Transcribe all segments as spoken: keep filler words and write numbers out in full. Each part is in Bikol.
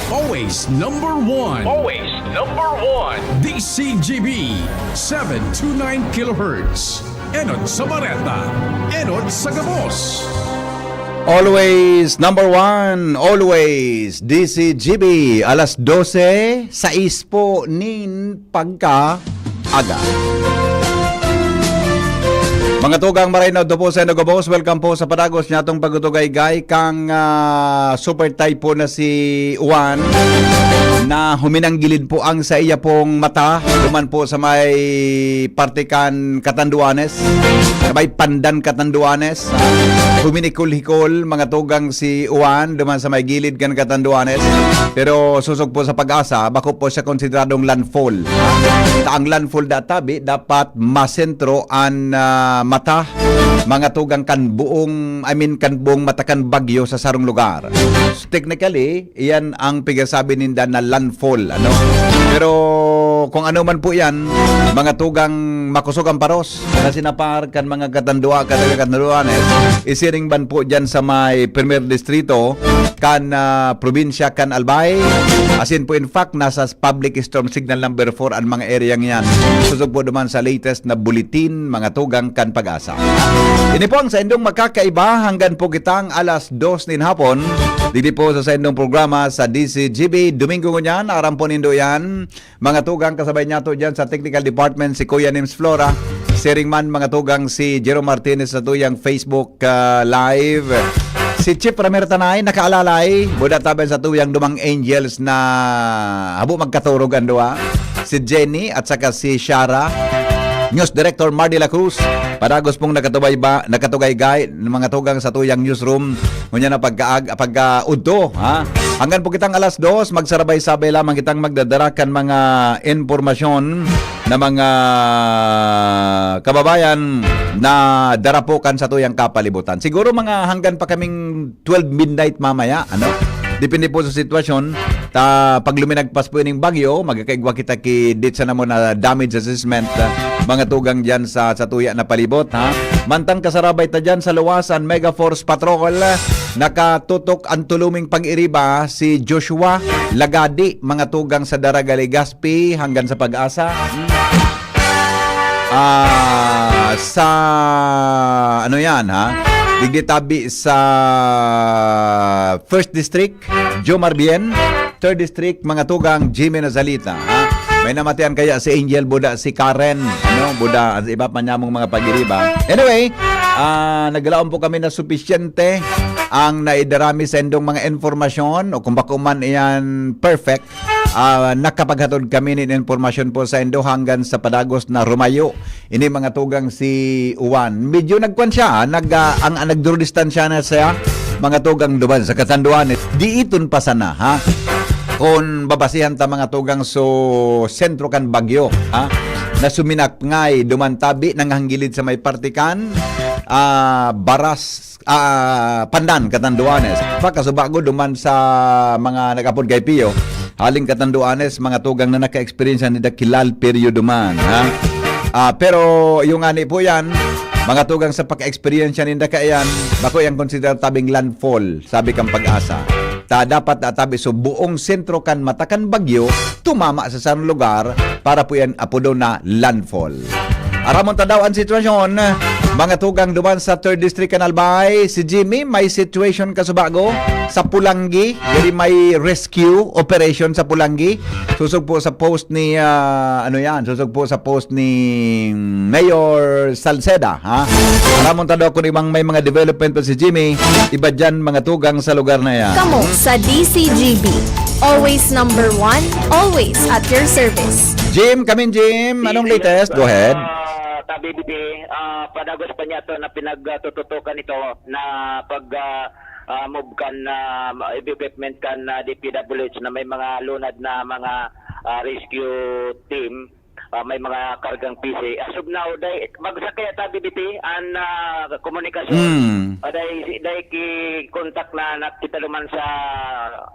Always number one. Always number one. D C G B, seven two nine kilohertz. Enot sa Bareta. Enot sa Gabos. Always number one. Always D C G B. Alas dose, sais po nin pagka aga. Mga tugang, maray na udto po sa inyo gabos. Welcome po sa padagos niatong pagtutugaygay kang, ah, super typhoon na si Juan, na huminanggilid po ang sa iya pong mata, duman po sa may parte kan Catanduanes, sa may Pandan Catanduanes. Huminikol-hikol, mga tugang, si Juan, duman sa may gilid kan Catanduanes. Pero sosog po sa PAGASA, bako po siya konsideradong landfall. Ta ang landfall da tabi, dapat masentro an, ah, mata, mga tugang, kan buong, I mean, kan buong mata kan bagyo sa sarong lugar. So, technically, iyan ang pigasabi ninda na landfall, ano? Pero kung ano man po yan, mga tugang, makosog ang paros na sinapar kan mga katandua, kan mga katanduanes, isiring man po dyan sa may Primer Distrito, kan, ah, probinsya kan Albay. Asin po, in fact, nasa public storm signal number four an mga area niyan. Sosog po duman sa latest na bulletin, mga tugang, kan PAGASA. Ini po ang saindong makakaiba hanggang po kitang alas dos nin hapon. Didi po sa saindong programa sa D C G B, Domingo ngunyan, aram po nindo yan. Mga tugang, kasabay niyato dyan sa technical department, si Kuya Nims Flora. Siring man, mga tugang, si Jerome Martinez sa tuyang Facebook, ah, Live. Si Chief Ramer Tanay, nakaalalay. Buda taban sa tuyang dumang angels na habo magkaturog ang duwa. Si Jenny at saka si Shara. News Director Mardy La Cruz. Padagos pong nakatubay ba, nakatugaygay, mga tugang, sa tuyang newsroom. Ngunyan na pagkaag-, pagkaudto, ha? Hanggang po kitang alas dos, magsarabay-sabay lamang kitang magdadara kan mga impormasyon na mga kababayan na dara po kan satuyang kapalibutan. Siguro mga hanggang pa kaming twelve midnight mamaya, ano? Depende po sa sitwasyon. Ta, pag luminagpas po ining bagyo, magkakaigwa kita ki dit sana mo na damage assessment, ah, mga tugang dyan sa, sa tuya na palibot, ha? Mantang kasarabay ta dyan sa luwasan, Mega Force Patrol, nakatutok ang tuluming pag-iriba si Joshua Lagadi, mga tugang, sa Daraga, Legazpi, hanggang sa PAGASA. Hmm. Ah, sa, ano yan, ha? Digdi tabi sa First District, Jomar Bien, Third District, mga tugang, Jimmy Nazalita, ha? May namatian kaya si Angel Buda, si Karen, ano, Buda, at iba pa niya mong mga pag-iriba. Anyway, ah, naglaom po kami na supisyente ang naidarami sa indong mga informasyon o kung bako man iyan perfect, ah, nakapaghatod kami nin impormasyon po sa indo hanggang sa padagos na rumayo ini mga tugang si Juan. Medyo nagkwan siya, ah, nag, ah, ang, ang nagduro distansya na siya, mga tugang duman sa Catanduanes. Di iton pa sana, ha? Kung babasihan ta mga tugang so sentro kan bagyo, ha? Na suminakngay duman tabi nanganggilid sa may parte kan, ah, Baras, ah, Pandan, Catanduanes. Pagkasubago duman sa mga nag-apod kay Pio, haling Catanduanes, mga tugang na naka-experience ni dakilal periodo man, ha? Ah, pero yung ani po yan, mga tugang sa pagka-experience niya ninda kaiyan, bako yang konsiderar tabing landfall, sabi kang PAGASA. Ta dapat na tabi so buong sentro kan mata kan bagyo, tumama sa sarong lugar para po yan apodo na landfall. Aramon ta daw ang sitwasyon, mga tugang duman sa Third District kan Albay. Si Jimmy, may situation kasubago sa Pulanggi, diri may rescue operation sa Pulanggi. Susog po sa post ni, ah, ano yan, susog po sa post ni Mayor Salceda, ha? Aramon ta daw kung ibang may mga development pa si Jimmy, iba dyan mga tugang sa lugar na yan. Kamo sa D C G B. Always number one, always at your service. Jim, kamin Jim, anong latest? Go ahead. Ah, tabi, Bibi, ah, padagos pa niya to na pinagtututukan ito na pag, ah, ah, move kan, ah, equipment kan, ah, D P W H na may mga lunad na mga, ah, rescue team, ah, may mga kargang P C. As of now, dai, bagsak kaya tabi, Bibi, an, ah, komunikasyon. Hmm. Ah, dai, dai ki contact na nakita naman sa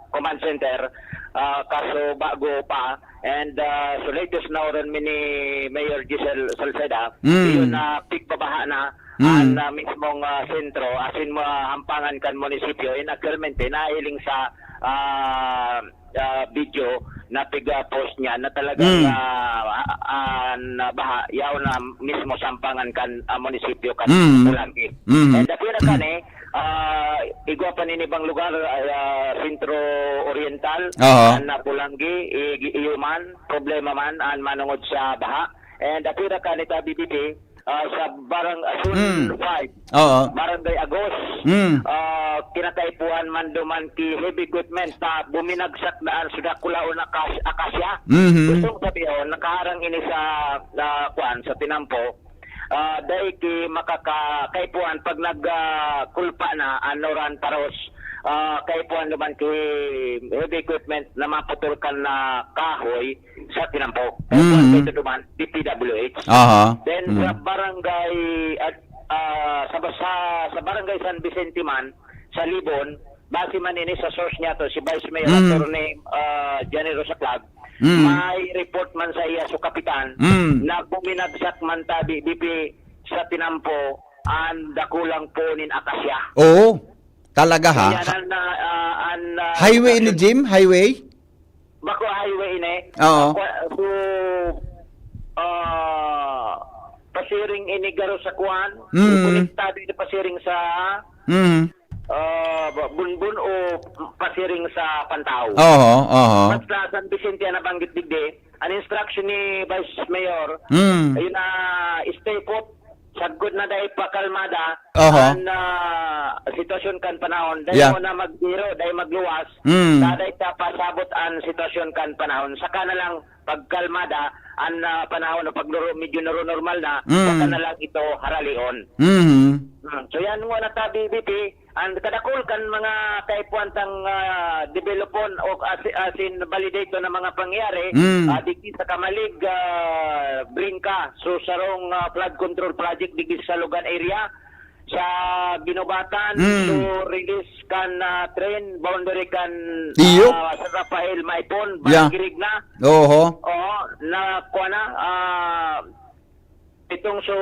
command center, ah, kaso bago pa. And, ah, so latest na oran mi ni Mayor Giselle Salceda, Mm. yun na pigbabaha na Mm. ang, ah, mismong, ah, sentro, asin mo, ah, hampangan kan munisipyo, in actualmente, nahiling sa, ah, ah, video na piga-post niya na talagang, Mm. ah, ah, ah, na baha, yaon na mismo sampangan kan, ah, munisipyo kan Mm. Pulangi. Mm. And dapit na kani, ah, igwa pa nin ibang lugar, ah, Centro Oriental, Aha. an, ah, Pulangi, i-, iyo man, problema man, an manungod sa baha. And dapit na kani ta, B B P, ah, sa barang-, ah, Zone Mm. five, Oo. Barangay Agos. Mm. Ah, kinakaipuhan man duman ki heavy equipment na buminagsak daan sa dakulaon na kas-, akasya. Mhm. Gustong sabihon, nakaharang ini sa, ah, kwan, sa tinampo. Ah, dai ki makaka-, kaipuhan pag nag, ah, kulpa na, ano ran paros, ah, kaipuhan duman ki heavy equipment na maputol kan na kahoy, sa tinampo. Mm. Kaya ito duman, D P W H. Aha. Then, Mm. sa barangay, at, ah, sa, sa, sa barangay San Vicente man, sa Libon, base man ini sa source niya to, si Vice Mayor Mm. Attorney, ah, Johnny Rosaclag, Mm. may report man sa iya sa kapitan Mm. na buminagsak man tabi, B P, sa tinampo, ang dakulang puon nin akasya. Oo. Talaga, ha? Kaya na, na, ah, an, ah, Highway ini, Jim? Highway? Bako highway ini. Oo. Ako, so, ah, pasiring ini garo sa kuan. Mm. Konektado ini pasiring sa, Mm. ah, ba-, Bunbun o pasiring sa Pantao. Oho, oho. Basta San Vicente ang nabanggit digdi. An instruction ni Vice Mayor, Mm. ayun na, stay put. Sagkod na dai pa kalmada Oho. an, ah, sitwasyon kan panahon. Dai Yeah. mo na magbiro, dai magluwas. Mm. Daday ta pasabot an sitwasyon kan panahon. Saka na lang pagkalmada an, ah, panahon o pagduro-, medyo naro-normal na, Mm. saka na lang ito haralion. Mhm. Hmm. So yan muna ta, B B P. An kadakul kan mga kaipuhan tang, ah, developon o as-, asin validaton na mga pangyayari, Mm. ah, digdi sa Camalig, ah, Brinca. So, sarong, ah, flood control project digdi sa Logan area. Sa Guinobatan, Mm. so, release kan, ah, train, boundary kan, Iyo. ah, San Rafael, Maipon, Yeah. Barangay Rigna. Oho. Oo, na, kuha na, ah, itong so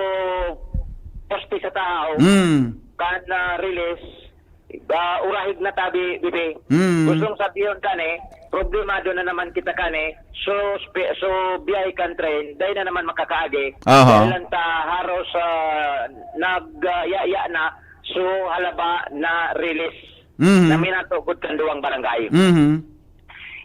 poste sa tao, Mm. kan, ah, release, ah, urahig na tabi, bibi. Mm. Gustong sabihon kani, problemado na naman kita kani, so, spe-, so, biyahe kan train, dai na naman makakaagi. Aha. Dahil lang ta haros, ah, nag, ah, ya-, ya na, so, halaba na release Mhm. na minatugod kan duwang barangay. Mhm.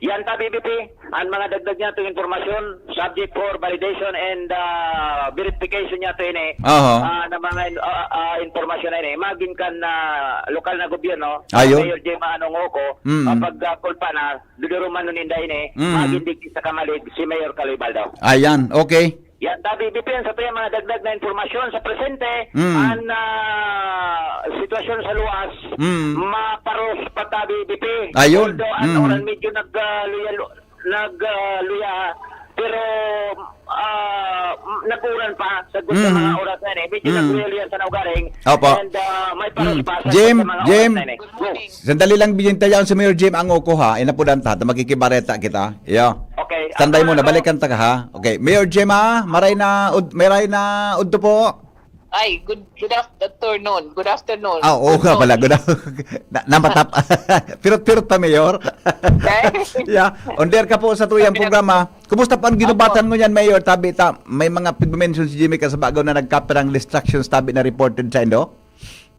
Yan ta, B B P, ang mga dagdag niya itong impormasyon, subject for validation and, ah, verification niya ito ini, Aha. ah, na mga in-, ah, ah, impormasyon na ini. Magin kan, ah, lokal na gobyerno, Ayo. Mayor Jema Anong Oko, Mm. ah, pag, ah, kulpa na, duduruman nun inda ini, Mm. magin digdi sa Camalig, si Mayor Kaloy Baldo. Ayan, okay. Yan, tabi, B P N, sa tuyang mga dagdag na impormasyon sa presente, Mm. an, ah, sitwasyon sa luwas, Mm. maparos pa tabi, B P. Ayun. Although, an Mm. oras medyo nag, ah, luya, lu-, nag, ah, luya, pero, ah, m-, nag-uran pa sa gusto Mm. mga oras na yan eh. Medyo Mm. nagluya-luya sa naugaring. Opo. And, ah, may paros Mm. pa sa Jim, gusto mga Jim. oras na yan eh. Go. Sandali lang, Bijin, tayaan si Mayor Jim ang uko, ha? Inapudan ta, ta makikibareta kita. Iyo. Okay. Standby Ah, muna, ano? balikan ta ka, ha? Okay. Mayor Jim, ha? Maray na, ud-, maray na udto po. Ay, good, good afternoon. Good afternoon. Ah, oo Good nga pala. noon. Good af-, na, namatap. Pirot-pirot pa, Mayor. Okay. Yeah. On air ka po sa tuyang Sabi na programa. Kumusta po ang ginubatan Opo. mo niyan, Mayor? Tabi ta, may mga pigmension si Jimmy Casabagaw na nagkapirang distractions tabi na reported sa indo?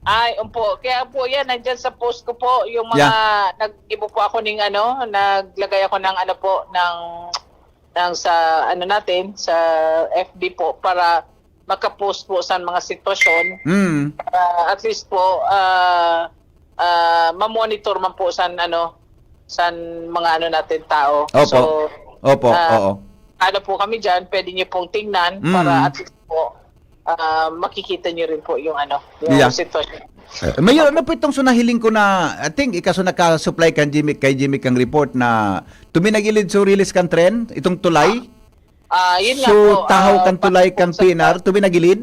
Ay, umpo. Kaya po yan, nandyan sa post ko po, yung mga, Yeah. nag-ibo po ako ng ano, naglagay ako ng ano po, ng, ng sa ano natin, sa F B po, para makapost po sa mga sitwasyon. Mm. Para at least po, ah, ah, mamonitor man po san ano, san mga ano natin tao. Opo. So, Opo, ah, oo. ano po kami dyan, pwede niyo pong tingnan Mm. para at least po, ah, makikita niyo rin po yung ano, yung Yeah. sitwasyon. Eh, Mayor, ano po itong sunahiling ko na, I think, ikaso nakasupply kan Jimmy, kay Jimmy kang report na tuminagilid so release kan tren, itong tulay? Ah, yun nga So, po, tahaw ah, kan tulay base po kan sa P N R, tuminagilid?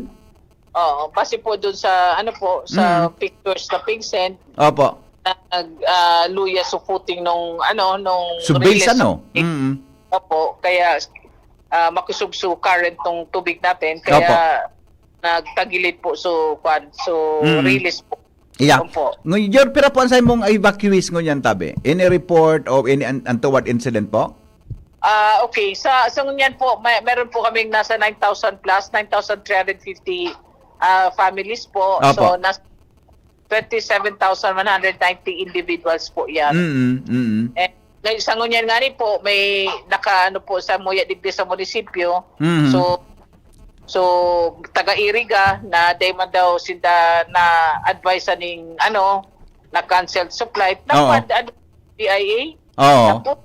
Oo, base po dun sa, ano po, sa Mm. pictures na pig-send, Opo. nag, ah, luya sa footing nung, ano, nung So, base release ano? ng Mm. Opo, kaya, ah, makusog so current tong tubig natin, kaya Opo. nagtagilid po so, kwan, so Mm. release po. Yeah. Opo. Ngayon, pira po ang sa imong evacuees ngunyan, tabi? Any report of any un-, untoward incident po? Ah, okay. Sa, sa ngunyan po, may, meron po kaming nasa nine thousand plus, nine thousand three hundred fifty, ah, families po. Opo. So, nas-, twenty-seven thousand one hundred ninety individuals po yan. Mm, mm. Eh, ngayon, sa ngunyan nga ni po, may naka, ano po, sa muya digdi sa munisipyo. Mm. So, so, taga-Iriga na dahil man daw sinda na-advise sa ning, ano, na-cancelled supply. Oo. Dapat, ano, B I A? Oo. Tapos,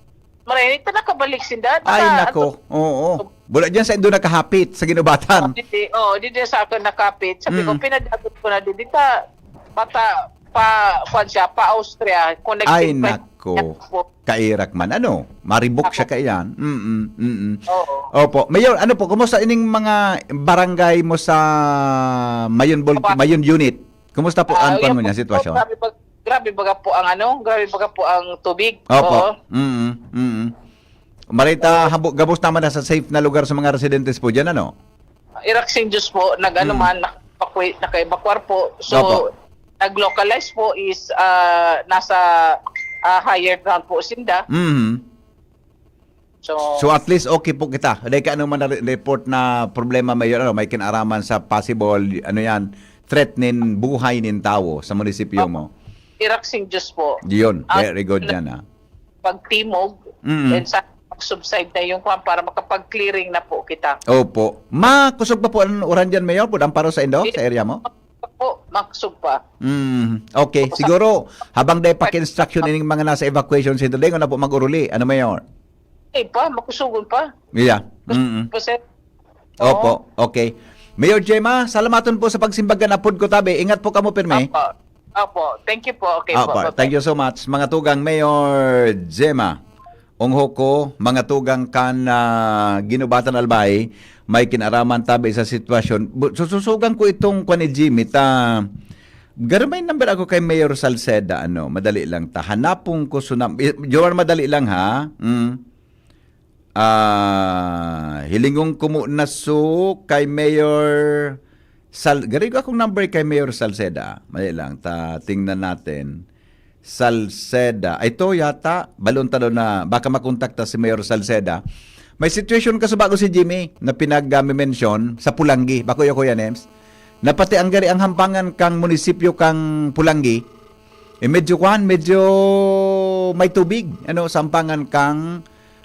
maray, ito nakabalik sinda. Ay, naka-, nako. Oo. Wala dyan sa indo nakahapit sa ginubatan. Oh, didi, oh, didi sa akin nakapit. Sabi ko, Mm. pinag-abot ko na didi. Ta, bata, pa, kwan siya, pa Austria. Connecting Ay, flight nako. niya po. Kairak man. Ano? Maribok Ako. siya kaiyan. Mm-mm, mm-mm. Oo. Opo. Mayor, ano po, kumusta ining mga barangay mo sa Mayon Bul-, Opo. Mayon Unit? Kumusta po Ah, ang, kwan yan mo niya, po, sitwasyon? grabe pag-, grabe baga po ang ano, grabe baga po ang tubig. Opo. Oo. Mm, mm. Marita, Oo. habo-, gabos naman na sa safe na lugar sa mga residentes po dyan, ano? Iraksing Diyos po, nag-ano Mm. man, naka-evacuate, naka-evacuar po. So, Opo. nag-localize po is, ah, nasa, ah, higher ground po sinda. Mhm. So, So, at least okay po kita. Dahil ka ano man na re-, report na problema, Mayor, ano, may kinaraman sa possible, ano yan, threat nin buhay nin tawo sa munisipyo Opo. mo. Iraksing Diyos po. Yun, Ang very good yan, ah. pagtimog, Mm. then sa pag-subside na yung kwan para makapag-clearing na po kita. Opo. Makusog pa po ang uran dyan, Mayor, pud ang paro sa indo, Yes. sa area mo? Po, makusog pa. Mm, okay. Opo, sa Siguro, habang day paki-instruction ining mga nasa evacuation center, day, na po mag-uruli. Ano, Mayor? Eh, pa, makusugon pa. Yeah. Gusto Mm-mm. po, sir. Opo, Oo. okay. Mayor Gemma, salamaton po sa pagsimbag kan apod ko, tabi. Ingat po kamo, pirmi. Opo. Opo. Thank you po. Okay po. Opo, Bye-bye. thank you so much. Mga tugang Mayor Gemma, ungho ko, mga tugang kan, ah, Ginubatan Albay, may kinaraman tabi sa sitwasyon. Bu-, sususugan ko itong kwan ni Jimmy, ta, garo may number ako kay Mayor Salceda, ano, madali lang ta. Hanapon ko sunam-, eh, Jomar, madali lang, ha? Mm. Ah, hilingon ko muna so kay Mayor Sal-, garigo akong number kay Mayor Salceda. Mali lang, ta-, tingnan natin. Salceda. Ay, ito yata, balon ta daw na baka makontakta si Mayor Salceda. May situation ka sa bago si Jimmy na pinag-mention sa Pulanggi. Bako yo, Kuya Nems. Na pati ang gari ang hampangan kang munisipyo kang Pulanggi, eh, medyo kwan, medyo may tubig, ano, sa hampangan kang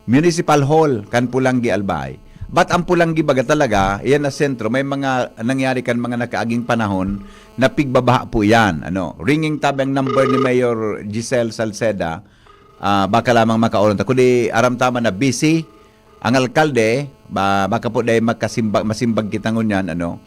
Municipal Hall kan Pulanggi, Albay. But ang Pulanggi baga talaga, iyan na sentro, may mga nangyari kan mga nakaaging panahon na pigbabaha po iyan. Ano, ringing tabi ang number ni Mayor Giselle Salceda, ah, baka lamang makaurong ta. Kundi aram ta man na busy ang alkalde, ba, baka po dahil makasimbag, masimbag kita ngunyan, ano,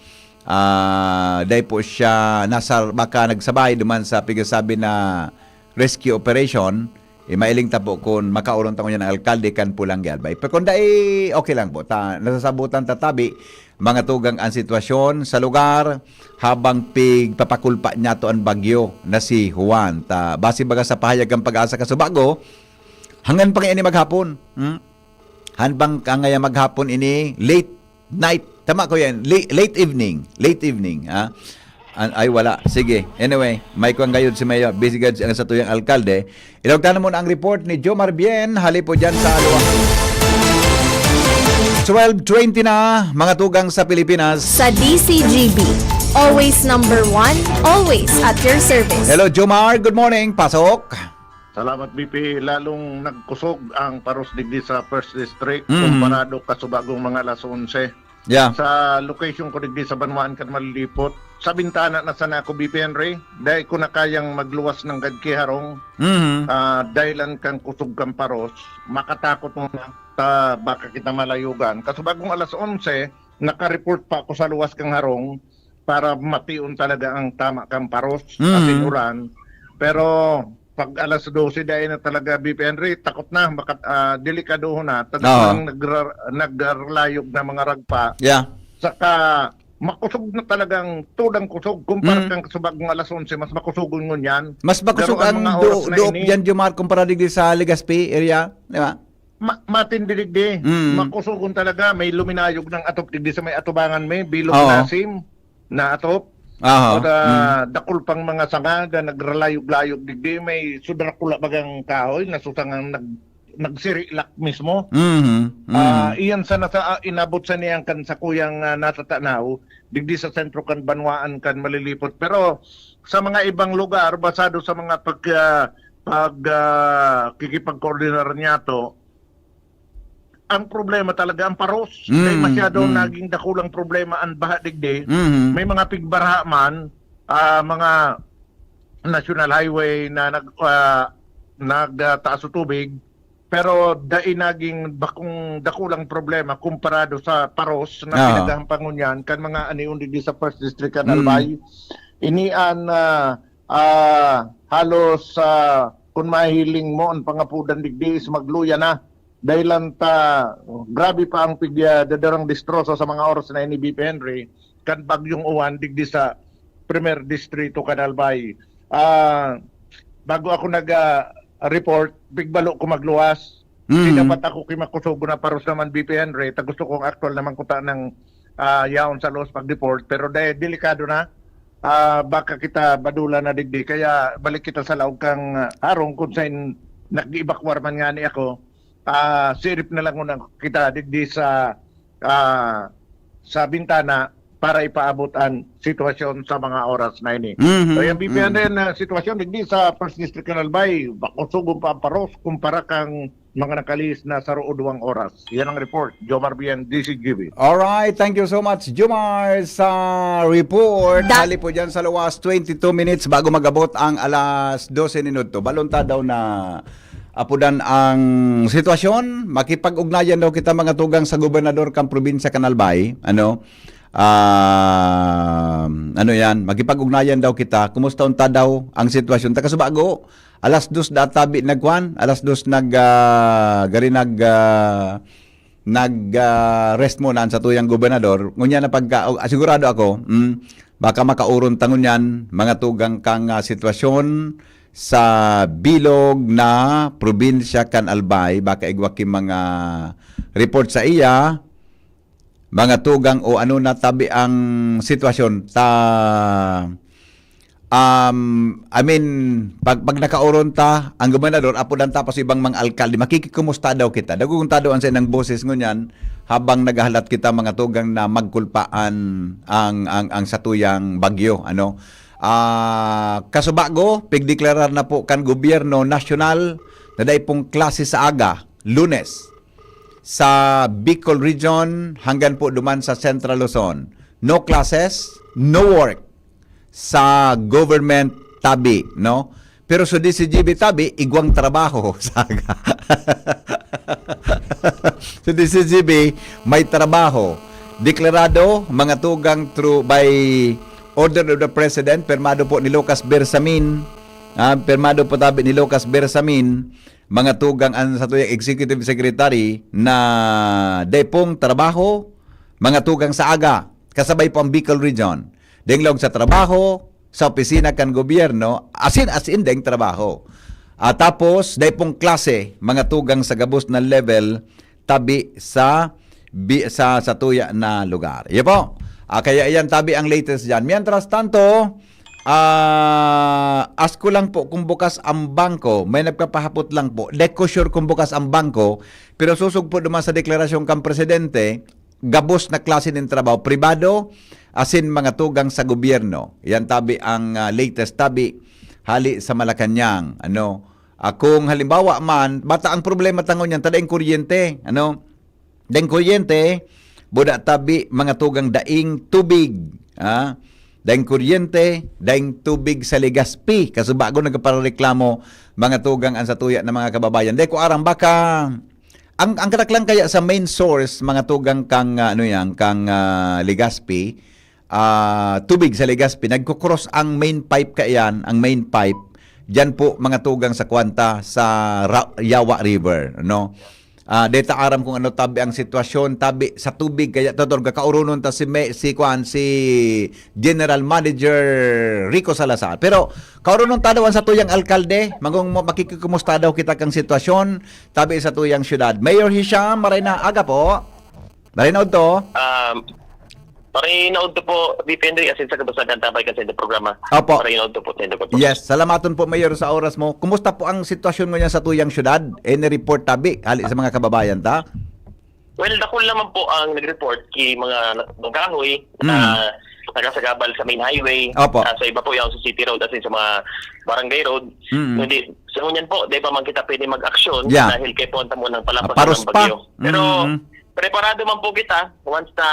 ah, dahil po siya nasa, baka nagsabay duman sa pigasabi na rescue operation, eh, mailing ta po kun makaurong ta ngunyan ang alkalde kan Pulanggi, Albay. Pero kun dai, okay lang po. Ta, nasasabutan ta tabi, mga tugang, ang sitwasyon sa lugar habang pigpapakulpa niyato ang bagyo na si Juan. Ta, base baga sa pahayag kan Pag-asa Kasubago, hanggang pa ngayon maghapon. Hmm? Hanggang kangaya maghapon ini, late night. Tama ko yan. Late, late evening. Late evening, ha? An-, ay, wala. Sige. Anyway, may kwan gayod si Mayor. Busy gayod ang satuyang alkalde. Ilog tayo muna ang report ni Jomar Bien. Hali po dyan sa Alua. Twelve twenty na, mga tugang sa Pilipinas. Sa D C G B, always number one, always at your service. Hello, Jomar. Good morning. Pasok. Salamat, B P. Lalong nagkusog ang paros digdi sa First District Mm. komparado kasubagong mga alas onse. Yeah. Sa location ko digdi sa Banwaan kan Malilipot, sa bintana na sana ako, B P Henry, dahil ko na kayang magluwas ng gadki harong, Mhm. ah, dahilan kang kusog kan paros, makatakot mo na, ta baka kita malayugan. Kasubagong alas onse, naka-report pa ako sa luwas kang harong para mation talaga ang tama kang paros, Mhm. asin uran. Pero pag alas dose, dai na talaga, B P Henry, takot na, baka, ah, delikadohon na. Talagang Oo. nagra-, naglalayog na mga ragpa. Yeah. Saka, makusog na talagang tudang kusog. Kumpara Mm. kang kasubagong alas onse, mas makusugon ngunyan. Mas makusog Pero ang ang mga du-, oras na duop ini dyan, Jomar, kumpara digdi sa Legazpi area, di ba? Ma-, matindi digdi. Mm. Makusugon talaga. May luminayog ng atop digdi sa may atubangan, may bilog Oo. na asim na atop. Aha. At ah, dakul pang mga sanga na nagralayog-layog digdi, may sudrakula bagang kahoy na susangang nag nagsirilak mismo. Mhm. Mhm. Ah, iyan sana sa ah, inabot sa niyang kan sa kuyang ah, natatanaw digdi sa sentro kan banwaan kan Malilipot. Pero sa mga ibang lugar, basado sa mga pag ah, pag ah, kikipagkoordinar niya to, ang problema talaga ang paros. Mm, Kaya masyado mm. naging dakulang problema ang baha digdi. Mhm. May mga pigbaraha man, ah, mga national highway na nag ah, nagtaas o tubig, pero dai naging bakong dakulang problema kumparado sa paros na Ah. pinagahampangon niyan kan mga anion digdi sa First District kan Mm. Albay. Ini an ah, ah, halos ah, kun mahiling mo an pangapudan digdi is magluya na. Dahil lang ta grabe pa ang pigya dadarang destroso sa mga oras na ini, B P Henry, kan bagyong uwan digdi sa Primer Distrito kan Albay. Ah, bago ako nag ah, report, pigbalo ko magluwas. Mhm. Di dapat ako kimakusog na paros naman, B P Henry. Ta gusto kong actual naman kuta ng ah, yaon sa luwas pag-report. Pero dahil delikado na, ah, baka kita badula na digdi. Kaya balik kita sa laog kang ah, harong kung saan nag-evacuar man nga ni ako. Ah, sirip na lang muna kita digdi sa ah, sa bintana para ipaabot ang sitwasyon sa mga oras na ini. Mhm. So, yung B P N Mhm. rin na sitwasyon digdi sa First District kan Albay, bakusugon pa ang paros kumpara kang mga nakalihis na saro o duwang oras. Yan ang report. Jomar Bien, D C G B. Alright, thank you so much, Jomar, sa report. Da- Hali po dyan sa luwas, twenty-two minutes bago magabot ang alas dose minuto. Balon ta daw na apudan ang sitwasyon. Makipag-ugnayan daw kita, mga tugang, sa gobernador kan probinsya kan Albay. Ano? Ah, ano yan? Makipag-ugnayan daw kita. Kumusta unta daw ang sitwasyon? Taga Subago, alas dos da tabi nagkuan, alas dos nag ah, gari nag ah, nag ah, rest muna ang satuyang gobernador. Ngunyan na pagka oh, ah, sigurado ako, mm, baka makauron ta ngunyan, mga tugang, kang ah, sitwasyon sa bilog na probinsya kan Albay. Baka igwa ki mga report sa iya, mga tugang, o ano na tabi ang sitwasyon ta. Um, I mean, pag, pag nakauron ta, ang gobernador, apudan ta pa sa ibang mga alkalde, makikikumusta daw kita. Dagugon ta daw ang sa inang boses ngunyan, habang naghahalat kita, mga tugang, na magkulpaan ang, ang, ang satuyang bagyo. Ano? Ah, kasubago, pigdeklarar na po kan gobyerno nasyonal na dai pong klase sa aga, Lunes, sa Bicol Region hanggang po duman sa Central Luzon. No classes, no work sa government tabi, no? Pero sa D C G B tabi, igwang trabaho, saga. Sa D C G B, may trabaho. Deklarado, mga tugang, through by order of the President, pirmado po ni Lucas Bersamin. Ah, pirmado po tabi ni Lucas Bersamin, mga tugang, ang satuyang executive secretary, na dai pong trabaho, mga tugang, sa aga, kasabay po ang Bicol Region. Denglaog sa trabaho, sa opisina kan gobyerno, asin, asin deng trabaho. At tapos, dai pong klase, mga tugang, sa gabos na level, tabi sa bi, sa, sa tuya na lugar. Iyo po. Ah, kaya iyan tabi ang latest diyan. Mientras tanto, ah, asko lang po kung bukas ang bangko. May nagpapahapot lang po. Di ko sure kung bukas ang bangko, pero susog po duman sa deklarasyon kang presidente, gabos na klase nin trabaho, pribado, asin mga tugang sa gobyerno. Yan tabi ang ah, latest tabi hali sa Malacañang. Ano? Ah, kung halimbawa man, bata ang problema tangon yan, ta daing kuryente, ano? Daing kuryente, buda tabi, mga tugang, daing tubig, ha? Daing kuryente, daing tubig sa Legazpi. Kasubago nagpapareklamo, mga tugang, ang satuya na mga kababayan. Dai ko aram, baka ang, ang kadaklan kaya sa main source, mga tugang, kang ah, ano yan, kang ah, Legazpi, ah, tubig sa Legazpi, nagko-cross ang main pipe kaiyan, ang main pipe, diyan po, mga tugang, sa kwanta sa Ra- Yawa River, no? Ah, deta aram kung ano tabi ang sitwasyon, tabi sa tubig, kaya totor gakaurunon ta si May, si Kwan, si General Manager Rico Salazar. Pero kaurunon ta daw ang satuyang alkalde, magong mo- makikikumusta daw kita kang sitwasyon tabi sa tuyang syudad. Mayor Hisham, maray na aga po. Maray na udto. Um, Para inaudto po, depende, as in, sa kabasag kan tabay kan sa inyong programa. Opo. Para inaudto po sa inyong programa. Yes, salamaton po, Mayor, sa oras mo. Kumusta po ang sitwasyon ngunyan sa tuyang syudad? Any report tabi, hali sa mga kababayan ta? Well, dakul naman po ang nag-report ki mga nat-, kahoy na Mm. nakasagabal sa main highway. Opo. Ah, sa iba po, yung sa City Road, as in, sa mga barangay road. Mm. Kundi, sa ngunyan po, di pa man kita pwede mag-aksyon Yeah. dahil kay po ang tamo ng Ah, palapas paros ng pa. bagyo. Pero, Mm. preparado man po kita once na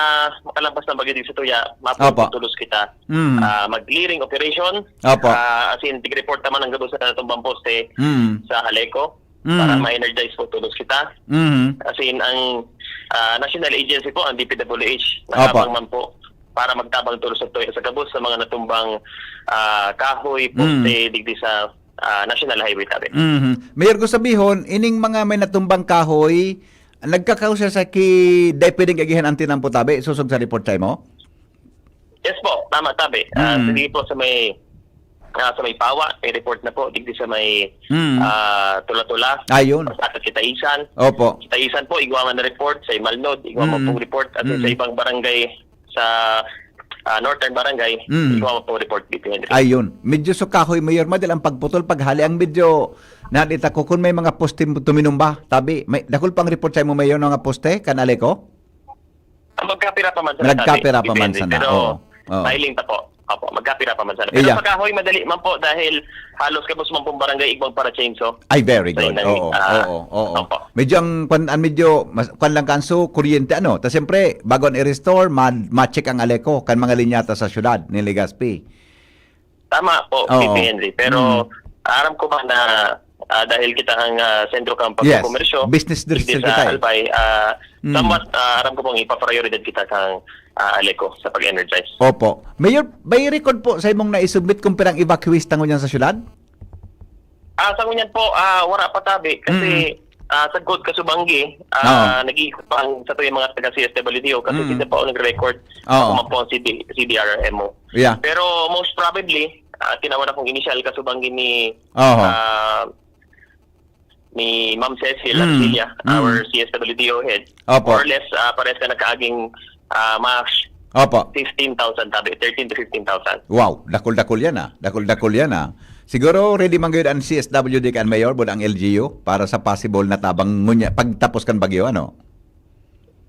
makalabas ng bagyo dito sa Tuya, Opo. mapuputulos kita. Mm. Ah, mag-clearing operation. Opo. Ah, as in, tig-report naman ang gabos na natumbang poste Mm. sa Aleco Mm. para ma-energize po tulos kita. Mm. As in, ang, ah, national agency po, ang D P W H, Opo. natabang man po para magtabang tulos sa Tuya sa gabos sa mga natumbang, ah, kahoy, Mm. poste, digdi sa, ah, National Highway tabi. Mhm. Mayor, gusto sabihon, ining mga may natumbang kahoy, nagkakausya sa ki, dai pwedeng agihan ang tinampo tabi, susog sa report sa imo? Yes po, tama, tabi. Ah, Mm. sige po, sa may, ah, sa may Pawa, may report na po, digdi sa may, Mm. ah, Tula-Tula, Ayun. sa Kitaisan. Opo. Kitaisan po, igwa man na report, sa Imalnod, igwa man Mm. pong report, at Mm. sa ibang barangay, sa, ah, Northern Barangay, Mm. igwa man pong report dito, Henry. Ayun. Medyo sukahoy, Mayor, madal ang pagputol, paghali ang medyo, nadita ko, kung may mga poste tuminumba, tabi, may, dakul pang report sa imo, Mayor, mga poste, kan Aleco? Ah, magkapira pa man sa Nagkapira tabi, pa man depende. sana, Pero oo. Oo. Mahiling pa po. Opo, magkapira pa man sana. Pero Iya. sa kahoy, madali man po dahil halos gabos man pong barangay igwang para chainsaw. Ay, very Sa good. inang, Oo, ah, oo, oo. opo. Medyo ang kwan, ang medyo mas, kwan lang kanso, kuryente, ano. Ta siyempre, bago ang i-restore, ma-, ma-check ang Aleco, kan mga linyata sa syudad ni Legazpi. Tama po, Oo. P P Henry. Pero Mm. aram ko ba na, ah, dahil kita ang, ah, sentro kan Yes. pagkokomersyo, Business digdi district sa kita eh. Albay, ah, Mm. somewhat, ah, aram ko pong ipaprioridad kita kang, ah, Aleco sa pag-energize. Opo. Mayor, may record po sa imong naisubmit kung pirang evacuees ta ngunyan sa syudad? Ah, sa ngunyan po, ah, wala pa tabi kasi, Mm. ah, sagkod kasubanggi, ah, Oo. nag-iikot pa ang sa tuyang mga taga C S W D O kasi Mm. sila pa ang nagre-record. Oo. Ako man po ang C D, C D R M O. Yeah. Pero most probably, ah, tinawan akong initial kasubanggi ni, Oho. ah, ni Ma'am Cecil Mm. Arcilia, Mm. our C S W D O head. Opo. More or less, ah, pares na nagkaaging, ah, mga Opo. fifteen thousand tabi, thirteen to fifteen thousand. Wow, dakul-dakul yan, ah. Dakul-dakul yan, ah. Siguro ready man gayud ang C S W D kan Mayor, bud ang L G U, para sa possible na tabang ngunya, pagtapos kan bagyo, ano?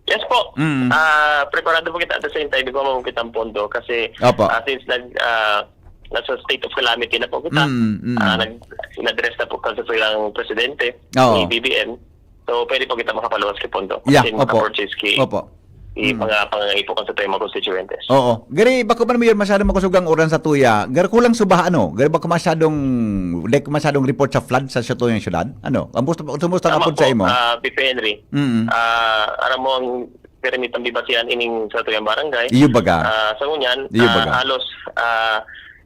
Yes po. Mm. Ah, preparado po kita at the same time, igwa man po kitang pondo kasi, Opo. ah, since nag, ah, nasa state of calamity na po kita, Mm, mm. ah, nag, in-address na po kan satuyang presidente Oo. ni B B M. So, pwede po kita makapaluwas ki pondo. Yeah, Kasi opo. maka-purchase ki, Opo. ki Mm. mga pangangaipo kan satuyang mga constituentes. Oo. Gari, bako man, Mayor, masyadong makusog ang uran sa tuya. Gari, kulang subaha, ano? Gari, bako masyadong, like, masyadong report sa flood sa satuyang syudad? Ano? Ang gusto, gusto mo Tama apod sa po, imo? ah, P P Henry. Mm. Ah, aram mo ang pirimitang bibasihan ining satuyang barangay. Iyo baga. Ah, sa ngunyan, Iyo ah, baga. halos, ah,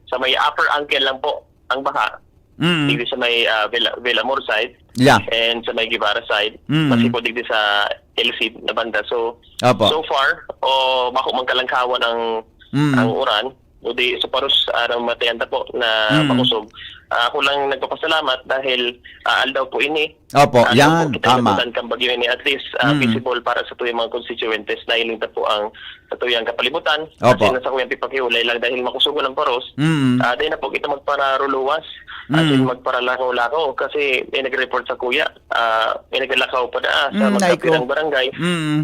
sa may upper ankle lang po ang baha. Mm. Digdi sa may, ah, Villa, Villamor side Yeah. and sa may Guevara side. Mm. Pati po digdi sa L C na banda. So, Opo. so far, o bako man kalangkawan ang, Mm. ang uran, o di sa paros, ah, na matayan ta po na Mm. makusog. Ah, ako lang nagpapasalamat dahil, ah, aldaw po ini. Opo, Aldaw yan, po kita tama. inabutan kang bagyo ini. At least, ah, Mm. visible para sa tuyang mga constituentes na ilinta po ang sa tuyang kapalibutan. Opo. Kasi nasa kuyang pipakiulay lang dahil makusog ang paros. Mm. Ah, dahil na po kita magpararuluwas. As in, Mm. magparalakaw-lakaw. Kasi may nag-report sa kuya. Ah, may naglakaw pa na sa Mm, ay ko. magkapirang barangay. Mm.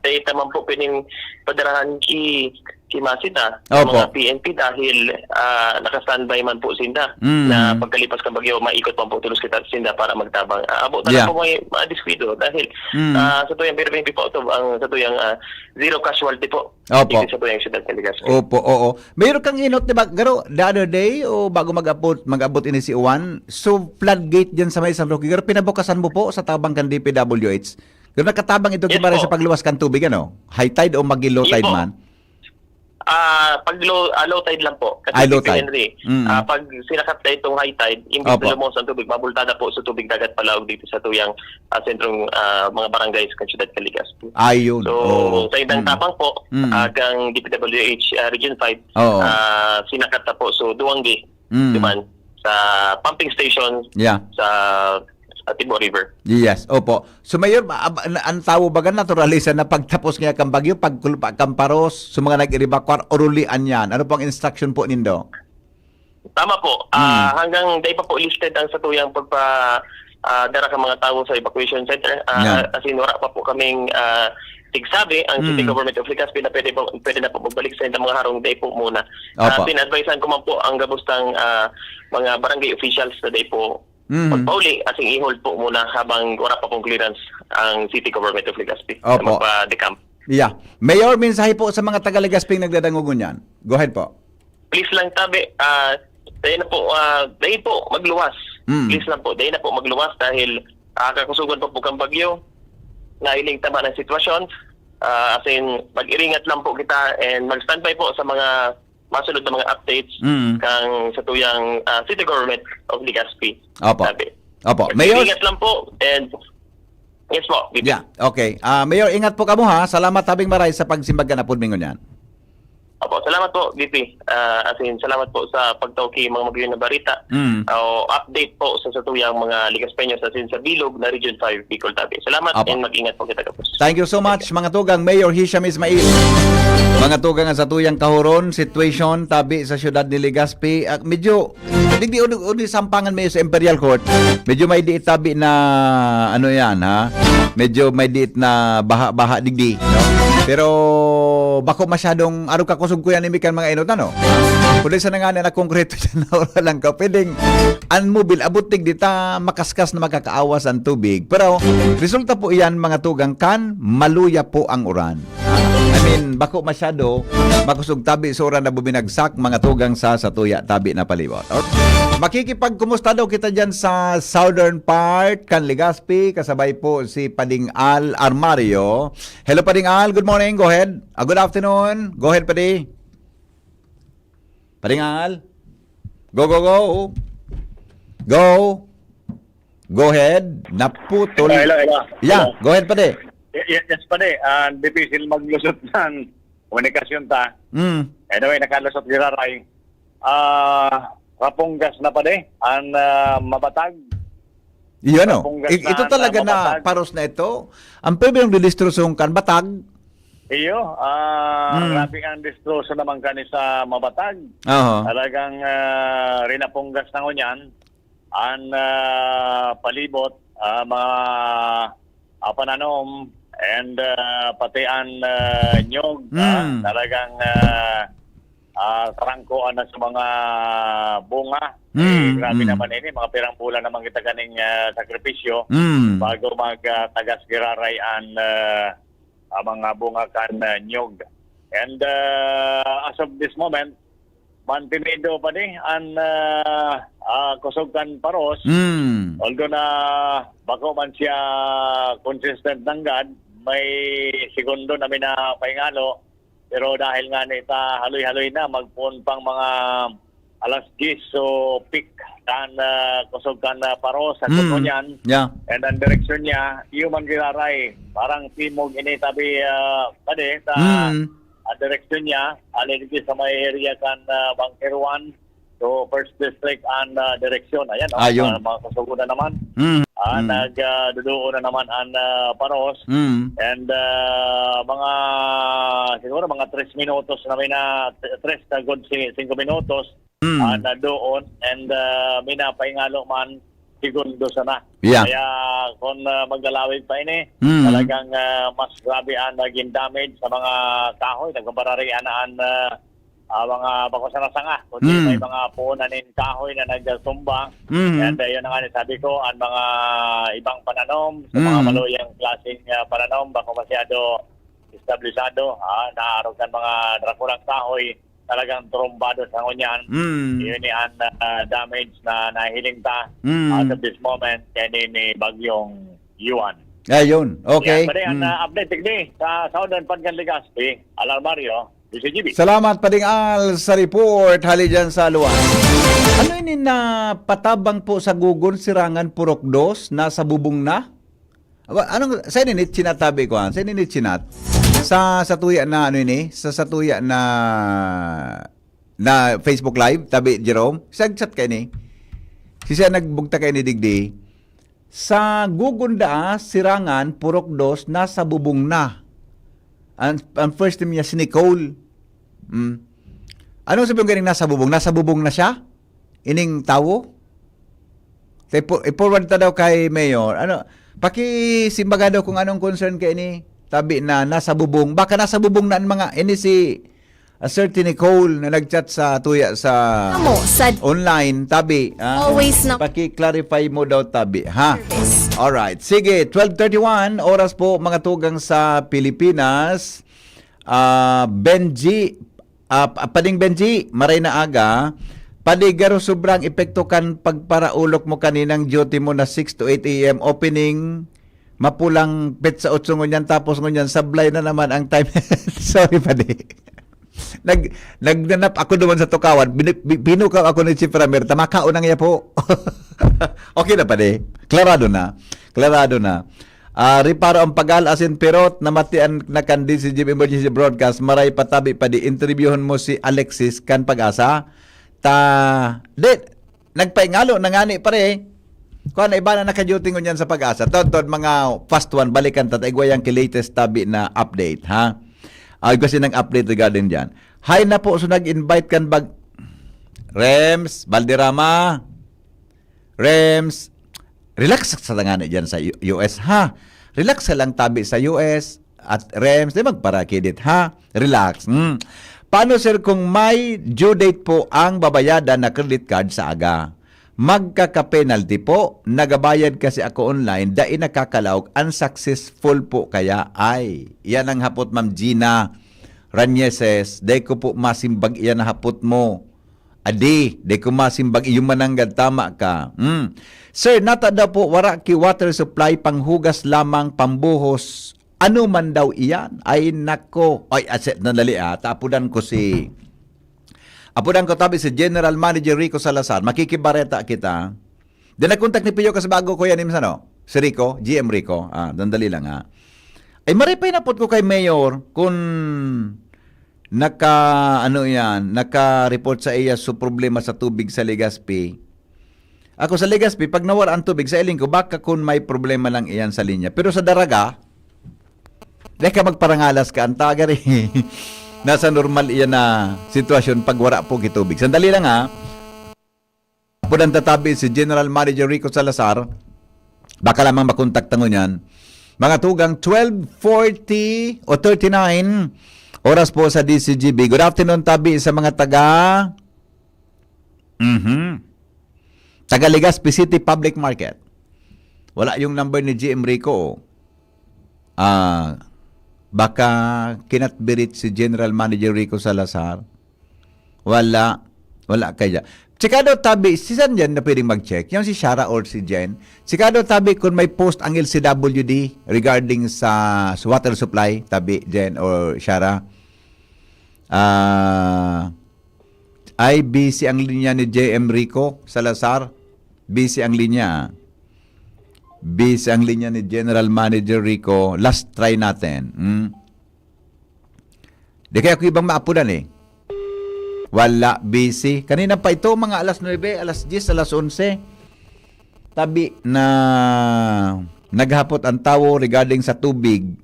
Dahil naman po pwedeng padarahan ki, ki Masita, Opo. mga P N P dahil, ah, naka-standby man po sinda Mm. na pagkalipas ng bagyo, maikot man po tulos kita sinda para magtabang. Ah, abo Yeah. talaga po may mga diskwento dahil, Mm. ah, sa tuyang pirming pipaotob ang sa tuyang, ah, zero casualty po. Opo. Dito sa tuyang siyudad ng Legazpi. Opo, oo. Mayroon kang inot, di ba? Garo, the other day, o bago mag-abot, mag-abot ini si Juan, so floodgate dyan sa may San Roque, garo, pinabukasan mo po sa tabang kan D P W H? Garo, nakatabang ito Yes kibaray po. sa pagluwas kan tubig, ano? High tide o mag-low Yes tide po. man? Ah, pag low, ah, low tide lang po. Kasi Ay, low P P tide. Henry, Mm. ah, pag sinakat na itong high tide, imbis Opo. na lumuwas ang tubig, mabultada po sa tubig dagat palaog dito sa tuyang, ah, sentrong, ah, mga barangay sa siyudad ng Legazpi. Ayun. So, Oo. sa indang Mm. tabang po, Mm. ah, kang D P W H, ah, Region five, Oo. ah, sinakat na po. So, Duwanggi, Mm. duman, sa pumping station, Yeah. sa, sa Tibo River. Yes, opo. So, Mayor, ba-, ab-, an, an tawo baga naturalisan na pagtapos nga kan bagyo, pagkulpa kan paros, sa mga nag-evacuar, urulian yan. Ano pong instruction po nindo? Tama po. Ah, Hmm. hanggang dai pa po lifted ang satuyang pagpa, ah, dara ka mga tawo sa evacuation center. Ah, Yeah. as in, wala pa po kaming, ah, tigsabi ang City Hmm. Government of Legazpi na pwede po, pwede na po magbalik sa ilang mga harong, dai po muna. Ah, Opo. pin-advisean ko man po ang gabos ng, ah, mga barangay officials na dai po Mhm. magpauli, as in, i-hold po muna habang wala pa pong clearance ang City Government of Legazpi na Opo. magpa-decamp. Yeah. Mayor, mensahe po sa mga taga Legazpi nagdadangog ngunyan. Go ahead po. Please lang, tabi, ah, dahil na po, ah, dahil po magluwas. Mm. Please lang po, dahil na po magluwas dahil, ah, kakusugan pa po kang bagyo. Nahiling tama ng sitwasyon. Ah, as in, mag-iringat lang po kita and mag-standby po sa mga masunod na mga updates Mm. kang satuyang, ah, City Government of Legazpi. Opo. Sabi. Opo. Mayor, Ingat lang po and yes po, V P. Yeah, okay. Ah, Mayor, ingat po kamo ha. Salamat tabing maray sa pagsimbag kan apod mi ngunyan. Opo, salamat po, V P. Ah, as in, salamat po sa pagtao ki mga Magyo na Barita. Mm. O update po sa satuyang mga Legaspeños as in sa bilog na Region five, Bicol, Tabi. Salamat Opo. and mag-ingat po kita, kapos. Thank you so much, mga tugang. Mayor Hisham Ismail. Mga tugang, ang satuyang kahuron, situation, tabi sa siyudad ni Legazpi. Ah, medyo, digdi uni, uni sampangan mi sa Imperial Court. Medyo may diit tabi na, ano yan, ha? Medyo may diit na baha-baha digdi, no? Pero, bako masyadong, arog kakosog ko yan, imikan mga inot, ano? Kundi sa nangani na konkreto dyan na wala lang ka. Pwedeng, ang mobil, abot digdi ta, makaskas na makakaawas ang tubig. Pero, resulta po iyan, mga tugang, kan maluya po ang uran. I mean, bako masyado, makosog tabi sa uran na buminagsak, mga tugang sa satuya tabi na palibot. Or, makikipagkumusta daw kita dyan sa southern part kan Legazpi, kasabay po si Pading Al Armario. Hello, Pading Al. Good morning. Go ahead. Ah, good afternoon. Go ahead, Padi. Pading Al. Go, go, go. Go. Go ahead. Naputol. Hello, hello, hello. Yeah, Hello. go ahead, Padi. Y-, y-, yes, Padi. Ah, difícil maglusot ng komunikasyon ta. Mm. Anyway, nakalusot giraray. Ah, Rapongas na, Padi. Ang, ah, mabatag. Iyon, no? Rapongas I-, ito na, talaga na na mabatag. paros na ito. Ang pwede yung didistrosohon kan batag. Iyo, ah, Mm. grabe ang distroso naman kani sa mabatag. Aha. Talagang, ah, rinapongas na ngunyan. Ang, ah, palibot, ah, mga, ah, pananom, and, ah, pati ang, ah, nyog, ah, Mm. talagang, ah, ah, karangkoan na sa mga bunga. Eh, Mm, grabe mm. naman ini, mga pirang bulan naman kita kaning, ah, sakripisyo Mm. bago mag, ah, tagas giraray ang, ah, ah, mga bunga kan, ah, nyog. And, ah, as of this moment, mantenido pa ni ang, ah, ah, kusog kan paros. Mm. Although na bako man siya consistent nanggad, may segundo na minapaingalo. Pero dahil nga ni ta haloy-haloy na, magpoon pang mga alas diyes, so peak kan, ah, kusog kan, ah, paros sa Mm. Kutnonyan. Yeah. And ang direksyon niya, iyo man giraray. Parang timog ini tabi, ah, Padi, sa Mm. ang direksyon niya, alin sa may area kan, ah, Bunker one to First District ang, ah, direksyon. Ayan, oh, Ayun. ah, mga kasugo na naman. Mm. Ah, Mm. nag, ah, duduo na naman ang, ah, paros. Mm. And, ah, mga, siguro mga tres minutos na may na, tres na good si-, singko minutos, Mm. ah, na doon. And, ah, may napaingalo man, segundo sana. Yeah. Kaya kung, ah, maglalawig pa ini, Mm. talagang, ah, mas grabe ang naging damage sa mga kahoy. Nagbabararian na ang, ah, ah, mga bako sana sanga, kundi Mm. may mga puon na nin kahoy na nagtumba. Mm. And, ah, yun na nga, sabi ko, ang mga ibang pananom, sa mga Mm. maluyang klaseng, ah, pananom, bako masyado establisado, ah, naarog kan mga drakulang kahoy, talagang trumbado sa ngunyan. Mm. Yun ni ang, ah, damage na nahiling ta Mm. as of this moment, kaya ni, ni Bagyong Yuan. Ayun, okay. Yan, pwede ang, Mm. ah, update, tigdi, sa Southern Pangan Legazpi, Alarmario, D C G B. Salamat, Pading Al, sa report. Hali dyan sa Luan. Ano ini na patabang po sa Gugon, Sirangan, Purok Dos, nasa bubong na? Aba, anong, sa ini ni Chinat tabi ko, ha? Sa ini ni Chinat? Sa, sa tuya na, ano ini? Sa, sa tuya na, na Facebook Live, tabi, Jerome? Sa chat ka ini? Si siya nagbugta ka ini, digdi. Sa Gugon daa, Sirangan, Purok Dos, nasa bubong na. Ang, ang first name niya si Nicole. Mm. Anong sabi mo ganing nasa bubong? Nasa bubong na siya? Ining tawo? Te, po- i-forward ta daw kay Mayor. Ano, pakisimbaga daw kung anong concern kay ini. Tabi na nasa bubong. Baka nasa bubong na ang mga, ini si, ah, Sir Nicole na nag-chat sa tuya sa Amo, sa online, tabi. Ah, Always na paki-clarify mo daw, tabi, ha? Service. Alright. Sige, twelve thirty-one, oras po, mga tugang sa Pilipinas. Ah, Benji, ah, pa- Pading Benji, maray na aga. Padi, garo sobrang epekto kan pagparaulok mo kaninang duty mo na six to eight a m opening, mapulang petsa otso ngunyan, tapos ngunyan sablay na naman ang time. Sorry, Padi. Nag, nagnanap ako duman sa tukawan, binu- bi- binukaw ako ni Chief Ramirez, tamakaon na niya po. Okay na, Padi. Klarado na. Klarado na. Ah, reparo ang pagal asin pirot, namatian na kan D C G Emergency Broadcast, maray patabi pa di, interviewon mo si Alexis kan Pag-asa. Ta, di, nagpaingalo na ngani, pare. Kuha na, iba na naka-duty ngunyan sa Pag-asa. Tod, tod, mga fast one, balikan ta, ta, igwa yang ki latest tabi na update, ha? Ay, kasi nang update regarding dyan. Hi na po, so nag-invite kan bag-, Rems, Valderrama, Rems, relax sa ngani dyan sa U- U S, ha? Relax ka lang tabi sa U S at Rems, di magparakidit, ha? Relax. Hmm. Paano, sir, kung may due date po ang babayadan na credit card sa aga? Magkaka-penalty po. Nagabayad kasi ako online, dai nakakalaog, unsuccessful po kaya? Ay, yan ang hapot, Ma'am Gina Ranieses. Dai ko po masimbag iyan na hapot mo. Adi, dai ko masimbag iyo mananggad, tama ka. Hmm. Sir, nata daw po, wara ki water supply, panghugas lamang, pambuhos. Ano man daw iyan? Ay, nako. Ay, ase, nandali, ah. Tapudan ko si, apudan ko tabi si General Manager Rico Salazar. Makikibareta kita. Di nagkontak ni Pio Kasbago, Kuya Nims, ano? Si Rico, G M Rico. Ah, dandali lang, ha. Ay, maripay na po ko kay Mayor kung naka, ano yan, naka-report sa iya su problema sa tubig sa Legazpi. Ako sa Legazpi, pag nawara ang tubig, sa iling ko, baka kung may problema lang iyan sa linya. Pero sa Daraga, di ka magparangalas ka, ang tagari. Nasa normal iyan na sitwasyon pag wara po kitubig. Sandali lang, ha. Apudan ta tabi si General Manager Rico Salazar. Baka lamang makontak ta ngunyan. Mga tugang, twelve forty o thirty-nine, oras po sa D C G B. Good afternoon, tabi sa mga taga, mhm, taga Legazpi City Public Market. Wala yung number ni G M Rico, oh. Ah, baka kinatbirit si General Manager Rico Salazar. Wala. Wala kaya. Chekado tabi, si san dyan na pwedeng mag-check? Yung si Shara or si Jen? Chekado tabi kung may post ang L C W D regarding sa, sa water supply, tabi, Jen or Shara. Ah, ay, busy ang linya ni J M Rico Salazar. Busy ang linya, ah. Busy ang linya ni General Manager Rico. Last try natin. Hmm? Di kaya ko ibang maapudan eh. Wala, busy. Kanina pa ito, mga alas nuebe, alas diyes, alas onse. Tabi na naghapot ang tawo regarding sa tubig,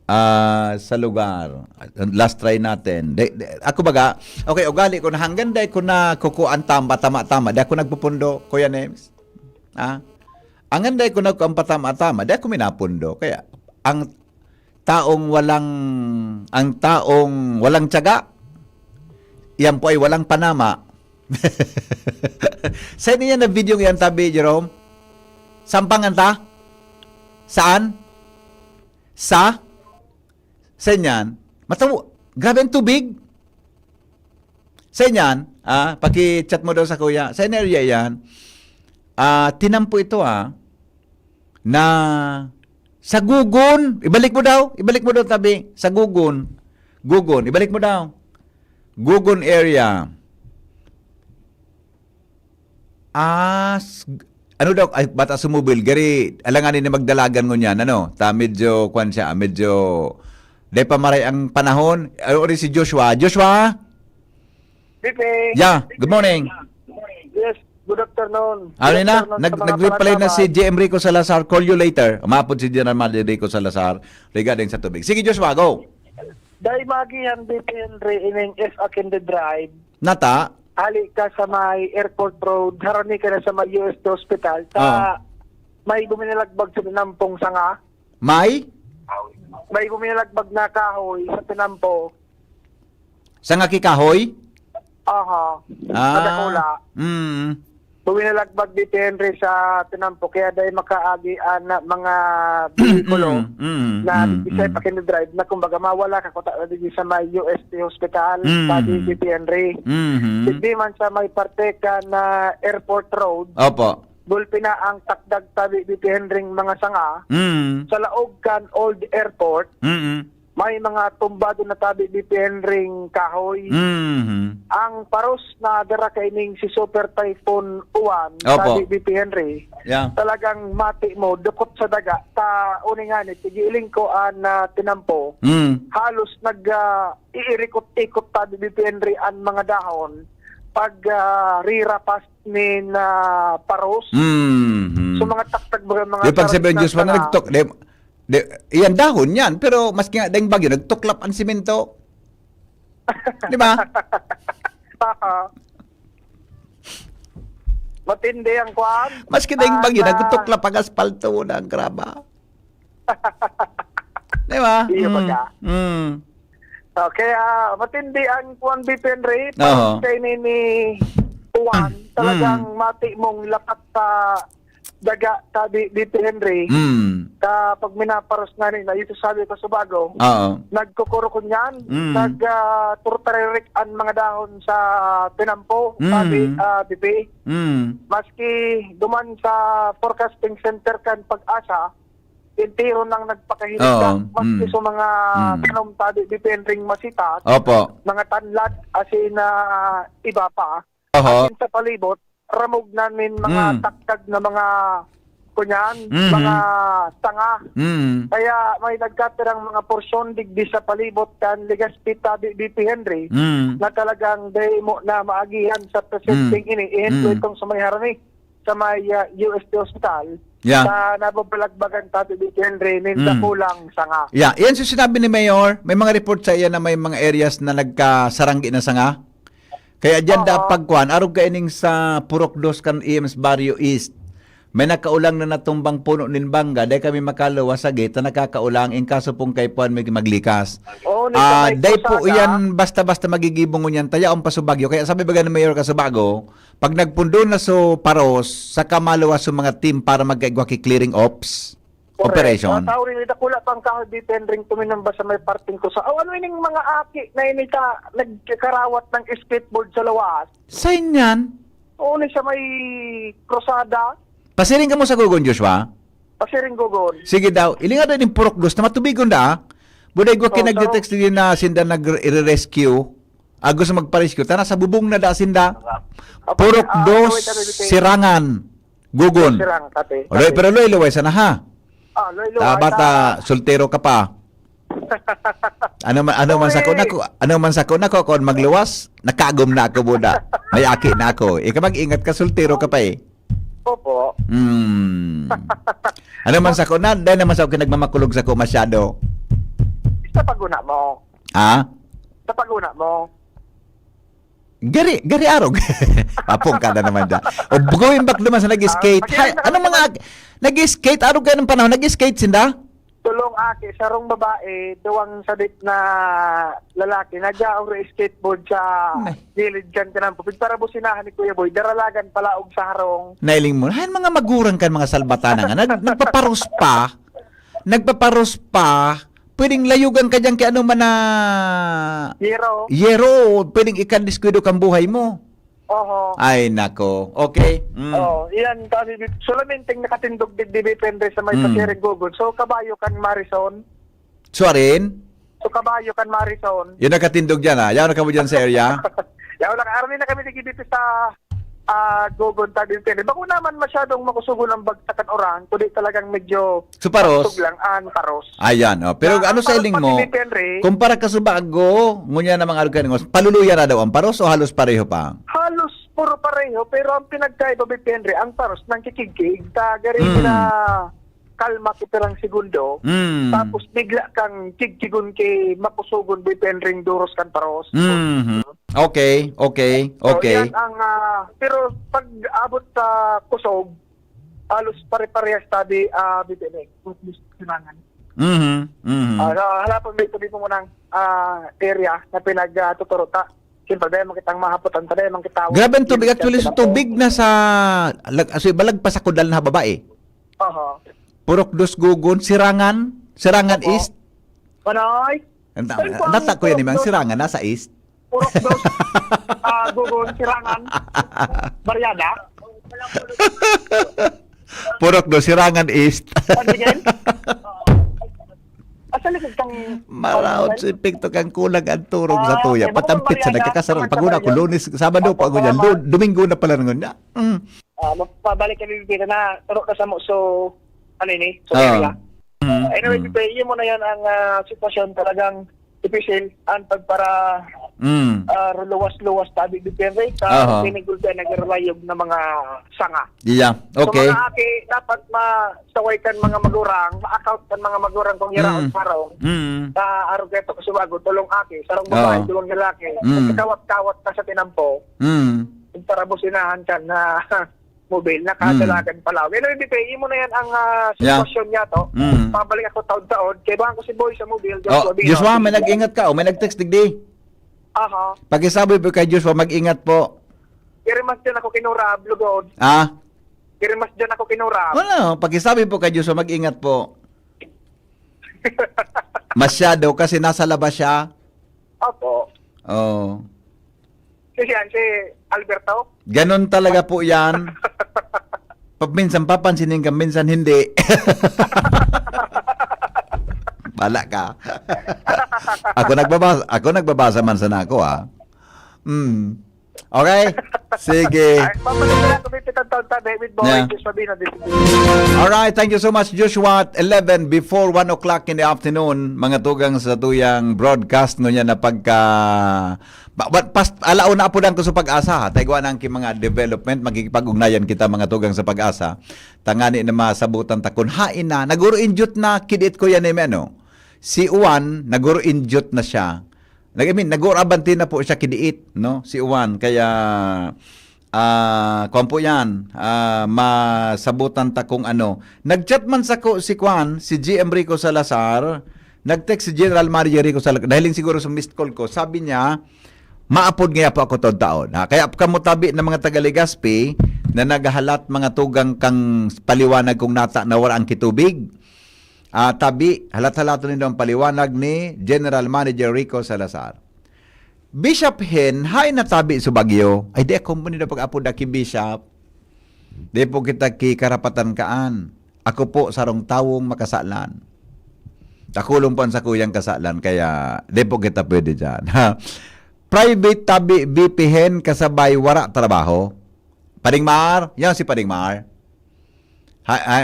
ah, sa lugar. Last try natin. De, de, ako baga, okay, ugali ko na hanggang dai ko na kukuha ang tama, tama, tama. Di ako nagpupundo, Kuya Nems. Ah? Hanggang dai ko nagkuha ang patama-tama, di ako minapundo. Kaya, ang taong walang, ang taong walang tiyaga, yan po ay walang panama. Sa inyo yan na video yan, tabi, Jerome? Sampangan ta? Saan? Sa? Sa inyan? Matawo, grabe ang tubig. Sa inyan, ah, paki-chat mo daw sa kuya. Sa area yan, ah, tinampo ito, ah, na sa Gugon. Ibalik mo daw. Ibalik mo daw, tabi. Sa Gugon. Gugon. Ibalik mo daw. Gugon area. Ah, s-, ano daw, ay, bata sumubil, gari, alanganin na magdalagan ngunyan, ano? Ta, medyo, kwan siya, medyo, dai pa maray ang panahon. Ano rin si Joshua? Joshua? Pepe. Yeah, good morning. Yes, Good afternoon. Ano na? Nag-reply na si G M Rico Salazar. Call you later. Umapod si General Manager Rico Salazar regarding sa tubig. Sige, Joshua, go. Dai magihan dito, Henry, ining F Akende Drive. Nata? Ali ka sa may Airport Road, harani ka na sa may U S T Hospital. Ta, may buminalagbag sa tinampong sanga. May? May buminalagbag na kahoy sa tinampo. Sanga ki kahoy? Aha. Ah. Madakula. Mm. Buminalagbag dito, Henry, sa tinampo. Kaya dahil makaagi ang mga behikulo Mm, mm, na mm, di siya mm. Pakindrive na kumbaga mawala ka kuta na digdi sa may U S T Hospital, Mm. sa D C P Henry. Mhm. Hindi man sa may parte ka na Airport Road, Opo. gulpi na ang takdag tabi dito, Henry, mga sanga. Mm. Sa laog kan Old Airport, Mm. may mga tumbado na tabi dito, Henry, kahoy. Mhm. Ang paros na dara kaining si Super Typhoon Uwan, Opo. tabi dito, Henry. Yeah. Talagang mati mo, dukot sa daga. Ta, uningan, igiiling ko an, ah, tinampo. Mm. Halos nag, ah, iirikot-ikot tabi dito, Henry, an mga dahon. Pag, ah, rirapas nin, ah, paros. Mm. So, mga taktak, mga, mga Di pag sabihin, karagdag Diyos, wala na nga. nagtok-, di, di, iyan dahon yan, pero maski nga dahil bagyo, nagtuklap ang simento. Di ba? Oo. Matindi ang kwan. Maski dahil Ah, bagyo, na nagtuklap ang aspalto na ang graba. Di ba? Iyo Mm. baga. Mm. Okay, ah, matindi ang kwan, B P Henry. Oho. Pag kayo ni, ni Juan, Mm. talagang mati mong lapat sa daga, sabi, B P Henry. Mm. Kapag minaparos nga nila, ito sabi ko sa bago, Oo. nagkukurukon yan, Mm. nag, ah, turtaririk ang mga dahon sa tinampo, Mm. sabi, ah, B P. Mm. Maski duman sa forecasting center kan Pag-asa, entero nang nagpakahilig Oo. na, maski Mm. sa mga Mm. tanom, sabi, B P Henry, masitas, Opo. mga tanlad, asin na iba pa. Oho. Asin sa palibot, ramog namin mga Mm. takdag na mga kunyan, Mhm. mga sanga. Mm. Kaya may nagkatirang mga porsyon digdi sa palibot kan Legazpi, sabi, B P Henry, Mm. na talagang dahil mo na maagihan sa presenting Mm. ini. Ehemplo Mm. itong sa may harani, sa may, ah, U S T Hospital, Yeah. sa nababalagbagan, sabi, B P Henry, nin Mm. dakulang sanga. Yeah, yan sa sinabi ni Mayor, may mga report sa iya na may mga areas na nagkasaranggi na sanga. Kaya diyan Oo. da pagkuan, arog kaining sa Purok Dos kan E M's Barrio East. May nakaulang na natumbang puno nin bangga, dai kami makaluwas sa gate na nakakaulang, in kaso pong kaipuhan may maglikas. Oo, ni Ah, sa may dai po Cruzada. yan basta-basta magigibong ngunyan, tayaon pa sa Baguio. Kaya sabi baga ni Mayor Casubago, pag nagpundo na so paros, saka maluwas so mga team para magkaigwa ki clearing ops. Correct. Operation. Sa Tauri, may dakula pang kahoy, B P Henry, tuminamba sa may parting Cruzada. O, ano ining mga aki na ini ka, nagkakarawat ng skateboard sa lawas? Sa inyan? Oo, ni sa may Cruzada. Pasiring ka mo sa Gogon, Joshua? Pasiring Gogon. Sige daw. Ilinga daw yung Purok Dos na matubigon da, ah. Buday gwa Oo, kinagdetext din na sinda nag-rescue. Ah, gusto magpa-rescue. Tana sa bubong na da sinda. Apa, Purok ah, Dos, wait, wait, wait. Sirangan. Gogon. Sirang, kate, Oloy, kate. Pero loy, luway sana ha. Ah, loy, luway, Tama ta, ta. Soltero ka pa. Ano man, ano man sa ko Uy. nako, ano man sa ko nako, kung magluwas, nakagom na ako, buda. May aki na ako. Ikaw mag-ingat ka, soltero ka pa eh. Opo. Hmm. Ano man sa ko na, dahil naman sa ko nagmamakulog sa ko masyado. Sa paguna mo. Ha? Sa paguna mo. Gari, gari arog. Papong ka na naman dyan. O, going back naman sa nag-skate. Ah, Hay, ano mga, nag-skate? Arog ka ng panahon, nag-skate sinda? Tulong aki, sarong babae, duwang sadit na lalaki. Nag-auro skateboard sa Ay. gilid kan kanang pupig para businahan ni Kuya Boy. Daralagan palaog sa harong. Nailing mo. Hay, mga magurang kan mga salbatana nga. Nag, nagpaparos pa. Nagpaparos pa. Pwedeng layugan ka dyan kay ano man na Yero. Yero. Pwedeng ikadiskuido kang buhay mo. Oho. Ay, nako. Okay. Mm. Oh, iyan, kasi solamente nakatindog digdi depende sa may Mm. Pasireng Gugod. So, kabayo kan Marison. Suarin? So, kabayo kan Marison. Yung nakatindog dyan, ha? Yaw na kamo dyan sa area? Yaw lang. Army na kami digdi dito sa, ah, Gugod, tabi depende. Bako naman masyadong makusugon ang bagsakan orang, kundi talagang medyo Suparos? Tuglang an paros. Ayan, oh. Pero Na ano ang sa paros iling mo? Pati ni Henry, Kumpara ka sa bago, ngunya na mga alkaningos, paluluya na daw ang paros o halos pareho pa? Halos Puro pareho, pero ang pinagkaiba, Bibi Henry, ang paros nangkikigkig, ta gari Mm. na kalma ki pirang segundo, Mm. tapos bigla kang kigkigon ki makusogon, Bibi Henry, duros kan paros. Mhm. Okay, okay, So, okay. yan ang, ah, pero pag abot sa kusog, halos pare-parehas tabi, ah, Bibi Henry. Kung gusto ko kailangan. Mhm, mhm. Ah, sa halapon, may sabi ko munang, ah, area na pinag, ah, tuturuta. Siyempre, dahil makitang mahapotan, dahil makitawag. Grabe ang tubig. Actually, sa tubig na sa, lag-, so, ibalag pa sa kudal na babae. Aha. Purok Dos Gugon, Sirangan, Sirangan Opo. East. Manay? Ang ta-, Saan po ang ang tata ko yan, Purok Dos? Sirangan, nasa East. Purok Dos, ah, Gugon, Sirangan, Barriada. Purok Dos, Sirangan East. Pag-, Asa likod kang Maraot sa epekto kang kulang ang turog sa Ah, tuya. Okay. Bukod Patampit sa Mariana, nagkakasarang. Naman sa Pag una ko, Mariana. Lunes, Sabado Opo, pa ako dyan. Tama. Lu-, Domingo na pala ngon niya. Mm. Ah, mapabalik kami, Pipita, na turo ka sa mo. So, ano yun eh? So, Ah. area. Mm, Anyway, mm. Pipita, yun mo na yan ang ah, sitwasyon. Talagang difícil ang pagpara Mm. ah, luwas-luwas tabi depende sa Aha. pinigulpian naglalayog na mga sanga. Yeah. So, Okay. mga aki, dapat masaway kan mga magurang, ma-account kan mga magurang kung yara Mm. ang parong Mm. sa arog eto, kasi bago, tulong aki, sarong babae, Oo. tulong lalaki, Mm. kawat-kawat na sa tinampo, Mm. yung parabusinahan ka na mobil, nakadalagan Mm. pala. Pero hindi pa, imo na yan ang ah, Yeah. sitwasyon niya to. Mm. Pabalik ako taon-taon, kaibahan ko si Boy sa mobil, Oh, Joshua Bino. Joshua, may nag-ingat ka o may nag-text digdi? Aha. Pakisabi po kay Joshua, mag-ingat po. Kirimas dyan ako kinurab, lugod. Ah? Kirimas dyan ako kinurab. Wala, pakisabi po kay Joshua, mag-ingat po. Masyado kasi nasa labas siya. Opo. Oh. Si, si, si Alberto? Ganon talaga po yan. Paminsan papansinin ka, minsan hindi. Bala ka. Ako nagbabasa, ako nagbabasa man sana ako, ah. Hmm. Okay? Sige. Ay, papalala ko, may pitang taon tabi, with Boy, Yeah. Joshua Bino, this is Alright, thank you so much, Joshua. At eleven, before one o'clock in the afternoon, mga tugang sa tuyang broadcast ngunyan na pagka, ba-, ba-, pas-, alauna apo lang ko sa Pag-asa, ha? Taigwa na ang ki-, mga development, magkikipag-ugnayan kita, mga tugang sa Pag-asa. Tangani na masabutan ta kun hain na, naguro-injut na, kidit ko yan, eh, ano? Si Juan, naguro-injut na siya. Nag-, I mean, nag-uurabanti na po siya kidiit, no? Si Juan. Kaya, ah, kwan po yan, ah, masabutan ta kung ano. Nag-chat man sako si kwan, si G M Rico Salazar, nag-text si General Manager Rico Salazar, dahil siguro sa missed call ko, sabi niya, maapod ngaya po ako taon-taon. Ha? Kaya kamo tabi na mga taga Legazpi na naghahalat mga tugang kang paliwanag kung nata na wala ang kitubig. Ah, tabi, halat-halaton nindo ang paliwanag ni General Manager Rico Salazar. Bishop Hen, hain na tabi sa Baguio. Ay, di ako mo nila pag-apod aki, Bishop. Di po kita ki karapatan kaan. Ako po sarong tawong makasalan. Takulong po ang sakuyang kasalan, kaya di po kita pwede dyan. Ha? Private tabi, V P Hen, kasabay wara trabaho. Pading Mar, yan si Pading Mar. Ha, ha,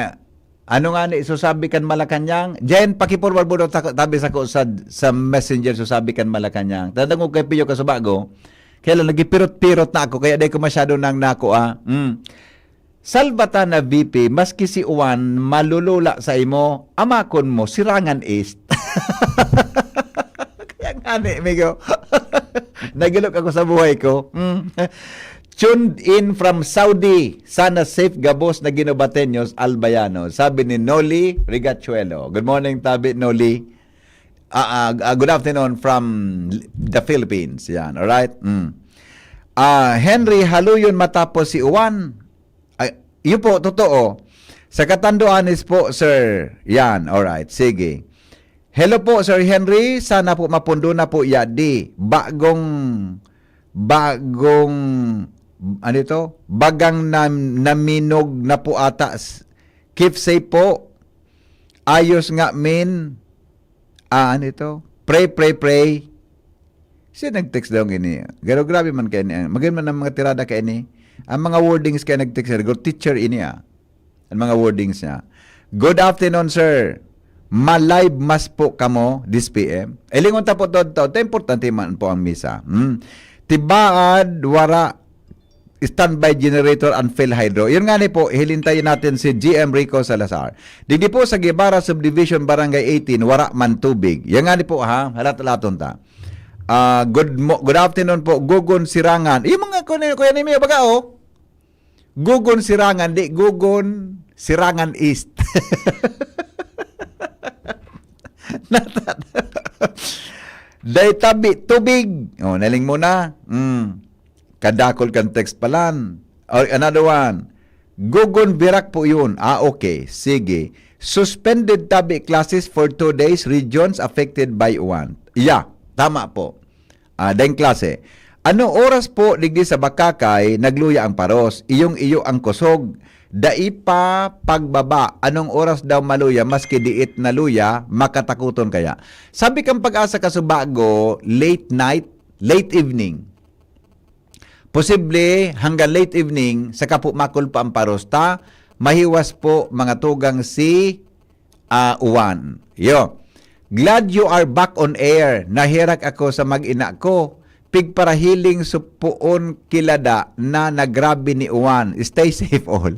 ano nga ni susabi kan Malacañang? Jen, pakipurwar mo daw ta-, tabi sa ko sa, sa messenger susabi kan Malacañang. Tandang ko kay Pio Kasubago, kaya lang nagipirot-pirot na ako, kaya di ko masyado nang nako, ah. Mm. Salvatan na V P, maski si Juan, malulula sa imo, amakon mo, Sirangan East. Kaya nga ni, amigo. Nagilok ako sa buhay ko. Mm. Tuned in from Saudi. Sana safe gabos na Guinobateños, Albayano. Sabi ni Noli Rigachuelo. Good morning, tabi, Noli. Ah, ah, ah, good afternoon from the Philippines. Yan, alright? Mm. Ah, Henry, haluyon matapos si Juan. Ay, yun po, totoo. Sa Catanduanes po, sir. Yan, alright. Sige. Hello po, Sir Henry. Sana po mapundo na po yadi. Bagong, bagong, ano ito? Bagang na, naminog na po ata. S-, keep safe po. Ayos nga, min. Ah, ano ito? Pray, pray, pray. Siya nag-text daw ini. Pero grabe man kayo ni. Maganda man ang mga tirada kayo ni. Ang mga wordings kayo nag-text, siguro teacher ini, ah. Ang mga wordings niya. "Good afternoon, sir. Ma-live mass po kamo this P M." Eh, lingon ta po, to, to, to, importante man po ang misa. Hmm. Tibaad, wara, standby generator and field hydro. Yun nga ni po, hilintayin natin si G M Rico Salazar. Digdi po sa Guevara Subdivision, Barangay eighteen, wara man tubig. Yan nga ni po ha, halat-halaton ta. Ah, good mo, good afternoon po, Gugon Sirangan. Yung mga kuya, kuya ni Mio, baga oh. Gugon Sirangan, di Gugon Sirangan East. Nata-, Day tabi tubig. Oh, naling mo na. Mm. Kadakol kan text palan. Or another one. Gugon birak po yun. Ah, okay. Sige. Suspended tabi classes for two days, regions affected by uwan. Yeah, tama po. Ah, daing klase. Anong oras po digdi sa Bakakay nagluya ang paros? Iyong iyo ang kusog. Dai pa pagbaba. Anong oras daw maluya maski diit naluya, makatakuton kaya? Sabi kang Pag-asa Kasubago, late night, late evening. Posible hanggang late evening, saka po makulpa ang paros ta. Mahiwas po mga tugang si ah, uwan. Yo. Glad you are back on air. Naherak ako sa mag-ina ko. Pigparahiling supoon kilada na nagrabi ni uwan. Stay safe all.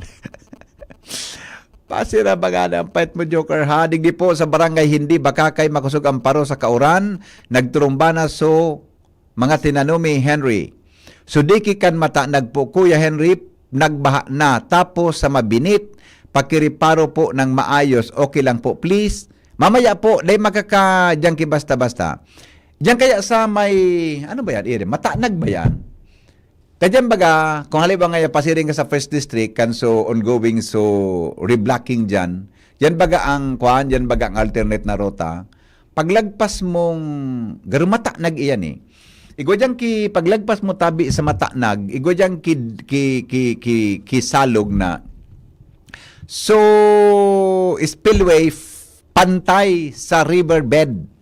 Pasira ba nga ang pait mo, Joker, ha? Digdi po sa barangay, hindi bakakay makusog ang paro sa kauran. Nagturumba na so mga tinanomi, Henry. So, diki kan matanag po, Kuya Henry, nagbaha na. Tapos sa mabinit, pakiriparo po ng maayos. Okay lang po, please. Mamaya po, dai makaka-junkie basta-basta. Diyan kaya sa may, ano ba yan, Iri? Matanag ba yan? Kaya dyan baga, kung halimbawa nga pasiring ka sa First District, kan so ongoing, so reblocking dyan, yan baga ang, kwan, yan baga ang alternate na ruta. Paglagpas mong, garo matanag iyan eh. Igwa dyan ki, paglagpas mo tabi sa matanag, igwa dyan ki, ki, ki, ki, ki salog na. So, spillway f-, pantay sa riverbed.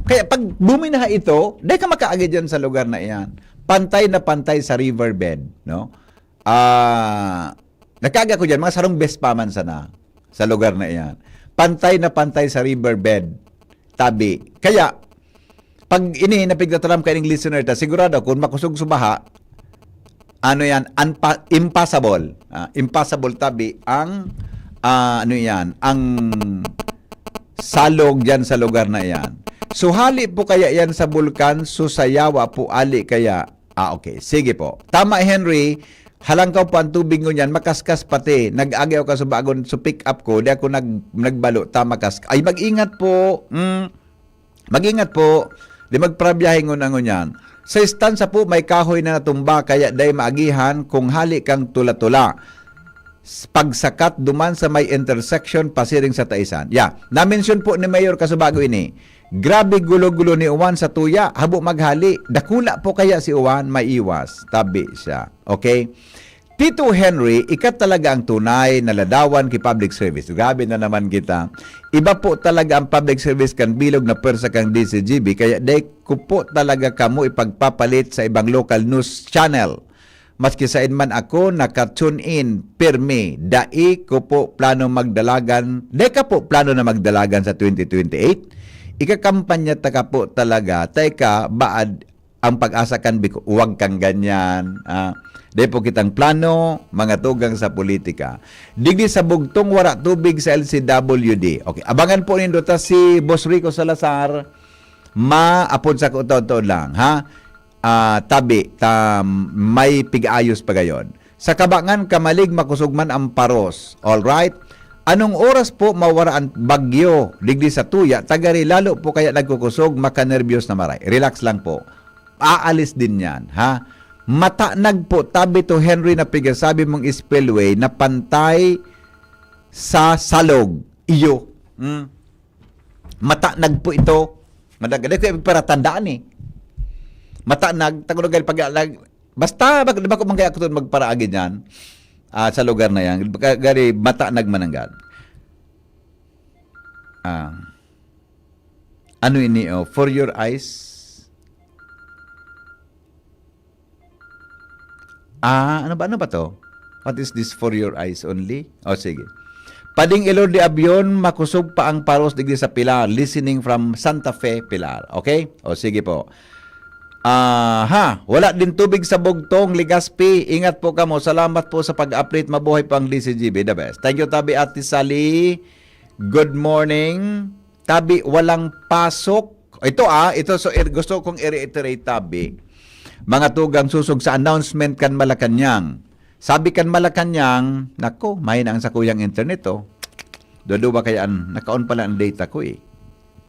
Kaya pag buminaha ito, dai ka makaagi dyan sa lugar na iyan. Pantay na pantay sa riverbed, no? Ah, nakaagi ako dyan, mga sarong bes pa man sana sa lugar na iyan. Pantay na pantay sa riverbed, tabi. Kaya, pag ini napigtataram ka ning listener ta, sigurado, kung makusog sa baha, ano yan, unpa-, impassable. Ah, impassable tabi ang, ah, ano yan, ang salog dyan sa lugar na iyan. So, hali po kaya yan sa bulkan, so sa yawa po, ali kaya. Ah, okay. Sige po. Tama, Henry. Halangkaw po ang tubig ngunyan, makaskas pati. Nag-agi ako kasubagon, so pick up ko, di ako nag-, nagbalo, ta makas-, ay, mag-ingat po. Mm. Mag-ingat po. Di magparabiyahe ngunyan, ngunyan. Sa istansa po, may kahoy na natumba, kaya dai maagihan kung hali kang tula-tula. S-, pagsakat duman sa may intersection pasiring sa Taisan. Yeah, na-mention po ni Mayor Kasubago ini. Grabe gulo-gulo ni Juan sa tuya, habo maghali. Dakula po kaya si Juan, maiwas. Tabi siya. Okay? Tito Henry, ika talaga ang tunay na ladawan ki public service. Grabe na naman kita. Iba po talaga ang public service kan bilog na pwersa kang D C G B, kaya dai ko po talaga kamo ipagpapalit sa ibang local news channel. Maski saen man ako naka-tune in, pirmi, dai ko po plano magdalagan, dai ka po plano na magdalagan sa twenty twenty-eight? Ikakampanya ta ka po talaga, ta ika, baad ang Pag-asa kan Bicol, huwag kang ganyan. Ah, dai po kitang plano, mga tugang sa politika. Digdi sa bugtong, wara tubig sa L C W D. Okay, abangan po nindo ta si Boss Rico Salazar, maapod sa kutoon lang, ha? Ah, tabi, ta may pig-ayos pa gayon. Sa Kabangan, Kamalig, makusog man ang paros. All right? Anong oras po mawara ang bagyo digdi sa tuya? Tagari lalo po kaya nagkukusog, makanerbiyos na maray. Relax lang po. Aalis din yan, ha? Matanag po, tabi to Henry na pigasabi mong spillway na pantay sa salog. Iyo. Hmm? Matanag po ito. Madagal ko yung paratandaan eh. Matanag, tagunugal pag basta, bak-, di ba kung kaya ako magparaagi dyan, ah, sa lugar na yan, baka gari, matanag mananggal. Ah, ano ini, oh, for your eyes? Ah, ano ba, ano ba to? What is this, for your eyes only? O, sige. Pading Ilor de Avion, makusog pa ang paros digdi sa Pilar. Listening from Santa Fe, Pilar. Okay? O, sige po. Aha, wala din tubig sa Bugtong, Legazpi. Ingat po kamo. Salamat po sa pag-update. Mabuhay po ang D C G B, the best. Thank you, tabi, Ate Sally. Good morning. Tabi, walang pasok. Ito, ah, ito, so, ir-, gusto kong i-reiterate, tabi. Mga tugang, susog sa announcement kan Malacañang. Sabi kan Malacañang, "Nako, mahina ang sakuyang internet, oh. Duduwa kaya an, naka-on pala ang data ko, eh.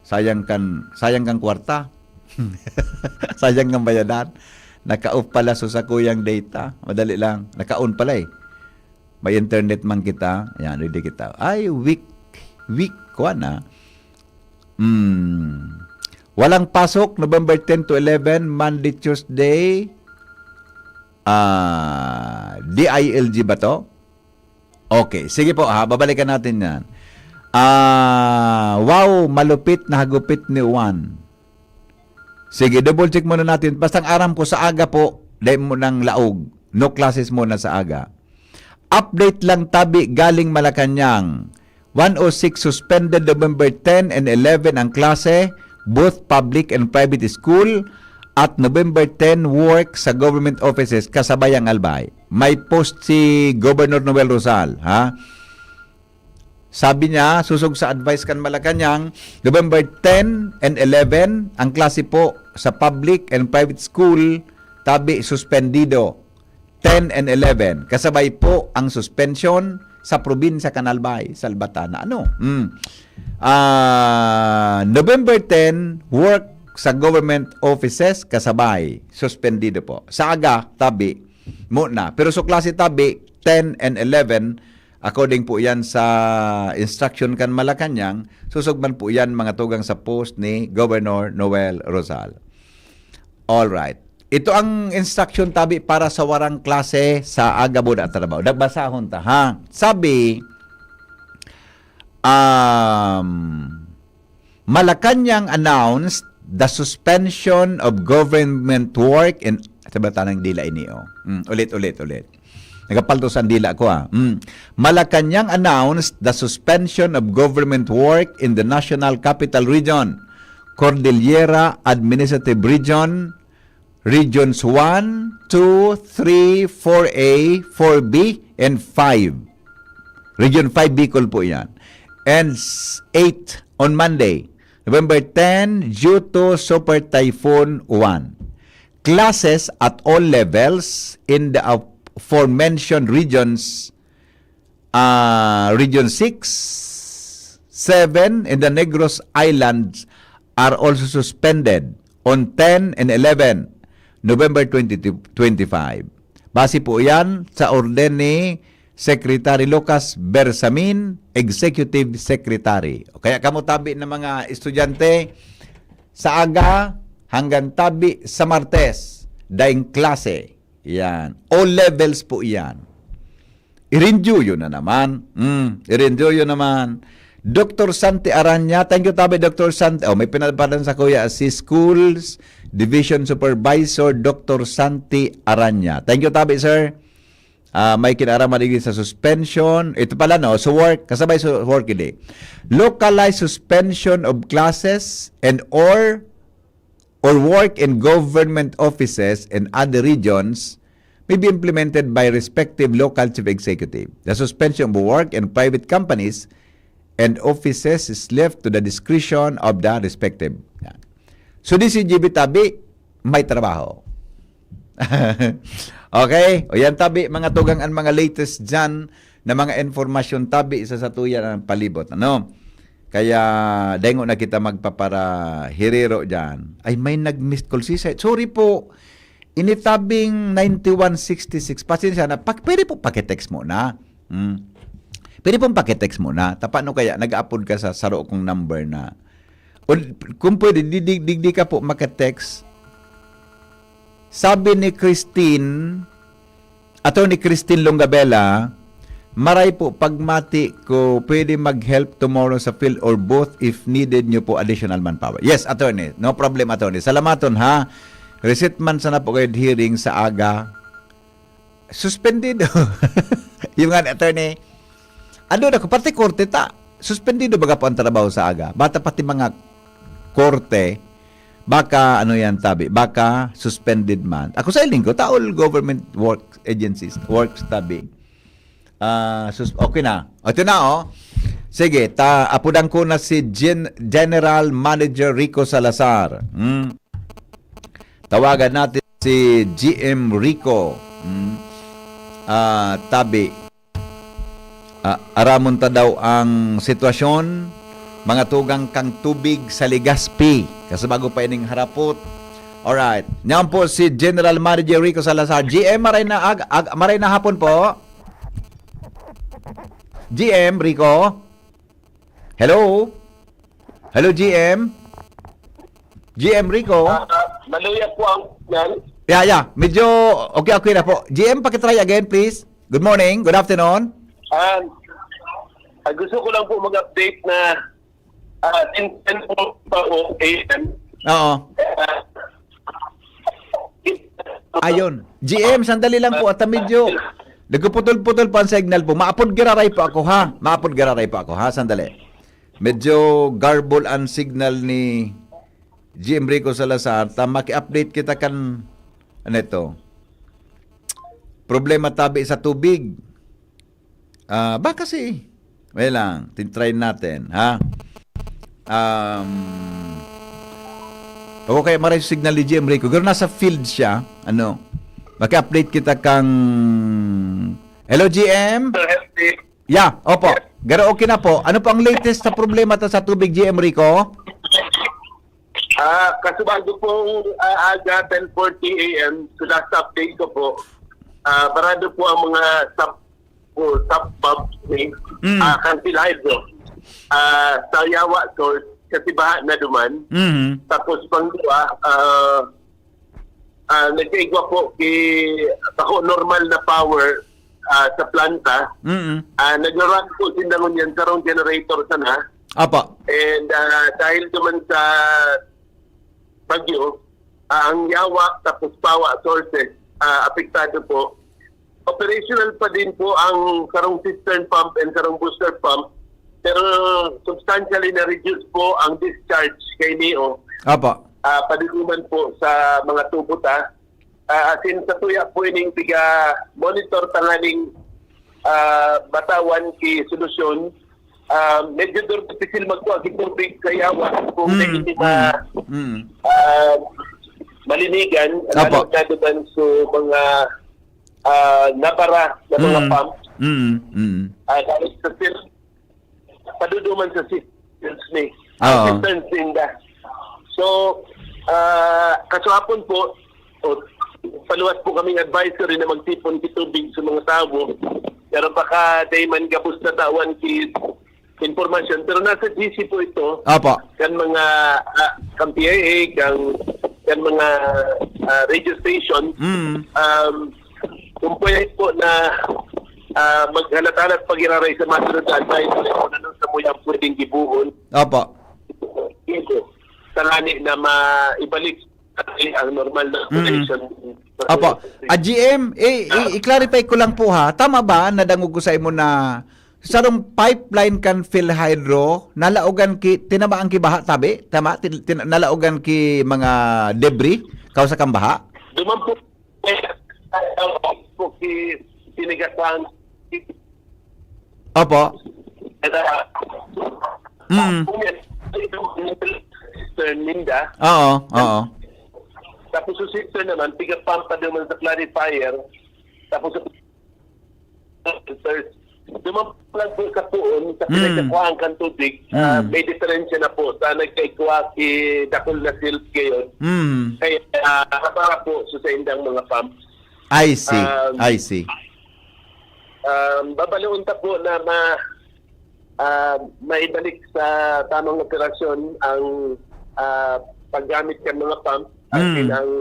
Sayang kan, sayang kan kwarta. Sayang kan bayadan. Naka-off pala sa sakuyang data. Madali lang. Naka-on pala, eh. May internet man kita." Yan, ready kita. Ay, weak, weak, kuwan, ah. Hmm. Walang pasok, November ten to eleven, Monday, Tuesday. Ah, D I L G ba to? Okay, sige po ha, babalikan natin yan. Ah, wow, malupit na hagupit ni Juan. Sige, double check muna natin. Basta ang aram ko sa aga po, dahil mo nang laog. No classes muna sa aga. Update lang, tabi, galing Malacañang. One oh six suspended November ten and eleven ang klase, both public and private school, at November ten work sa government offices kasabay ang Albay. May post si Governor Noel Rosal, ha? Sabi niya, susog sa advice kan Malacañang, November ten and eleven ang klase po sa public and private school, tabi, suspendido. Ten and eleven. Kasabay po ang suspension sa probinsya kan Albay, Salvatana. Ano? Mm. Ah, November ten, work sa government offices kasabay. Suspendido po. Sa aga, tabi, muna. Pero sa klase tabi, ten and eleven, according po yan sa instruction kan Malacañang, susog man po yan mga tugang sa post ni Governor Noel Rosal. All right. Ito ang instruction tabi para sa warang klase sa aga buda trabaho. Nagbasahon ta, ha? Sabi, um, Malacañang announced the suspension of government work in, sabi tanang dila ini, oh. Mm, ulit, ulit, ulit. Nagapaltos ang dila ko, ah. Mm. Malacañang announced the suspension of government work in the National Capital Region, Cordillera Administrative Region, Regions one, two, three, four A, four B, and five. Region five Bicol po yan. And s-, eight on Monday, November ten, due to Super Typhoon Juan. Classes at all levels in the aforementioned regions, ah, Region six, seven, and the Negros Islands are also suspended on ten and eleven November twenty twenty-five. Base po yan sa orden ni Secretary Lucas Bersamin, Executive Secretary. Kaya kamo tabi na mga estudyante, sa aga hanggang tabi sa Martes, daing klase. Yan. All levels po yan. Irinjuyo na naman. Mm, irinjuyo naman. Doctor Santi Aranya, thank you tabi, Doctor Santi. Oh, may pinapadan sa kuya, si Schools Division Supervisor, Doctor Santi Aranya. Thank you tabi, sir. Ah, may kinaraman digdi sa suspension. Ito pala, no? So work, kasabay sa work, hindi. Localized suspension of classes and or or work in government offices and other regions may be implemented by respective local chief executive. The suspension of work in private companies and offices is left to the discretion of the respective. Yan. So, D C G B tabi, may trabaho. Okay? O yan tabi, mga tugang, ang mga latest dyan na mga informasyon tabi sa satuya ng palibot. Ano? Kaya, dengo na kita magpaparahiriro dyan. Ay, may nag-missed call. Si, sorry po, initabing ninety-one sixty-six. Pasensya na. Pak-, pwede po pakitext muna. Hmm. Pwede pong pakitext muna. Tapano kaya, nag-upload ka sa saro kong number na. O, kung pwede, di, di, di, di ka po makatext. Sabi ni Christine, Attorney Christine Longabella, maray po pagmati ko, pwede mag-help tomorrow sa field or both if needed nyo po additional manpower. Yes, attorney. No problem, attorney. Salamaton, ha. Receipt man sana po kayo hearing sa aga. Suspendido. Yung nga, attorney, ano na ko, pati korte ta. Suspendido baga po ang trabaho sa aga. Bata pati mga korte, Baka, ano yan, tabi? Baka suspended man. Ako sa linggo, taol government work agencies, works tabi. Ah, sus-, okay na. Ito na, oh. Sige, ta apudan ko na si Gen-, General Manager Rico Salazar. Hmm. Tawagan natin si G M Rico. Hmm. Ah, tabi. Ah, aramon ta daw ang sitwasyon, mga tugang kan tubig sa Legazpi. Kasi bago pa ining harapot. Alright. Yan po si General Manager Rico Salazar. G M, maray na ag-, ag-, maray na hapon po. G M, Rico? Hello? Hello, G M? G M Rico? Ah, maluya po ang signal. Yeah, yeah. Medyo okay, okay na po. G M, pakitry again, please. Good morning, good afternoon. Ah, ah, gusto ko lang po mag-update na, ah, since ten po pa o A M. Oo. Ah, Ayun. G M, sandali lang po. At medyo nagpuputol-putol po ang signal po. Maapod giraray po ako, ha? Maapod giraray po ako, ha? Sandali. Medyo garbled ang signal ni G M Rico Salazar. Ta maki-update kita kan, ano ito? Problema tabi sa tubig. Ah, baka si, wait lang, tintry natin, ha? Um, o kaya maray signal ni G M Rico. Pero nasa field siya, ano? Maki-update kita kang, hello, G M? Sir Henry. Yeah, opo. Yes. Pero okay na po. Ano po ang latest sa problema ta sa tubig, G M Rico? Ah, kasubado pong, ah, aga, ten forty A M, so last update ko po, ah, barado po ang mga sub, o sub pump ni, Mm. ah, Cancel Hydro. Ah, sa Yawa source, kasi baha na duman. Mhm. Tapos pang dua, ah, ah, nagkaigwa po ki, bako normal na power, ah, sa planta. Mm. Ah, nagra-run po sinda ngunyan sarong generator sana. Apa. And, ah, dahil naman sa bagyo, ah, ang Yawa tapos Pawa sources, ah, apektado po. Operational pa din po ang sarong cistern pump and sarong booster pump, pero substantially na-reduce po ang discharge kay Neo. Apa. Ah, paduduman po sa mga tubo ta. Ah, asin sa tuya po ining piga-monitor tanganing, ah, matawan ki solusyon. Ah, medyo dur-, dipisil magkuha ki tubig sa Yawa kung Mm, medyo ma-, mm, mm. ah, malinigan, Apo. lalo na naman sa mga, ah, nabara na mga Mm. pump. Mm, mm. Ah, dahil sa sil-, paduduman sa systems ni, Oo. systems ninda. So, ah, kaswapon po, o, paluwas po kaming advisory na magtipon ki tubig sa mga tawo. Pero baka dai man gabos natawan ki impormasyon. Pero nasa G C po ito. Apo. Kan mga, ah, kan P I A, kan, kan mga, ah, radio station. Mm. Um, kung pwede po na, ah, maghalat-halat pag-iraray sa masunod na advisory kung anong samuyang pwedeng gibuhon. Apo. Yun po. Tangani na maibalik ang normal na Mm. operation. Apo. Ah, G M, eh, eh, Ah. i-clarify ko lang po ha. Tama ba, nadangog ko sa imo na sarong pipeline kan PhilHydro, nalaogan ki, tinamaan ki baha, tabi? Tama? Tin-, tin-, nalaogan ki mga debris, kausa kan baha? Duman po, eh, po ki, tinigasan, Opo. Kaya, Mm. kung yan, ito, sister ninda. Oo, oo. Tapos yung sister naman, piga-pump pa naman sa clarifier. Tapos, filters. Duman lang po sa puon, sa Mm. pinagkakuhaan kan tubig, ah, Mm. may diferensya na po sa nagkaigwa ki dakul na silt ngayon. Mm. Kaya, ah, para po sa saindang mga pumps. I see. Um, I see. Um, babaloon ta po na ma-, ah, maibalik sa tamang operasyon ang, ah, paggamit kan mga pump, as Mm. in ang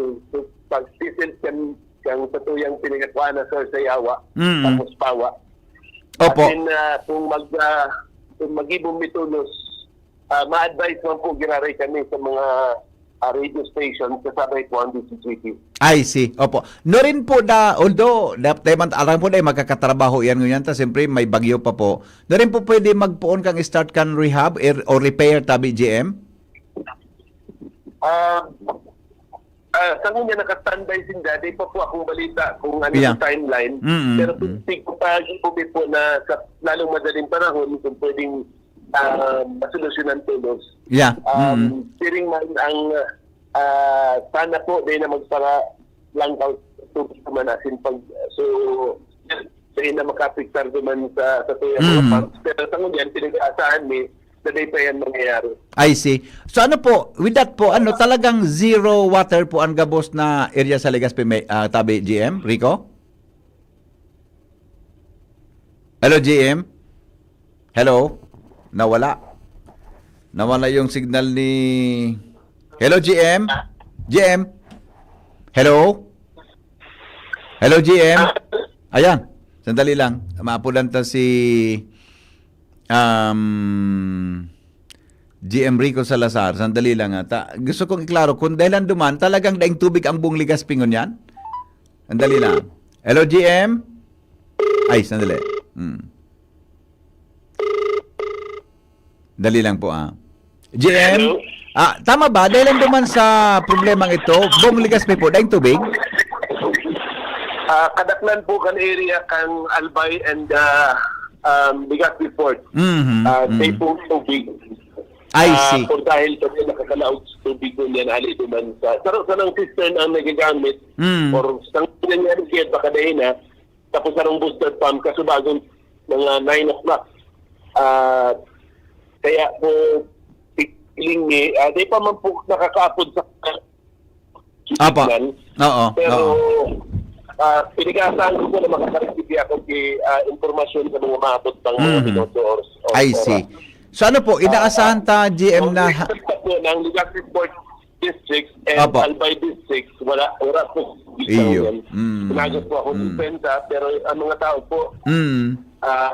pag-silt kan, kan satuyang pinagkakuhaan na source sa Yawa, Mm. tapos Pawa. Opo. As in, ah, kung mag-, ah, kung mag-ibon mitulos, ah, ma-advise man po giraray kami sa mga, ah, radio station kasabay po ang D C G T. I see. Opo. Nuarin po da, although, da, tayo man, aram po na, eh, magkakatrabaho yan ngunyan, ta siyempre may bagyo pa po. Nuarin po pwede magpoon kang start kan rehab er, o repair, tabi, G M? Ah, ah, sa ngunyan, naka-standby sinda. Di pa po akong balita kung ano Yeah. sa timeline. Mm, Pero mm. tig-, kung pagi po, po na sa lalong madaling panahon, kung pwedeng, ah, masolusyonan tolos. Yeah. Um, Mm. siring man ang, ah, sana po, di na magpara langkaw tubig naman, as in, pag, so, di na makaapektar naman sa, sa tuyang mga Mm. pumps. Pero sa ngunyan, pinag-aasahan mi na di pa yan mangyayari. I see. So ano po, with that po, ano, talagang zero water po ang gabos na area sa Legazpi, may, ah, tabi, G M Rico? Hello, G M? Hello? Nawala. Nawala yung signal ni... Hello, G M? G M? Hello? Hello, G M? Ayan. Sandali lang. Maapulan ta si, um, G M Rico Salazar. Sandali lang, ha. Ta-, gusto kong iklaro, kung dahilan duman, talagang daing tubig ang buong Legazpi ngunyan? Sandali lang. Hello, G M? Ay, sandali. Hmm. Dali lang po, ah. G M? Hello? Ah, tama ba? Dahilan duman sa problemang ito, buong Legazpi po, daing tubig? Ah, kadaklan po kan area kan Albay and, ah, um, Legazpi Port. Mhm, Ah, mhm. safe pong tubig. I Ah, see. Kung dahil kami nakakalaog sa tubig ko niyan, ali duman sa, sa, sa nang cistern ang nagagamit, Mm. or sa nangyari siya, baka dahil na, tapos sarong booster pump, kasubagon mga nine o'clock. Ah, kaya po, feeling ni, ah, di pa man po nakakaapod sa Apo. signal. Oo, Pero, oo. ah, pinag-aasahan ko po na makakareceive ako si, ah, impormasyon sa mga maabot pang mga Mhm. minuto or, or I see. oras. So ano po, inaasahan Ah, ta, G M, na ang ha- result po ng Legazpi Port District and Apo. Albay District, wala, wala po. Iyo. Mm. Sinagot po ako ng Mm. pensa, pero ang mga tao po, Mm. ah,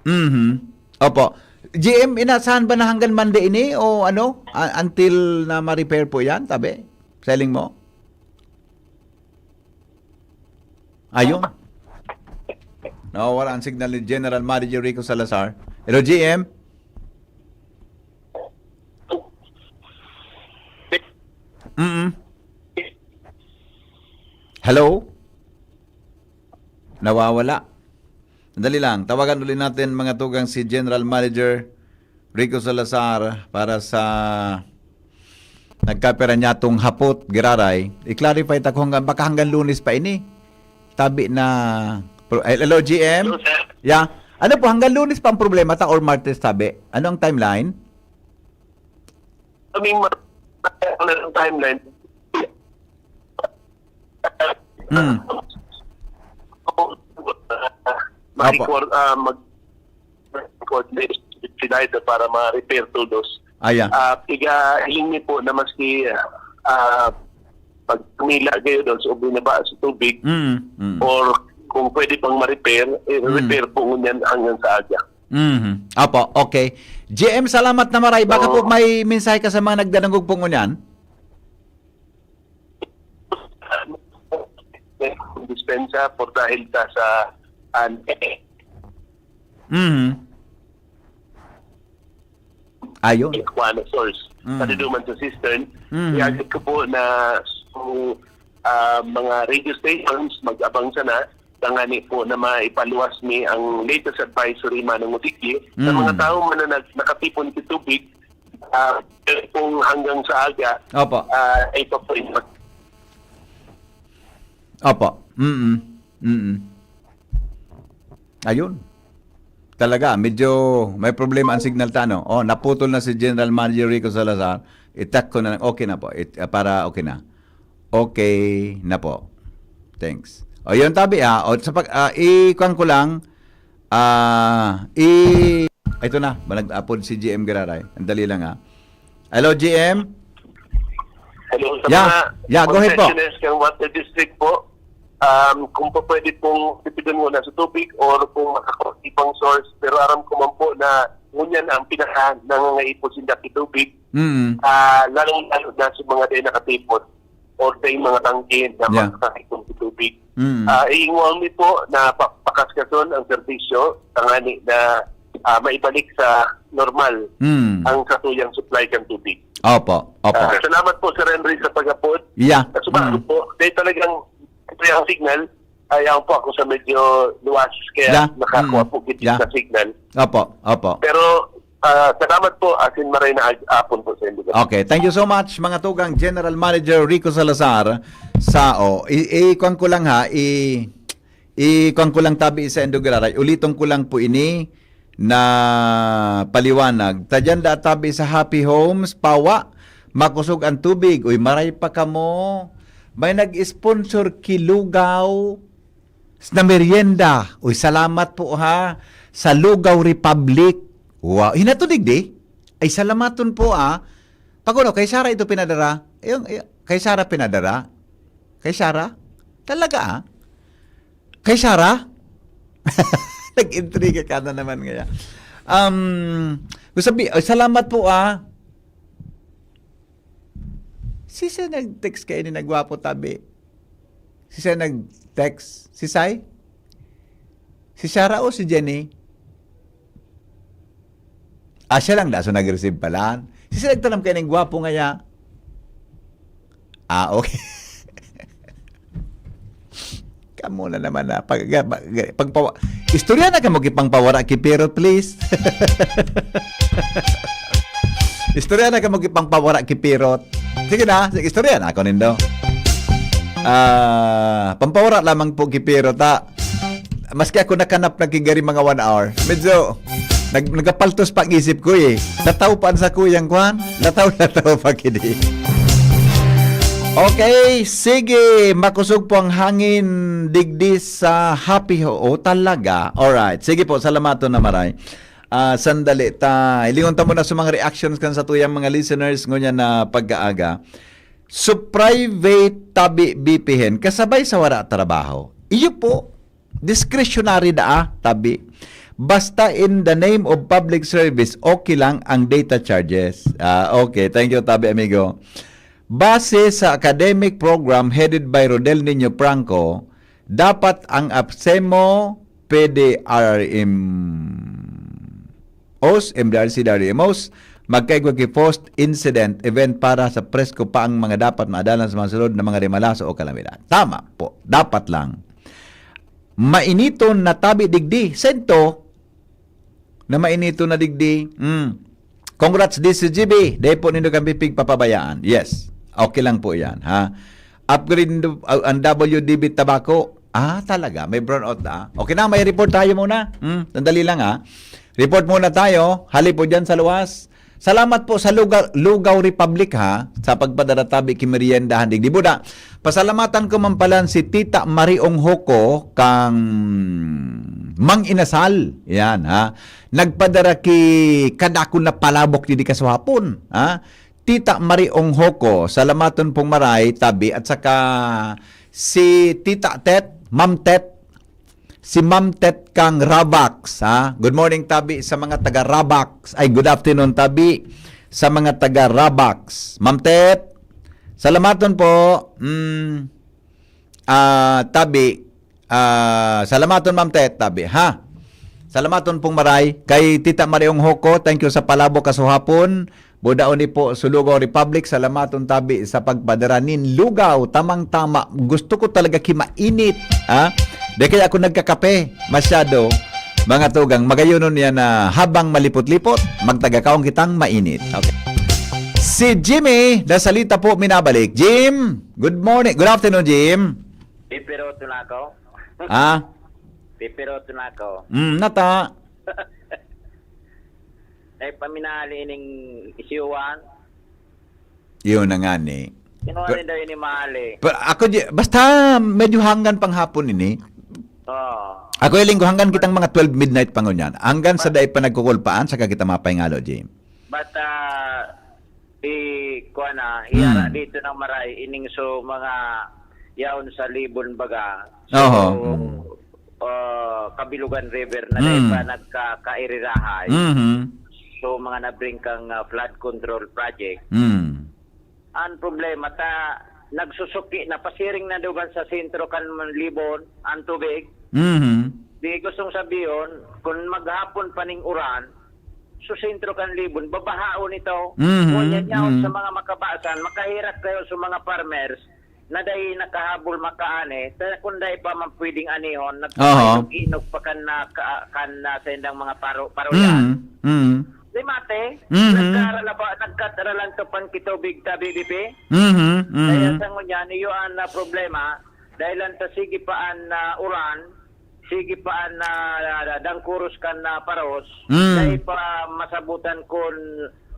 Mhm. Opo. G M, inaasahan ba na hanggang Monday ini o ano? A-, until na ma-repair po yan, tabi? Selling mo? Ayun. Nawawala ang signal ni General Manager Rico Salazar. Hello, G M? Mm. Hello? Nawawala. Dali lang, tawagan uli natin, mga tugang, si General Manager Rico Salazar para sa nagkapira niya tong hapot, giraray. I-clarify ta kung hanggang, baka hanggang Lunes pa ini. Tabi na pro-, eh, hello, G M? Hello, sir. Yeah. Ano po, hanggang Lunes pa ang problema ta or Martes, tabi? Ano ang timeline? Kaming ma-, ano ang timeline? Hmm. Opo. Ma-record, ah, mag-, record ni Expedite para ma-repair todos. Ayan. Ah, piga hiling mi po na maski, ah, pag tumila kayo doon sa binaba sa tubig, Mm, mm. or kung pwede pang ma-repair, eh, Mm. repair po ngunyan hanggang sa aga. Mhm. Apo, okay. G M, salamat na maray. Baka po Oo. may mensahe ka sa mga nagdadangog po ngunyan? Dispensa por dahil ta sa an-, Mhm. Ayun. Kuha na source. Mhm. Sa diduman sa cistern, Mhm. iagad ko po na sa, ah, mga radio stations, mag-abang sana, tangani po na maipaluwas mi ang latest advisory manong Odiki sa Mhm. mga tao man na nag-, nakatipon sa tubig, ah, kung hanggang sa aga, Opo. ah, ay pa po ito. Opo. Mm-mm. Mm-mm. Ayun. Talaga, medyo may problema ang signal ta, no? Oh, naputol na si General Manager Rico Salazar. I-tag ko na lang. Okay na po. It, ah, para okay na. Okay na po. Thanks. O, yun, tabi, ah. O, sa pag, ah, ikuan ko lang, ah, i-, ito na, nag-upload si G M Gararay. Ang dali lang, ah. Hello, G M? Hello, sa Yeah. mga Yeah, go ahead po. concessionaires ng Water District po, um, kung pa pwede pong tipidon muna sa tubig or kung makakaibang source, pero aram ko man po na ngunyan ang pinaka nangangaipon sinda sa tubig, Mm. ah, lalong-lalo na sa mga day nakatipon or sa mga tangke na Yeah. makakaipon sa tubig. Mm. Ah, iingwang mi po na pa-, pakaskason ang serbisyo, tangani na, ah, maibalik sa normal Mm. ang satuyang supply kan tubig. Opo, opo. Ah, salamat po, Sir Henry, sa pag-apod. Yeah. Sa subago Mm. po, dahil talagang ito yung signal, ay ang po ako sa medyo luwas, kaya Yeah. nakakuha Mm. po kita Yeah. sa signal. Opo, opo. Pero ah, salamat po, asin maray na ag- apon po sa inyo. Okay, thank you so much, mga tugang. General Manager Rico Salazar, sa, oh, i, i, kuwan ko lang ha, i, i, kuwan ko lang tabi sa Indogararay. Uliton ko lang po ini na paliwanag. Tadyan da tabi sa Happy Homes, Pawa, makusog ang tubig. Uy, maray pa kamo. May nag-sponsor ki lugaw na merienda. Uy, salamat po ha. Sa Lugaw Republic. Wow. Hinato digdi? Ay, salamaton po ah. Paguno, kay Sarah ito pinadara? Ayun, ay, kay Sarah pinadara? Kay Sarah? Talaga ah? Kay Sarah? Nag-intriga ka na naman ngayon. Um, gusto sabi, ay, salamat po ah. Si siya nag-text kayo ni nagwapo tabi. Si siya nag-text. Si Sai? Si Sarah o si Jenny? Ah, siya lang daso nag-receive pala. Si siya nagtanam kayo ng gwapo ngaya. Ah, okay. Kamo na naman na pag, pag, pagpawa, istorya na kamo kipangpawara ki Pirot, please. Istorya na kamo kipangpawara ki Pirot. Sige na, sige, istorya na ako nindo. Ah, pampawara lamang po ki Pirot, ha. Maski ako nakanap na kigari mga one hour. Medyo nag nagapaltos pa ang isip ko eh. Nataw pa ang sakuyang kwan. Nataw, nataw pa kini. Okay, sige. Makusog po ang hangin digdi sa Happy Ho. Oh, talaga. Alright. Sige po, salamaton na maray. Ah, sandali ta. Hilingon ta muna sa mga reactions kan sa tuyang mga listeners ngunyan na pag-aaga. So, private tabi B P hen, kasabay sa wala trabaho. Iyo po, discretionary daa, tabi. Basta in the name of public service, okay lang ang data charges. Ah, okay. Thank you, tabi amigo. Base sa academic program headed by Rodel Niño Franco, dapat ang APSEMO, P D R M os, M D R C, D R M os, magkaigwa ki post incident event para sa presko pa ang mga dapat maadalan sa mga sunod na mga rimalaso o kalamidad. Tama po, dapat lang. Mainiton na tabi digdi, sento, na mainiton na digdi. Mm. Congrats, D C G B. Dai po nindo kami pigpapabayaan. Yes. Okay lang po yan, ha? Upgrade nindo, uh, ang W D B Tabaco. Ah, talaga? May brownout na? Okay na, may report tayo muna. Hmm, sandali lang, ha? Report muna tayo. Hali po dyan sa luwas. Salamat po sa Lugaw, Lugaw Republic, ha, sa pagpadara tabi ki meriendahan digdi. Buda, pasalamatan ko man pala si Tita Mariong Hoko kang Mang Inasal. Yan, ha. Nagpadara ki kadakon na palabok digdi kasuhapon, ha. Tita Mariong Hoko, salamaton pong maray, tabi, at saka si Tita Tet, Ma'am Tet, si Ma'am Tet kang Rabax, ha? Good morning, tabi, sa mga taga Rabax. Ay, good afternoon, tabi, sa mga taga Rabax. Ma'am Tet, salamaton po. Mm, ah, tabi, ah, salamaton, Ma'am Tet, tabi, ha? Salamaton pong maray. Kay Tita Mariong Hoko, thank you sa palabok kasuhapon. Budaon ni po, Sulugaw Republic, salamaton tabi sa pagpadara nin lugaw. Tamang-tama. Gusto ko talaga ki mainit, ha? Di kaya ako nagkakape masyado, mga tugang. Magayonon yan na habang malipot-lipot, magtagakaon kitang mainit. Okay. Si Jimmy, nasalita po, minabalik. Jim, good morning. Good afternoon, Jim. Pipiroto na ako. Ah? Pipiroto na ako. Mm, nata. Ay, paminali ining isyuan. Yun na nga ni. Kinuha rin daw ini mali. Pero ako, di- basta medyo hanggan pang hapon ini. Oh. Ako yung linggo, hanggan kitang mga twelve midnight pa ngunyan. Hanggan sa dai pa nagkukulpaan, saka kita mapahingalo, Jim. But, uh, di, kuha na, hiyara Hmm. dito ng maray, ining so mga yaon sa Libon baga. So, Oho, mm. uh, Kabilugan River na Mm. dahil pa nagkakairirahay. Mhm. So, mga nabring kang uh, flood control project. Mm. Ang problema, ta, nagsusuki na, pasiring na dugan sa sentro kan Libon, ang tubig. Mhm. Di gustong sabihin, kung maghapon pa ning uran, sa sentro kan Libon, babahaon ito. Mhm, Ngunyan yaon mhm. sa mga makabasan, makaherak kayo sa mga farmers na dai nakahabol makaani, ta kun dai pa man pwedeng anihon, Aha. nagpapainog-inog pa kan na, ka, kan na sa indang mga paro, paroyan. Mhm, mhm. Limate, Mhm. nagkaralaba, nagkataralan to pan kitubig ta B B P. Mhm, mhm. Kaya sa ngunyan, iyo an, ah, problema, dahil lang ta sige pa an, ah, uran, sige pa an, ah, dangkuros kan, ah, paros, Mm. dai pa masabutan kun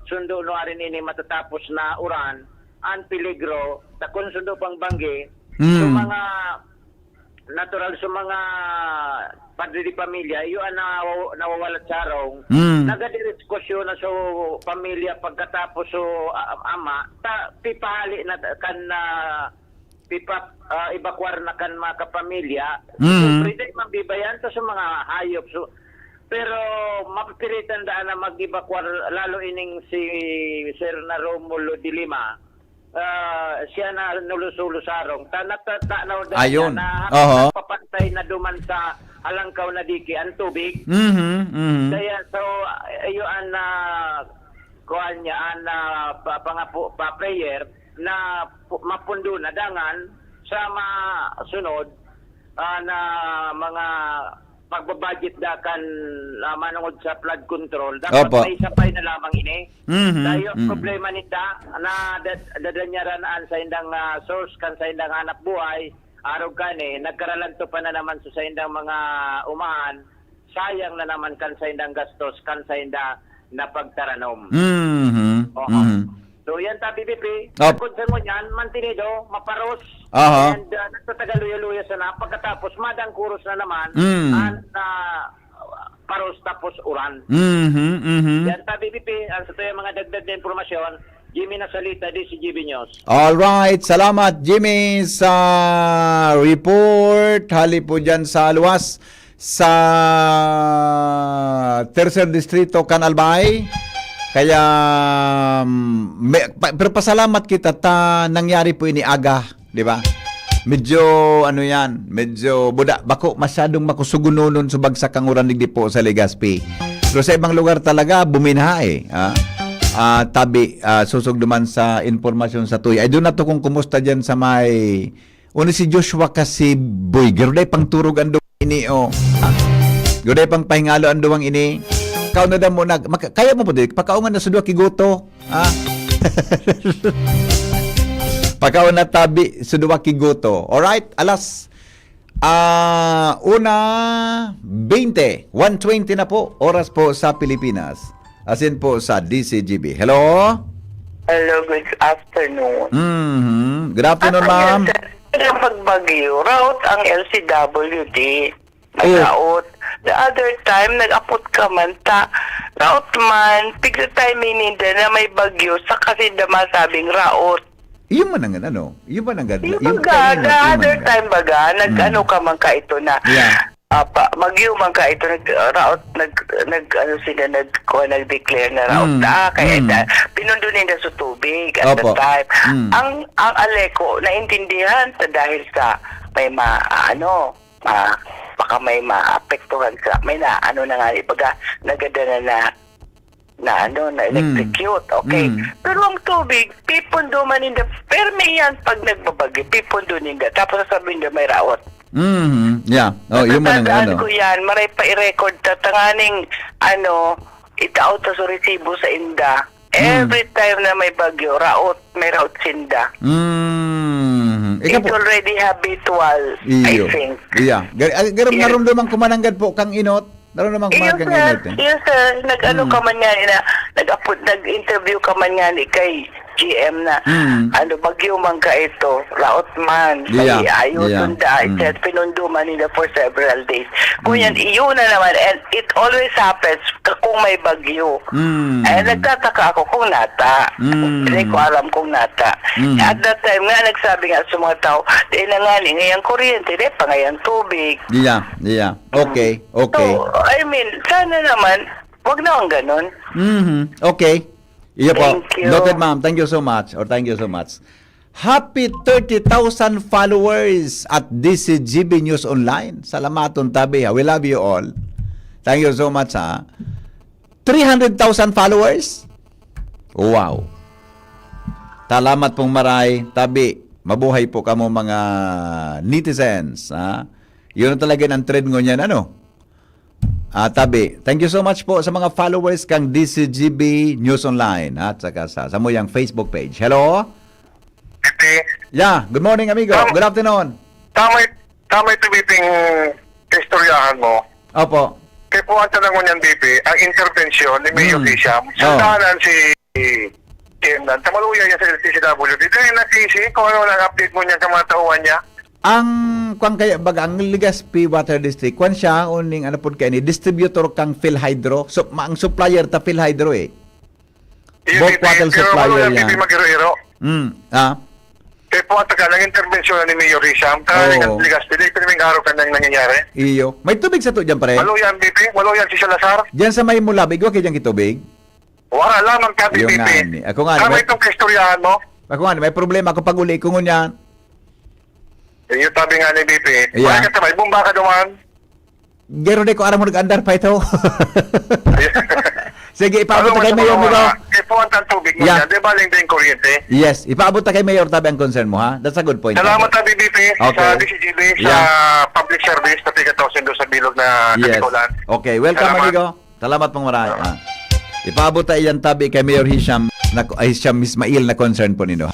sundo no arin ini matatapos na uran, an peligro, ta kun sundo pang banggi, so Mm. mga natural, so mga padre de pamilya, iyo an nawaw-, nawawalat sa harong, Mm. nagadiriskusyon na so pamilya pagkatapos so, ah, ama, ta pipahali na kan, ah, pipa-, ah, ebakuar na kan mga kapamilya. Mm. Siyempre, dai man bibayan ta sa mga hayop. So, pero mapipilitan daan na mag-ebakuar, lalo ining si Sir na Romulo de Lima. Ah, siya na nulos-ulos sa harong. Ta-, nata-, tanaw daan Ayun. niya na Oho. papantay na duman sa Halangkaw na diki ang tubig. Mhm, mhm. Kaya, so, iyo an, ah, kuwan niya, an, ah, pa-, pangapo, pa-prayer na pu-, mapundo na dangan sa masunod, ah, na mga pagbabudget da kan, ah, manungod sa flood control. Dapat Opo. may sabay na lamang ini. Mhm, Tayo ang mhm. problema nita na dad-, dadanyaran an sa indang, ah, source kan sa indang hanap buhay. Arog kani, nagkaralanto pa na naman sa saindang mga umahan, sayang na naman kan saindang gastos, kan sainda na pagtaranom. Mhm, Oho. mhm. So, yan ta, B B P. Op. Bukod sa ngunyan, mantinido, maparos, Aha. and, ah, nagtatagaluya-luya sana. Pagkatapos, madangkuros na naman, Mm. ang, ah, paros tapos uran. Mhm, mhm. Yan ta, B B P, ang sa tuyang mga dagdag na impormasyon, Jimmy Nasalita, D C G B News. Alright, salamat, Jimmy, sa report. Hali po dyan sa luwas, sa Tercer Distrito, kan Albay. Kaya, mm, may, pa, pero pasalamat kita ta nangyari po ini aga, di ba? Medyo, ano yan, medyo buda, bako masyadong makusugunonon sa bagsak ang uran digdi po sa Legazpi. Pero sa ibang lugar talaga, buminaha eh. Ah, ah, tabi, ah, susog duman sa impormasyon sa tuya. Ay, doon na to kung kumusta dyan sa may, una si Joshua kasi, boy, garo dai pang turog ang duwang ini, oh. Ah, garo dai pang pahingalo ang duwang ini. Kao na damo nag, maka-, kaya mo po, di, pakaungan na sa duwa ki goto. Ah. Pakaon na tabi, sa duwa ki goto. Alright, alas, ah, una bente, one twenty na po, oras po sa Pilipinas. Asin po sa D C G B. Hello? Hello, good afternoon. Mhm. Good afternoon, At ma'am. Ayan, sir, kapag bagyo, route ang L C W D. Oh. Nag-route. The other time, nag-apot ka man ta. Route man, tigsa timing ninda na may bagyo, sa kasi da masabing route. Yun man ang ano, yun man ang gad-, Yung yun, baga, yun man, the yun man other ang gad-, time baga, nag-ano Mm. ka man ka ito na, Yeah. ah, pa, bagyo man ka ito, nag-, ah, route, nag-, nag-, ano sila, nag-, kuha, nag-declare na route Mm. na, kaya Mm. da-, pinundo ninda sa tubig at the Opo. time. Mm. Ang, ang Aleco, naintindihan sa dahil sa may ma-, ano, ma-, baka may maapektuhan sa, may na, ano na nga, ibaga, nagada na, na, na, ano, na Mm. electrocute, okay. Mm. Pero ang tubig, pipundo man ninda, pero may yan, pag nagbabagyo, pipundo ninda, tapos sasabihin nila may raot. Mhm. Yeah. Oh, yun man ang Natatandaan ano. ko yan, maray pa i-record, tatanganing, ano, itao ta sa resibo sa inda. Mm. Every time na may bagyo, raot, may raot sinda. Mm. Ika It's po. already habitual, I Iyo. think. Iya. Gar-, ah, gar-, Yes. narumduman ko mananggad po kang inot. Narumduman ko Iyo, man kang sir. inot, eh. Iyo, sir. Nag-ano Mm. ka man nga na, nag-apo-, nag-interview ka man nga ni kay G M na, Mm. ano, bagyo man ka ito, raot man. Iya. Kaya ayo Iya. sunda, Mm. sir, pinundo man nila for several days. Kung Mm. yan, iyo na naman, and it always happens ka-, kung may bagyo. Mm. Eh, nagtataka ako kung nata. Mm. Hindi ko alam kung nata. Mm. At that time nga, nagsabi nga sa mga tao, "Di na nga ni ngayang kuryente, di pa ngayang tubig." Yeah, yeah. Okay, okay. So, I mean, sana naman, wag na ang ganun. Mhm. Okay. Iya po. Thank you. Noted, ma'am. Thank you so much. Or thank you so much. Happy thirty thousand followers at D C G B News Online. Salamaton tabi, ha. We love you all. Thank you so much, ha. Three hundred thousand followers? Wow. Salamat pong maray, tabi. Mabuhay po kamo, mga netizens, ha? Yun ang talaga ang trend ngunyan, ano? Ah, tabi. Thank you so much po sa mga followers kang D C G B News Online, ha? At saka sa, sa muyang Facebook page. Hello? Iti, Yeah, good morning, amigo. Tam- Good afternoon. tamay, tamay tumiping istoryahan mo. Opo. Kaya po ang tanong mo niyan, B P, ang intervensyon ni Mayor Hmm. Hisham, Oh. sundanan si Kemnan, tamaluya niya sa L T C W D. Dahil na K C, kung ano lang update mo niya sa mga tauhan niya. Ang, kwan kaya, baga, ang Legazpi Water District, kwan siya, uning, ano po kayo ni, distributor kang PhilHydro. So, ma-, ang supplier ta PhilHydro eh. Yung Bulk B P, water pero supplier wala yung yan. B P mag-iro-iro. Mm, ah, Kaya po ang taga ng intervensyon ni Mayor Hisham, Oo. talagang Legazpi, dahil pinaming araw ka nang nangyayari. Iyo. May tubig sa to dyan, pre? Walo yan, B P, walo yan si Salazar. Diyan sa may Mulab, igwa kayo dyan kitubig? Wala lamang ka, Yung B P. nga ni. Ako nga, Tama may- itong kaistoryahan mo. Ako nga, may problema ako pag uli ko ngunyan. Yung tabi nga ni B P. Yeah. Wala ka sabay, bomba ka duman. Gero di ko aram mo nag-andar pa ito. Sige, ipaabot Ano na kay mo Mayor sa mo mga daw. Kaya po ang tantubig mo Yeah. yan. Di ba, ling din kuryente? Yes, ipaabot na kay Mayor tabi ang concern mo, ha? That's a good point. Salamat Tabi. tabi, B P, Okay. sa D C G B, sa Yeah. public service, sa Tiga Tausindo sa Bilog na Yes. Kapikulan. Okay, welcome, Salamat. amigo. Salamat pong maray. Ah. Ipaabot ta iyan tabi kay Mayor Hisham, na, ay, Hisham Ismail na concern po nino.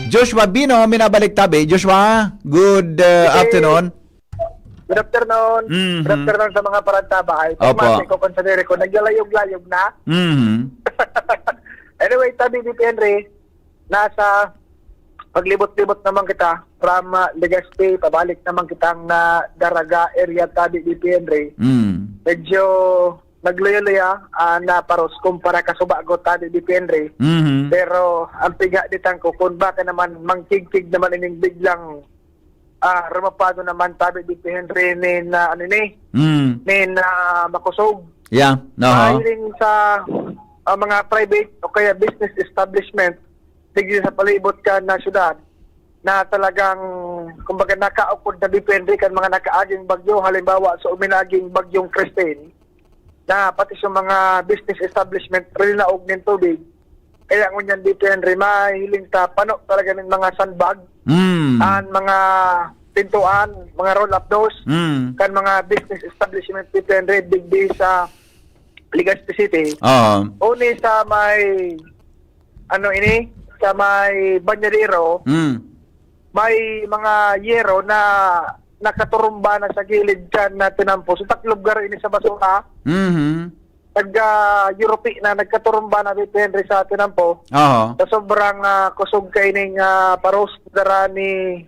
Joshua Bino, minabalik tabi. Joshua, good uh, afternoon. Good afternoon. Mhm. Good afternoon sa mga parantaba. Ay, Opo. Tomate ko, konsehero ko, naglalayog-layog na. Mhm. Anyway, tabi ni Henry, nasa paglibot-libot naman kita from uh, Legazpi, pabalik naman kitang na Daraga area, tabi ni Henry. Mm. Medyo nagluya-luya ah, na paros kumpara kasubago, tabi ni Henry. Mhm. Pero ang piga di tangko, kung baka naman mangkigkig naman ining biglang ah, rumapago naman, tabi ni Henry ni na, ano ni, Mm. ni na makusog. Yeah, no. Mahiling sa ah, mga private o kaya business establishment, digdi sa palibot ka na syudad, na talagang, kumbaga, nakaukod na depende kan mga nakaaging bagyo, halimbawa sa uminaging bagyong Christine, na pati sa mga business establishment, rinaog nin tubig. Kaya ngunyan dito, Henry, mahiling ta, pano talaga nin mga sandbag, Mm. ang mga pintuan, mga roll-up doors, Mm. kan mga business establishment dito, Henry, digdi sa Legazpi City. Oo. Uni sa may, ano ini, sa may banyadero, Mm. may mga yero na nakaturumba na sa gilid dyan na tinampo. So, taklob garo ini sa basura. Mhm. Nag-Europe na, nagkaturumba na dito, Henry, sa tinampo. Oo. Sa sobrang ah, kusog kaining ah, paros dara ni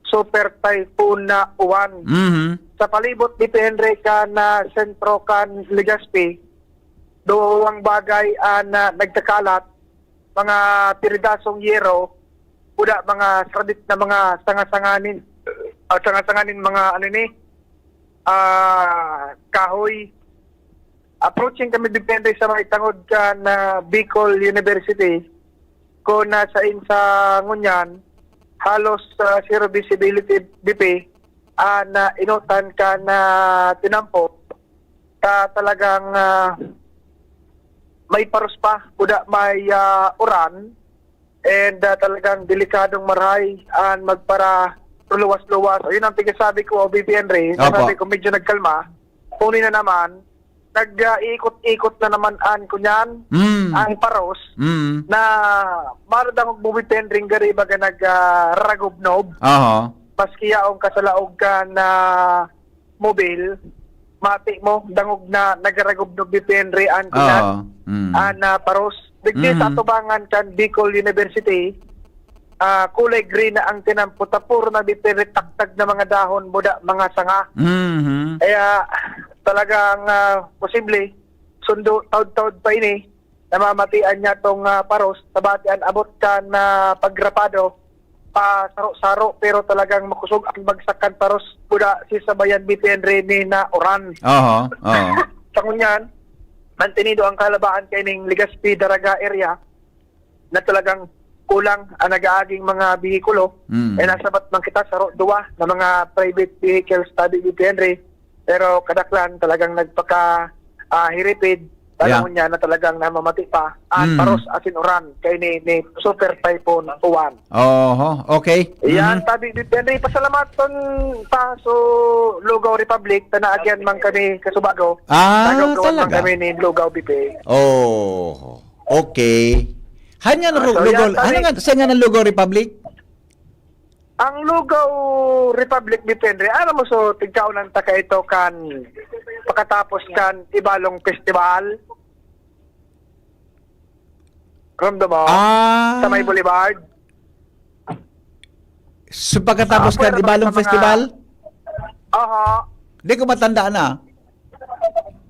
Super Typhoon na Uwan. Mhm. Sa palibot ni Henry kan ah, sentro kan Legazpi, duwang bagay ang ah, nagkakalat, mga piridasong yero, kuda mga sardit na mga sanga-sanganin, ah, sanga-sanganin mga ano ni, ah, kahoy. Approaching kami depende sa may tangod kan ah, Bicol University, kung nasa insa ngunyan, halos ah, zero visibility, B P, ah, na inutan kan ah, tinampo, ta talagang ah, may paros pa, kuda may ah, uran, and ah, talagang delikadong marahay ang magpara luwas-luwas. Ayun ang tigasabi ko, B P Henry. Opo. Sabi ko, medyo nagkalma. Uni na naman, nag-iikot-ikot na naman an kunyan, Mm. ang paros, Mm. na maradangog mo, B P Henry, gari baga nag-ragubnob. Aha. Maski yaong kasalaog ka na mobil, mati mo, dangog na nagaragubnob ni Henry ang kunyan, Oo. Mm. ang ah, paros. Digdi sa Mhm. atubangan kan Bicol University, ah, kulay green na ang tinampo, ta puro na dipiritaktak na mga dahon, muda, mga sanga. Mhm. Kaya talagang ah, posible, sundo, taod-taod pa ini, namamatian niya tong ah, paros, tabati an abot kan ah, pagrapado, pa saro-saro, pero talagang makusog ang bagsak kan paros, kuda si sabayan B P Henry ni na uran. Aha. Oo. Sa ngunyan, mantenido ang kalabaan kaining Legazpi Daraga area na talagang kulang ang nag-aaging mga behikulo. Mm. Eh, nasabat man kita sa ro-, duwa na mga private vehicles, tabi ni Henry. Pero kadaklan talagang nagpaka ah, hiripid Panahon niya na talagang namamati pa. An Mm. Paros asin uran kay ni, ni Super Typhoon Uwan. Oho, okay. Iyan, Mhm. tabi, Henry, pasalamaton pa so Lugaw Republic, ta naagyan man kami kasubago. Ah, Nagawgawan man talaga? kami ni Lugaw B P. Oh, okay. Han nga Ah, ru-, so, Lugaw, yan, ano tabi. nga, sa nga ng Lugaw Republic? Ang Lugaw Republic, B P Henry, aram mo, so, tigkaonan ta kaito kan pakatapos kan Ibalong Festival. Ramdam mo? Ah. Sa may Boulevard. So, pagkatapos Ah, kan pwera ba Ibalong sa mga Festival? Aha. Di ko matandaan na.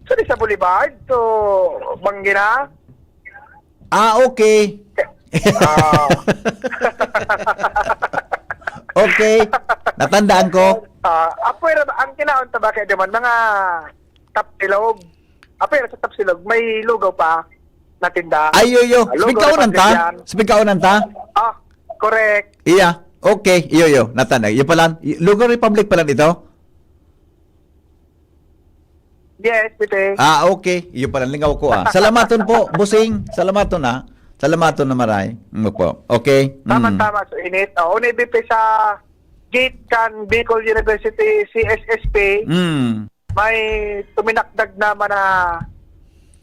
So, di sa Boulevard? So, Banggi na? Ah, okay. Ah. Okay. Natandaan ko. Ah, apoy ra ba, ang kinaon ta ba kay duman, mga tapsilog? Apoy ra sa tapsilog, may lugaw pa na tinda. Ay, yo, yo. Ah, Sa Lugaw pigkaonan Republic ta? yan. Sa pigkaonan ta? Ah, correct. Iya. Okay. Iyo, iyo. Natandaan. Iyo pala. Lugaw Republic pala ito? Yes, Pepe. Ah, okay. Iyo pala. Lingaw ko, ah. Salamaton po, Busing. Salamaton, ah. Salamaton na maray. Ano po? Okay. Mm. Tama-tama, so init. Oo, ni B P sa gate kan Bicol University, C S S P, Mm. may tuminakdag naman na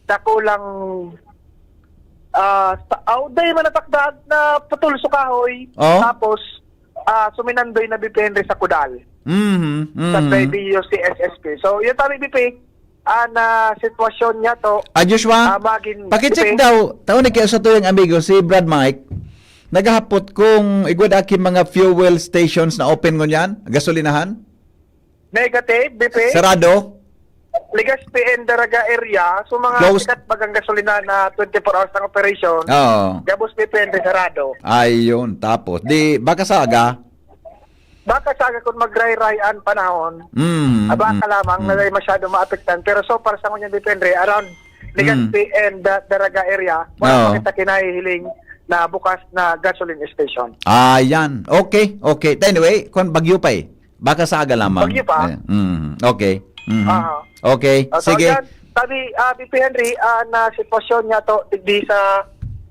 dakulang, ah, sa, oh, dahil man natakdag na putol sa kahoy. Oh. Tapos, ah, suminandoy na, B P Henry, sa Kudal. Mhm, Sa mhm. Trevio, C S S P. So, yun, tabi, B P, ah, na sitwasyon niya to, Ah, Joshua, ah, magin-, pakicheck P P. daw, taon ni kaya sa tuyang amigo, si Brad Mike, naghahapot kung igwad aki mga fuel stations na open ngunyan, gasolinahan? Negative, B P. Sarado? Legazpi and Daraga area, so mga Closed. sikat bagang gasolina na twenty-four hours ang operation. Oo. Gabos, B P Henry, sarado. Ayun, tapos, di, baka saga? Baka saga kung magray-ray an panahon. Mm, Ah, baka mm, lamang mm. na masyado maapektan. Pero so far sa ngunyan, B P Henry, around Legazpi Mm. and, uh, Daraga area, wala Oo. pa kita kinahihiling na bukas na gasoline station. Ah, yan. Okay, okay. Anyway, kung bagyo pa eh. Baka saga lamang. Bagyo pa? Eh, mm, okay. Mhm. Aha. Okay, Ah, so sige. yan, sabi, ah, B P Henry, ah, na sitwasyon niya to, digdi sa,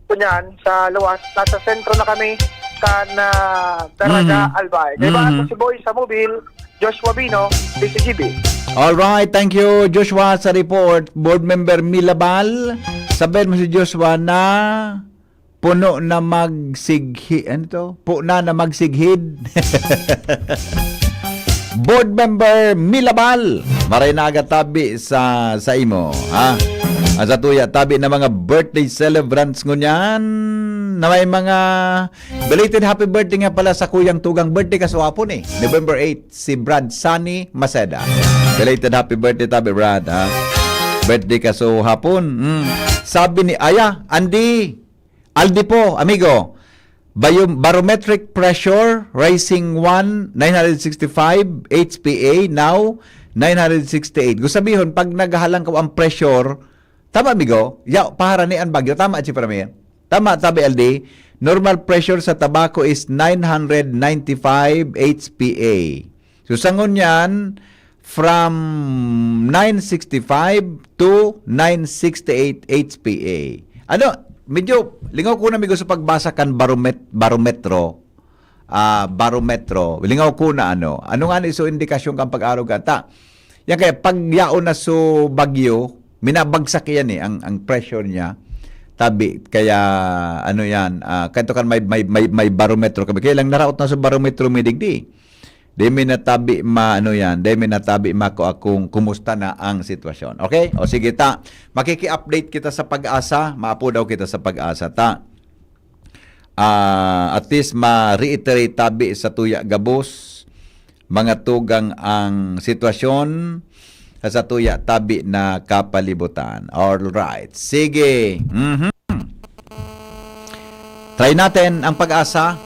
kunyan, sa luwas, nasa sentro na kami kan, ah, Daraga, Mhm. Albay. Kaya ba, Mhm. ako si Boy sa Mobil, Joshua Bino, D C G B. Alright, thank you, Joshua, sa report. Board Member Milabal, sabihin mo si Joshua na puno na magsighi-, ano to? Puna na magsighid. Board Member Milabal, maray na aga tabi sa, sa imo, ha? Ang sa tuya, tabi na mga birthday celebrants ngunyan, na may mga belated happy birthday nga pala sa kuyang tugang birthday kaswapon eh. November eight, si Brad Sunny Maceda. Belated happy birthday tabi, Brad, ha? Birthday ka so hapon. Mm. Sabi ni Aya, Andy, Aldi po, amigo. Bayo-, barometric pressure, rising one, nine hundred sixty-five H P A, now nine hundred sixty-eight. Gusto sabihon, pag naghahalang ka ang pressure, tama, amigo? Ya, paharani ang bagyo. Tama, Chief Ramir? Tama, tabi, L D. Normal pressure sa tabako is nine hundred ninety-five H P A. So, sa ngunyan, from nine sixty-five to nine sixty-eight H P A. Ano, medyo lingaw ko na, amigo, sa pagbasa kan baromet-, barometro. Ah, barometro. Lingaw ko na, ano. Ano nga ni so indikasyon kan pag-arog ka? Ta, yan kaya, pag yaon na so bagyo, minabagsak yan eh, ang, ang pressure niya. Tabi, kaya, ano yan, ah, kanto kan may, may, may, may barometro kami. Kaya lang naraot na sa barometro may digdi. Di mi natabi ma-, ano yan, di mi natabi mako akong kumusta na ang sitwasyon. Okay? O sige ta, makiki-update kita sa Pag-asa, maapo daw kita sa Pag-asa ta. Ah, at least ma-reiterate tabi sa tuya gabos, mga tugang ang sitwasyon sa tuya tabi na kapalibutan. All right. Sige. Mhm. Try natin ang Pag-asa.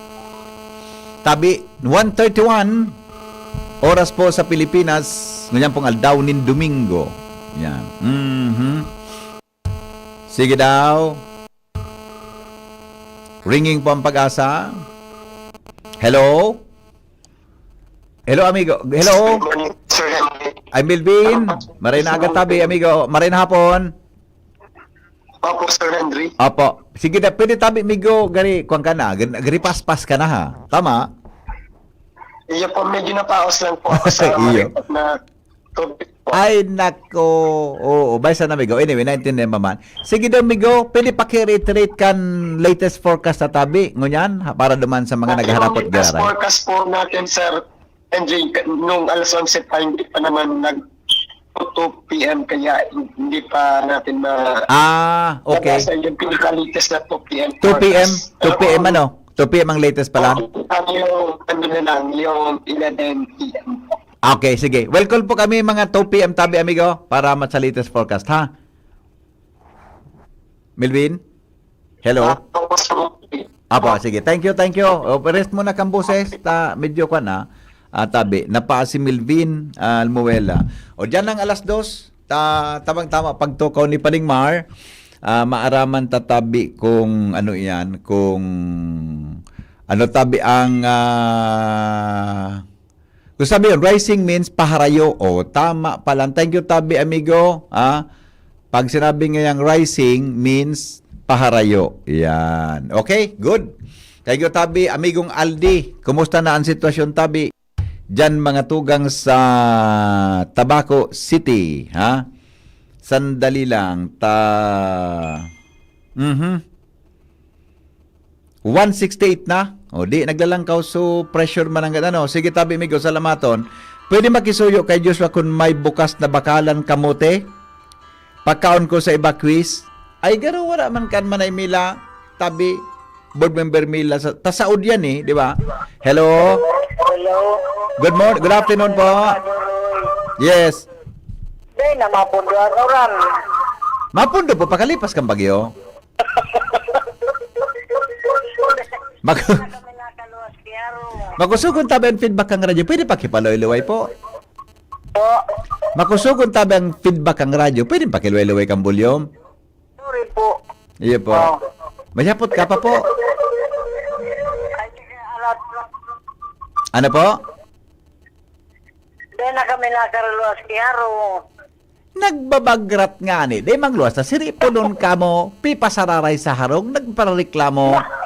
Tabi, one thirty-one, oras po sa Pilipinas, ngunyan pong aldaw nin Domingo. Yan. Mhm. Sige daw. Ringing po ang Pag-asa. Hello? Hello, amigo. Hello? Good morning, Sir Henry. I'm Melvin. Ano po? Maray na Yes, aga tabi, amigo. Maray na hapon. Opo, Sir Henry. Opo. Sige na, pwede tabi, migo, gari, kwan ka na, gari, gari paspas ka na, ha? Tama? Iyo po, medyo napaos lang po ako sa Iyo. maripat na tubig po. Ay, nako. Oo, bay sa na, migo. Anyway, naintindihan pa man. Sige daw, migo, pwede paki-reiterate kan latest forecast na tabi, ngunyan, ha, para duman sa mga At naghaharapot yung latest giraray. forecast po natin, Sir Henry, nung alas onse pa, hindi pa naman nag two P M, kaya hindi pa natin ma- Ah, okay. Nabasa yung pinaka-latest na two P M two P M, forecast. two P M Pero ano? two P M ang latest pala? Ang yung, ano na lang, yung eleven P M. Okay, sige. Well, call po kami mga two P M tabi, amigo, para mat sa latest forecast, ha? Melvin? Hello? Ah, tapos po, Apo, sige. Thank you, thank you. O, rest muna kang boses. Ta, medyo kwan na. Ah, tabi. Napa si Melvin, ah, Almuela. O, dyan ang alas dos. Ta, tamang-tama, pagtukaw ni Paling Mar. Ah, maaraman ta tabi kung ano iyan, kung ano tabi ang, ah, kung sabi yun, rising means paharayo. O, tama pala. Thank you, tabi, amigo. Ah, pag sinabi ngayang rising means paharayo. Yan. Okay, good. Thank you, tabi, amigong Aldi. Kumusta na ang sitwasyon, tabi? Diyan, mga tugang sa Tabaco City, ha? Sandali lang. Ta... Mhm. One sixty-eight na. O, di naglalangkaw, so pressure man ang ano. Sige, tabi, migo, salamaton. Pwede makisuyo kay Joshua kun may bukas na bakalan kamote? Pagkaon ko sa evacuees. Ay, garo, wala man kan Manay Mila, tabi, board member Mila, sa, tasaod yan eh, di ba? Hello? Hello? Good morning, good afternoon po. Yes. Day na mapundo ang uran. Mapundo po, pakalipas kang bagyo. Mag- Kami nakaluwas kay Aro. Makusugon tabi ang feedback kang radyo. Pwede pakipaloy-luway po. Po. Makusugon tabi ang feedback kang radyo. Pwede pakiluway-luway kang volume. Sorry po. Iyo po. Oh. Mayapot ka pa po. Ay, sige, alat. Ano po? Di na kami nakaluwas kay Aro. Nagbabagrat nga ni. Di mangluwas na. Siripunon ka mo. Pipasararay sa harong. Nagpareklamo.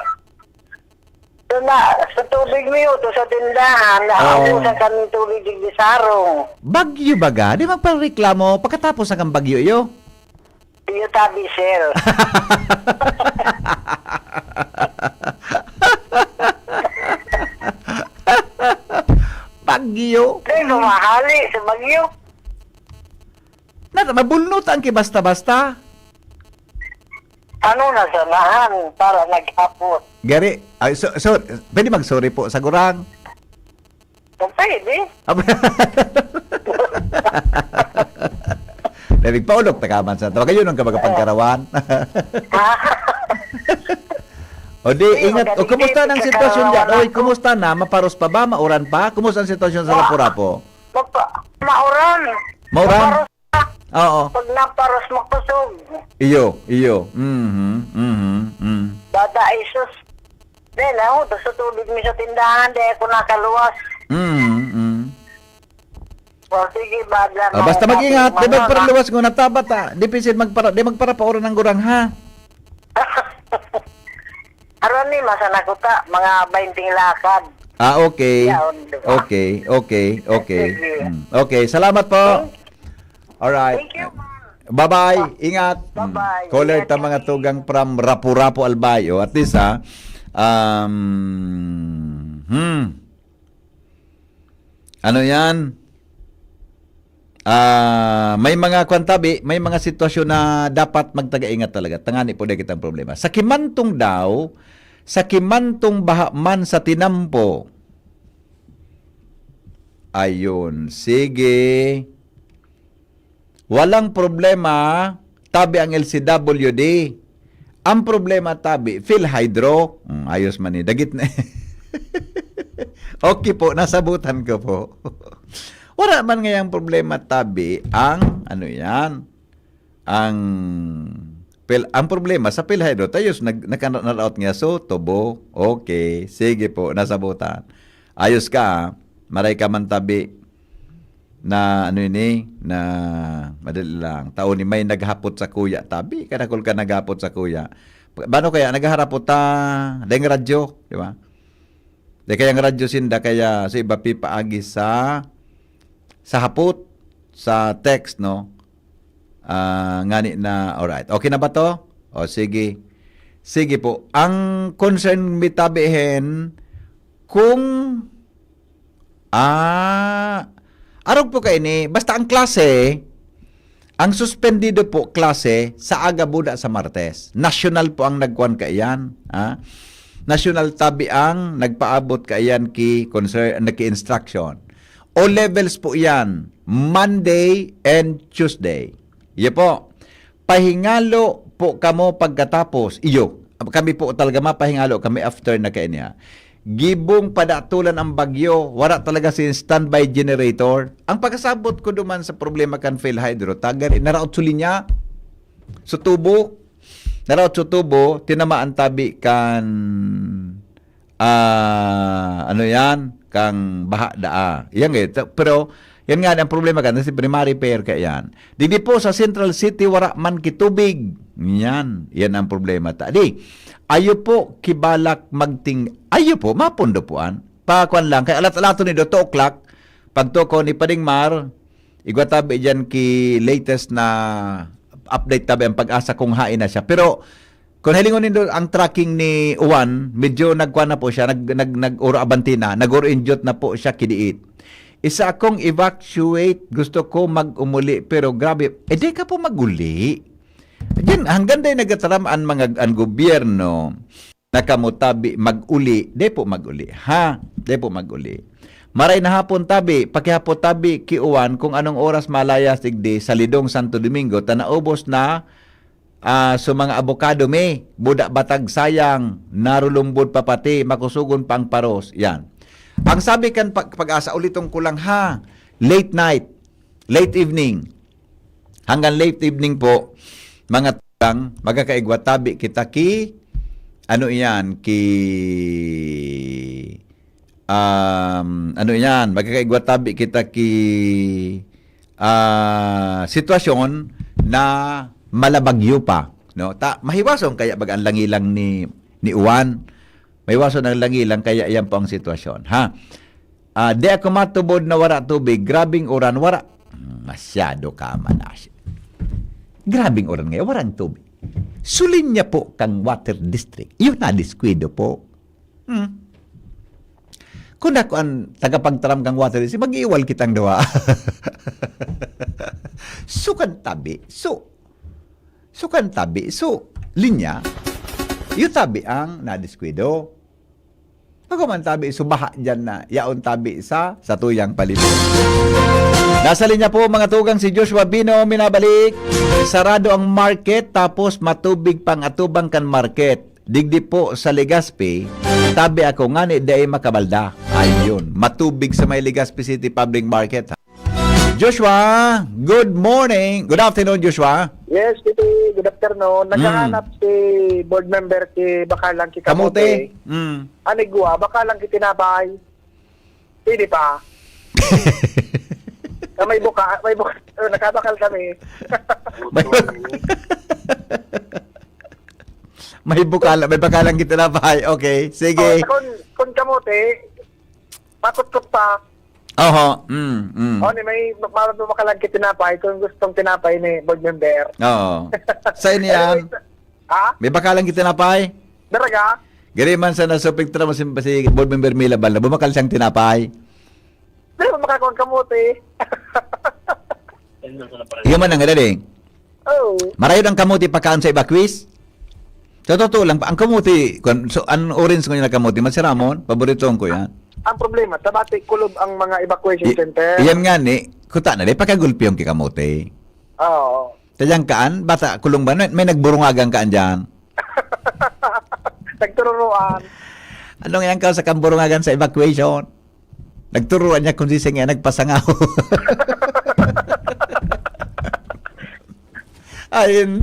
Doon na, sa tubig mi, to sa tindahan, Oo. naubusan kami tubig digdi sa harong. Bagyo baga? Di magpareklamo. Pagkatapos ang bagyo, iyo? Iyo tabi, sir. Bagyo? Di, lumahali sa bagyo. Na, mabulnot ang kibasta-basta. Ano na sanahan para naghapot? Gari, ay, so, so, pwede mag-sorry po sa gurang? Kung pwede. Ab-, Nagpaulog ta ka man sa tawa. Kayo nung kapagkapagkarawan. Ah. O di, Hindi, ingat. O, maganda kumusta yung nang sitwasyon dyan? pagkakarawan Oy, ako. Kumusta na? Maparos pa ba? Mauran pa? Kumusta ang sitwasyon sa Ah. Lapu-Lapu? Magpa-, mauran. Mauran? Maparos pa. Oo. Pag naparos, makusog. Iyo, iyo. Mhm, mhm, mhm. Dada, ay sus. Dahil ako, doon sa tubig mi sa tindahan, di ako nakaluwas. Mhm, mhm. O, sige, bahala Ah, na basta ako, mag-ingat, di mga magparaluwas ko, natabat, ah. Di pisil magpara-, di magparapauran ng gurang, ha? Aron ni, masa na kuta, mga bainting lakad. Ah, okay. Yaon, di ba? Okay, okay, okay. Sige. Mm. Okay, salamat po. Thank Alright. Thank you, ma'am. Bye-bye. Ingat. Mm. Bye-bye. Caller Ingat ta, mga po. Tugang from Rapu-Rapu, Albay. O, at least, ha? Um, hmm. Ano yan? Ah, may mga kwan tabi, may mga sitwasyon na dapat magtaga-ingat talaga. Tangani po, dai kitang problema. Sa kimantong daw, sa kimantong baha man sa tinampo. Ayun. Sige. Walang problema, tabi ang L C W D. Ang problema, tabi, PhilHydro. Hmm, ayos man ni. Dagit na. Okay po, nasabutan ko po. Wala man ngayang problema, tabi, ang, ano yan, ang, Phil-, ang problema sa PhilHydro, tayo, nag-, naka-, naraot niya, so, tubo. Okay, sige po, nasabutan. Ayos ka, ah. Maray ka man, tabi. na ano ini, na madali lang. Tao ni may naghapot sa kuya. Tabi, kadakol ka naghapot sa kuya. Bano kaya nagharapot ta, dahil radyo, di ba? Di kaya ang radyo sinda, kaya sa iba pipaagi sa, sa hapot, sa text, no? Ah, ngani na, alright. Okay na ba to? O, sige. Sige po. Ang concern mi tabihin, kung, ah, arog po kaini, basta ang klase, ang suspendido po klase sa aga buda sa Martes. National po ang nagkuan kaiyan, ha? National tabi ang nagpaabot kaiyan ki concern, ki instruction. O levels po iyan, Monday and Tuesday. Iyo po. Pahingalo po kamo pagkatapos. Iyo. Kami po talaga mapahingalo kami after na kaini, ha. Gibong padatolan ang bagyo, wala talaga si standby generator. Ang pagkasabot ko duman sa problema kan PhilHydro, tagari naraot sa linya, sa tubo, naraot sa tubo, tinamaan tabi kan, ah, ano yan, kang baha daa. Yan eh. Ta-, pero, yan nga, ang problema kan, si primary pair ka yan. Digdi po sa Central City, wala man kitubig. Yan, yan ang problema ta. Di, ayo po, kibalak magting, ayo po, mapundo po an. Pakuan lang, kay alat-alato ni two o'clock, pagtuko ni Pading Mar, igwa tabi dyan ki latest na update tabi ang pag-asa kung hain na siya. Pero, kung hilingon nindo ang tracking ni Juan, medyo nagkuan na po siya, nag-, nag-, nag-uro abanti na, nag-uro injot na po siya kidiit. Isa akong evacuate, gusto ko mag-umuli, pero grabe, eh, di ka po mag-uli. Diyan, hanggang dahil nagtataram ang mga, ang gobyerno, na kamo tabi mag-uli, di po mag-uli, ha? Di po mag-uli. Maray na hapon tabi, pakihapot tabi, ki Juan, kung anong oras malayas digdi sa Lidong Santo Domingo, ta naubos na, ah, so mga abokado mi, buda batag sayang, narulumbod pa pati, makusugon pa ang paros. Yan. Ang sabi kan pag-, pag-asa, uliton ko lang ha, late night, late evening. Hanggang late evening po, mga tugang, magkakaigwa tabi kita ki, ano iyan, ki, um, ano iyan, magkakaigwa tabi kita ki, ah, sitwasyon na malabagyo pa, no? Ta, mahiwason kaya baga ang langilang ni, ni Juan, mahiwason ang langilang kaya iyan po ang sitwasyon, ha? Ah, di ako matubod na wara tubig, grabing uran, wara. Masyado ka man, Ashi. Grabing uran ngayon, warang tubig. Sulin niya po kang water district. Yun na, diskuido po. Hmm. Kung ako ang tagapagtaram kang water district, mag-iiwal kitang duwa. Sukan tabi. So, sukan tabi. So, linya, yung tabi ang nadiskuido. Pagkaman tabi, subaha dyan na yaon tabi sa, sa tuyang palibot. Nasa linya po, mga tugang, si Joshua Bino, minabalik. Sarado ang market, tapos matubig pang atubang kan market. Digdi po sa Legazpi, tabi ako ngani dai makabalda. Ayun, matubig sa may Legazpi City Public Market, ha? Joshua, good morning. Good afternoon, Joshua. Yes, Tito, good afternoon. Mm. Naghahanap si board member ki Bakalang ki Kamote. Kamote. Mm. Anigwa, Bakalang ki Tinapay. Pwede pa. Ah, may buka, may buka. Oh, nakabakal kami. May, may bukala, may Bakalang ki Tinapay. Okay, sige. Oh, kung, kung Kamote, pakutkot pa. Oho, mm, mm. Oh, ni may, may Bakalang ki Tinapay, kung gustong tinapay ni board member. Oo. Sa inyo yan? Anyway, ha? May Bakalang ki Tinapay? Talaga? Gari man sa nasupig tra mo si, si board member Mila Bal na bumakal siyang tinapay. Pero makakaon kamote. Iyo man ang dali. Oh. Marayo ang kamote pagkaon sa evacuees. Sa totoo lang, ang kamote, kwan, so, ang orange ko na kamote, masiramon, paborito ko yan. Ang problema, tabati kulob ang mga evacuation I-, center. Iyan nga ni, kuta na, di, pagkagulpi yung kikamote. Oo. Tayang kaan, bata, kulong ba? May, may nagburungagan kaan dyan? Nagtururuan. Anong yan ka sa kamburungagan sa evacuation? Nagturuan niya kung sising yan, nagpasangaw. Ayun.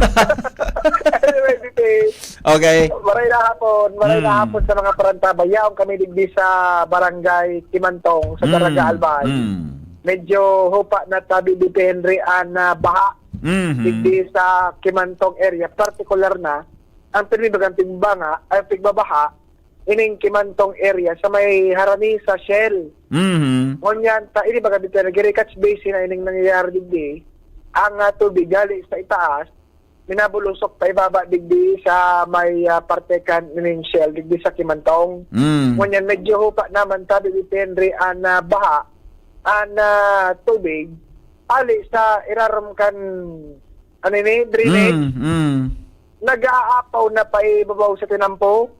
Anyway, Titi. Okay. Maray na hapon, maray na Hmm. hapon sa mga parantabay. Yaon kami digdi sa barangay Timantong, sa Hmm. Daraga, Albay. Hmm. medyo hupa na tabi dito, Henry, an, ah, baha Mhm. digdi sa Kimantong area, partikular na ang pinibagong tigbanga, ay pigbabaha, ining Kimantong area sa may harani sa Shell. Mhm. Ngunyan, ta, ini baga dito, nagiri catch basin na ining nangyayari digdi, ang, ah, tubig gali sa itaas, minabulusok pa ibaba digdi sa may, ah, parte kan ining Shell, digdi sa Kimantong. Mm. Ngunyan, medyo hupa naman, tabi ni Henry, an, ah, baha, an, ah, tubig, ali sa irarom kan, ano ini, drainage, Mm, mm. nag-aapaw na paibabaw sa tinampo,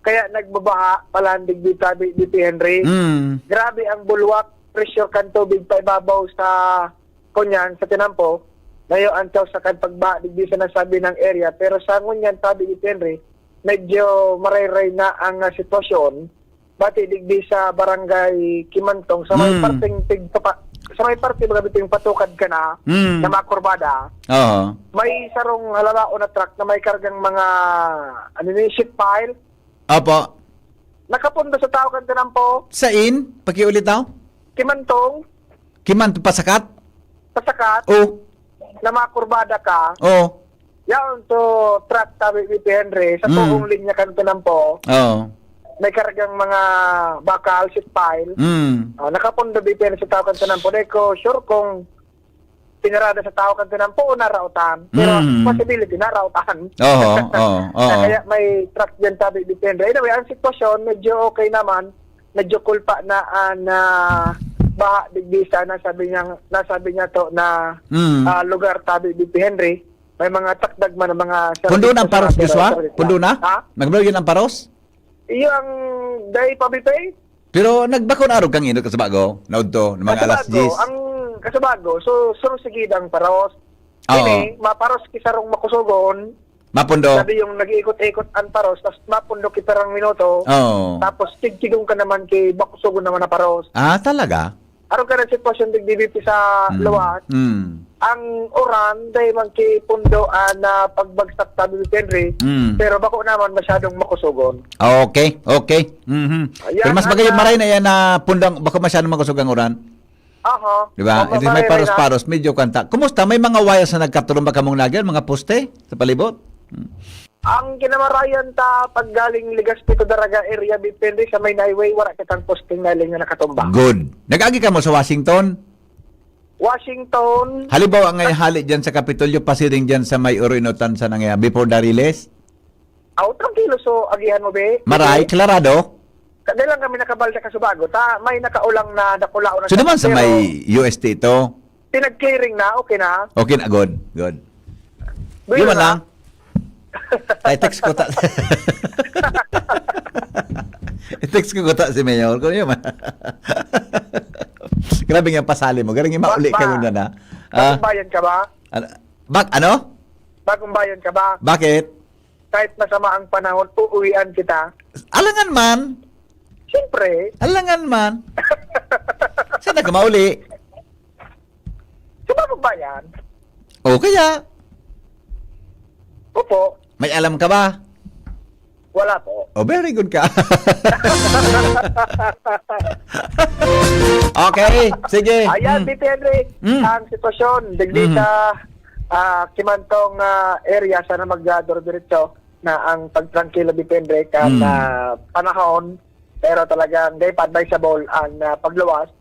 kaya nagbabaha palandig di tabi di Henry. Mm. Grabe ang bulwak, pressure kan tubig paibabaw sa kunyan, sa tinampo. Mayo ang causa kan pagbaha digdi sa nasabi ng area, pero sa ngunyan tabi di Henry, medyo marayray na ang, ah, sitwasyon. Bati digdi sa barangay Kimantong, sa may Mm. parteng tigpapa, sa may parte baga biting patukad ka na, Mm. na makurbada. Oo. May sarong halabaon na truck na may kargang mga, ano ni, sheet pile. Opo. Nakapundo sa tao kan tinampo. Sain? Pakiulit daw? Kimantong, Kiman pasakat? pasakat, Oh. na makurbada ka. Oh. Yaon to truck tabi ni Henry, sa Mm. tuong linya kan tinampo. Oh. May kargang mga bakal, sheet pile. Mm. Ah, nakapundo dito sa tao kan tinampo. Di ko sure kung pinarada sa tao kan tinampo o naraotan. Pero Mm. possibility, naraotan. Oo, oo, oo. Kaya may truck dyan, tabi ni Henry. Anyway, ang sitwasyon, medyo okay naman. Medyo kulpa na ang, ah, baha digdi sa nasabi niya, nasabi niya to na, Mm. ah, lugar, tabi ni Henry. May mga takdag man ang mga Pundo na ang serbisyo paros, sa Joshua? pero Pundo na? Ha? Nagbayo yun ang paros? Iyo ang day pa, Bipay? Pero nagbakon arog kang inot kasabago, naudto, ng mga alas Kasabago, diyes. Ang kasabago, so, surusigid ang paros. Oo. Ini, maparos ki sarong makusugon. Mapundo. Sabi yung nag-iikot-ikot ang paros, tas mapundo ki parang minuto. Oo. Tapos, tigkigong ka naman kay makusugon naman na paros. Ah, talaga? Aron ka ng sitwasyon digdi sa Mm. luwas, Mm. ang uran, dahil man ki pundo, ah, na pagbagsak, tabi ni Henry, Mm. pero bako naman masyadong makusugon. Okay, okay. Mhm. Ayan, Pero mas ang, magayon ah, maray na yan na pundang, bako masyadong makusog ang uran. Aha. Di ba? Tama, Ito may maray na. paros-paros, medyo kanta. Kumusta? May mga wires na nagkaturumba kamong nagyan, mga poste sa palibot? Hmm. Ang kinamarayan ta paggaling Legazpi to Daraga area, depende sa main highway, wala kitang posting na linya nakatumba. Good. Nag-agi kamo sa Washington? Washington, Halimbawa, ngay hali dyan sa Kapitolyo, pasiring dyan sa may Oroinotan sa nangya, before Dariles? Aw, tranquilo, so, agihan mo, be. Maray, klarado? Kaya lang kami nakabalda ka subago. Ta, may nakaulang na dakulaon na So naman sa pero may U S T ito? Pinag-clearing na, okay na. Okay na, good, good. Bueno Yun man na. lang. Ay, text ko ta. I-text ko ta si Mayor. Kung yun man. Grabe nga pasali mo. Galing yung mauli Ba- ka ba- muna na. Ah, Bagong bayan ka ba? ano? Bak, ano? Bagong bayan ka ba? Bakit? Kahit masama ang panahon, uuwian kita. Alangan man. Siyempre, Alangan man. Saan na ka mauli? sa bagong bayan. O kaya, Opo, may alam ka ba? Wala po. Oh, very good ka. Okay, sige. Ayan, Mm. Tito Henry, Mm. ang sitwasyon, digdi Mhm. sa ah, Kimantong ah, area, sana magdadoro-diretso na ang pagtrangkilo, Tito Henry, kan Mm. ah, panahon. Pero talagang di pa advisable ang ah, pagluwas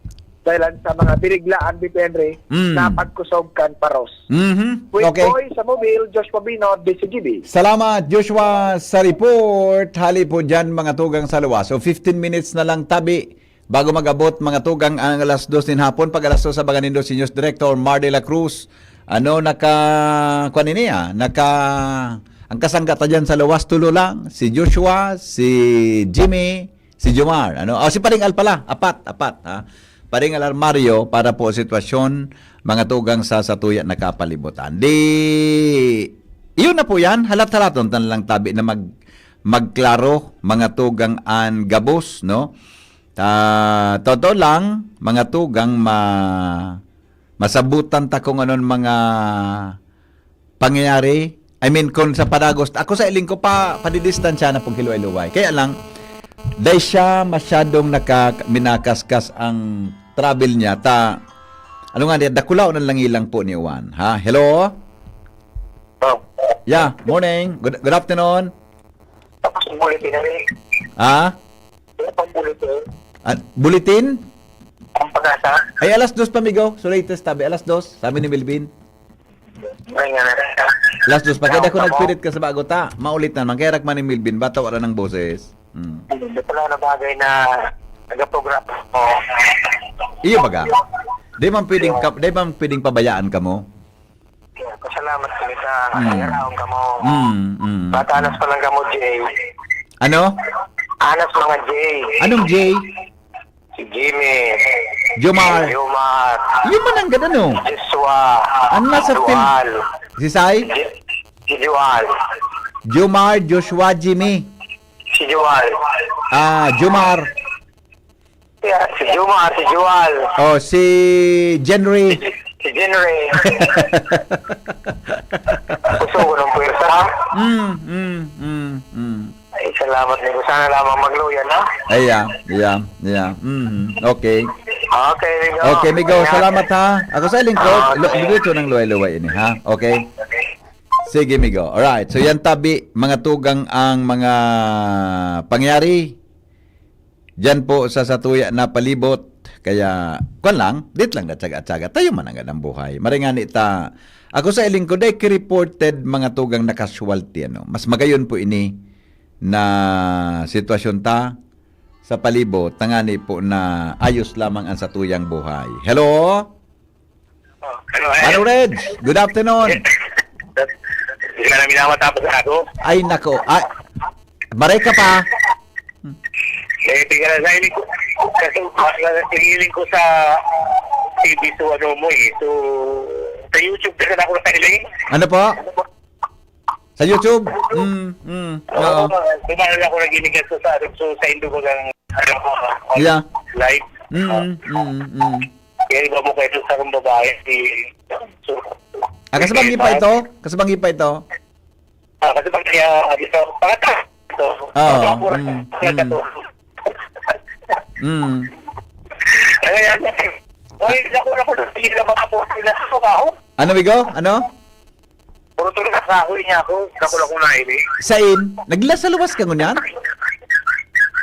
dahil sa mga biniglaan, Tito Henry, Mm. na pagkusog kan paros. Mhm. With Okay. Boy sa Mobile, Josh Pabino, D C G B. Salamat, Joshua, sa report. Hali po dyan, mga tugang sa luwas. So, fifteen minutes na lang tabi bago mag-abot, mga tugang, ang alas dos nin hapon. Pag alas dos, abangan nindo si News Director Mar de la Cruz. Ano, naka, kuwan ini, ah, naka, ang kasangga ta dyan sa luwas, tulo lang. Si Joshua, si Jimmy, si Jomar. Ano? Oh, si Paring Al pala. Apat, apat, ha? Paring Al Armario para po sitwasyon, mga tugang sa satuya na kapalibutan. Di, yun na po yan. Halat-halaton ta na lang tabi na mag, magklaro, mga tugang an gabos, no? Ah, totoo lang, mga tugang, ma, masabutan ta kung anon mga pangyayari. I mean, kung sa padagos, ako sa iling ko pa, padidistansya na pong hiluway-luway. Kaya lang, dahil siya masyadong naka, minakaskas ang travel niya, ta, Ano nga, di, dakulaw na lang ilang po ni Juan. Ha? Hello? Oh. Yeah, morning. Good, good afternoon. Tapos yung bulletin na rin. Ha? Wala pang bulletin. Ah, bulletin? Ang pag-asa. Ay, alas dos pa, migo. So, latest, tabi, alas dos. Sabi ni Melvin. Ay, nga na. Alas dos pa. Kaya ako nagpilit ka sa bago ta. Maulit na naman. Kaya rakman ni Melvin. Bata wala ng boses. Hmm. Ito lang na bagay na nagaprograma ko. Iyo baga. Di man pwedeng, ka, di man pwedeng pabayaan ka mo? Pasalamat kami sa Mm. Haraon kamo. Mm, mm, Bata, anas mm. pa lang kamo, Jay. Ano? Anas mga Jay. Anong Jay? Si Jimmy. Jomar. Jomar. Yun man ang ganda, no? Joshua. Ang nasa film. Joal. Si Sai? Si J-, si Joal. Jomar, Joshua, Jimmy. Si Joal. Ah, Jomar. Yeah, si Jomar, si Joal. Oh, si Jenry. Si, si Jenry. Gusto ko ng puwersa, ha? Mm, mm, mm, mm. Ay, salamat, Nico. Sana lamang magluya, no? Ay, yeah, yeah, yeah. Mhm. Okay. Okay, Nico. Okay, Migo, salamat, ha. Ako sa lingkod, Ah, okay. Lo-, diretso ng luway-luway ini, ha? Okay? Sige, Migo. Alright. So, yan tabi, mga tugang ang mga pangyari. Diyan po sa satuya na palibot. Kaya, kwan lang, dit lang na tsaga-tsaga. Tayo man ang ganang buhay. Maringani ta. Ako sa iling ko, dai ki-reported mga tugang na casualty, ano. Mas magayon po ini na sitwasyon ta sa palibot, tangani po na ayos lamang ang satuyang buhay. Hello? Oh, ano, eh? Ano, Reg? Good afternoon. Hindi ka na minamatapos ako. Ay, nako. Ay, maray ka pa. Eh, tingnan sa iling ko. Kasi, ah, sa iling ko sa T V, so ano mo eh. So, sa YouTube ka na ako sa iling. Ano po? Sa YouTube? Mm, mm. Oo. Oo, dumaan ako nag-inigas sa, sa, sa Indo bagang, ano, Yeah. live. Mm, Ah. mm, mm. Kaya iba mo kayo sa sarong babae, si, so, Ah, kasabanggi pa ito? Kasabanggi pa ito? Ah, kasi pag kaya, ah, dito, pangata. Ito. Oo, Pangata. mm, mm. Mm. Kaya yan, ay, naku, naku, hindi na makapusin na ako, ako. Ano, Migo? Ano? Puro tuloy sa kahoy niya ako. Naku, naku, naili. Sain? Naglasaluwas ka ngunyan?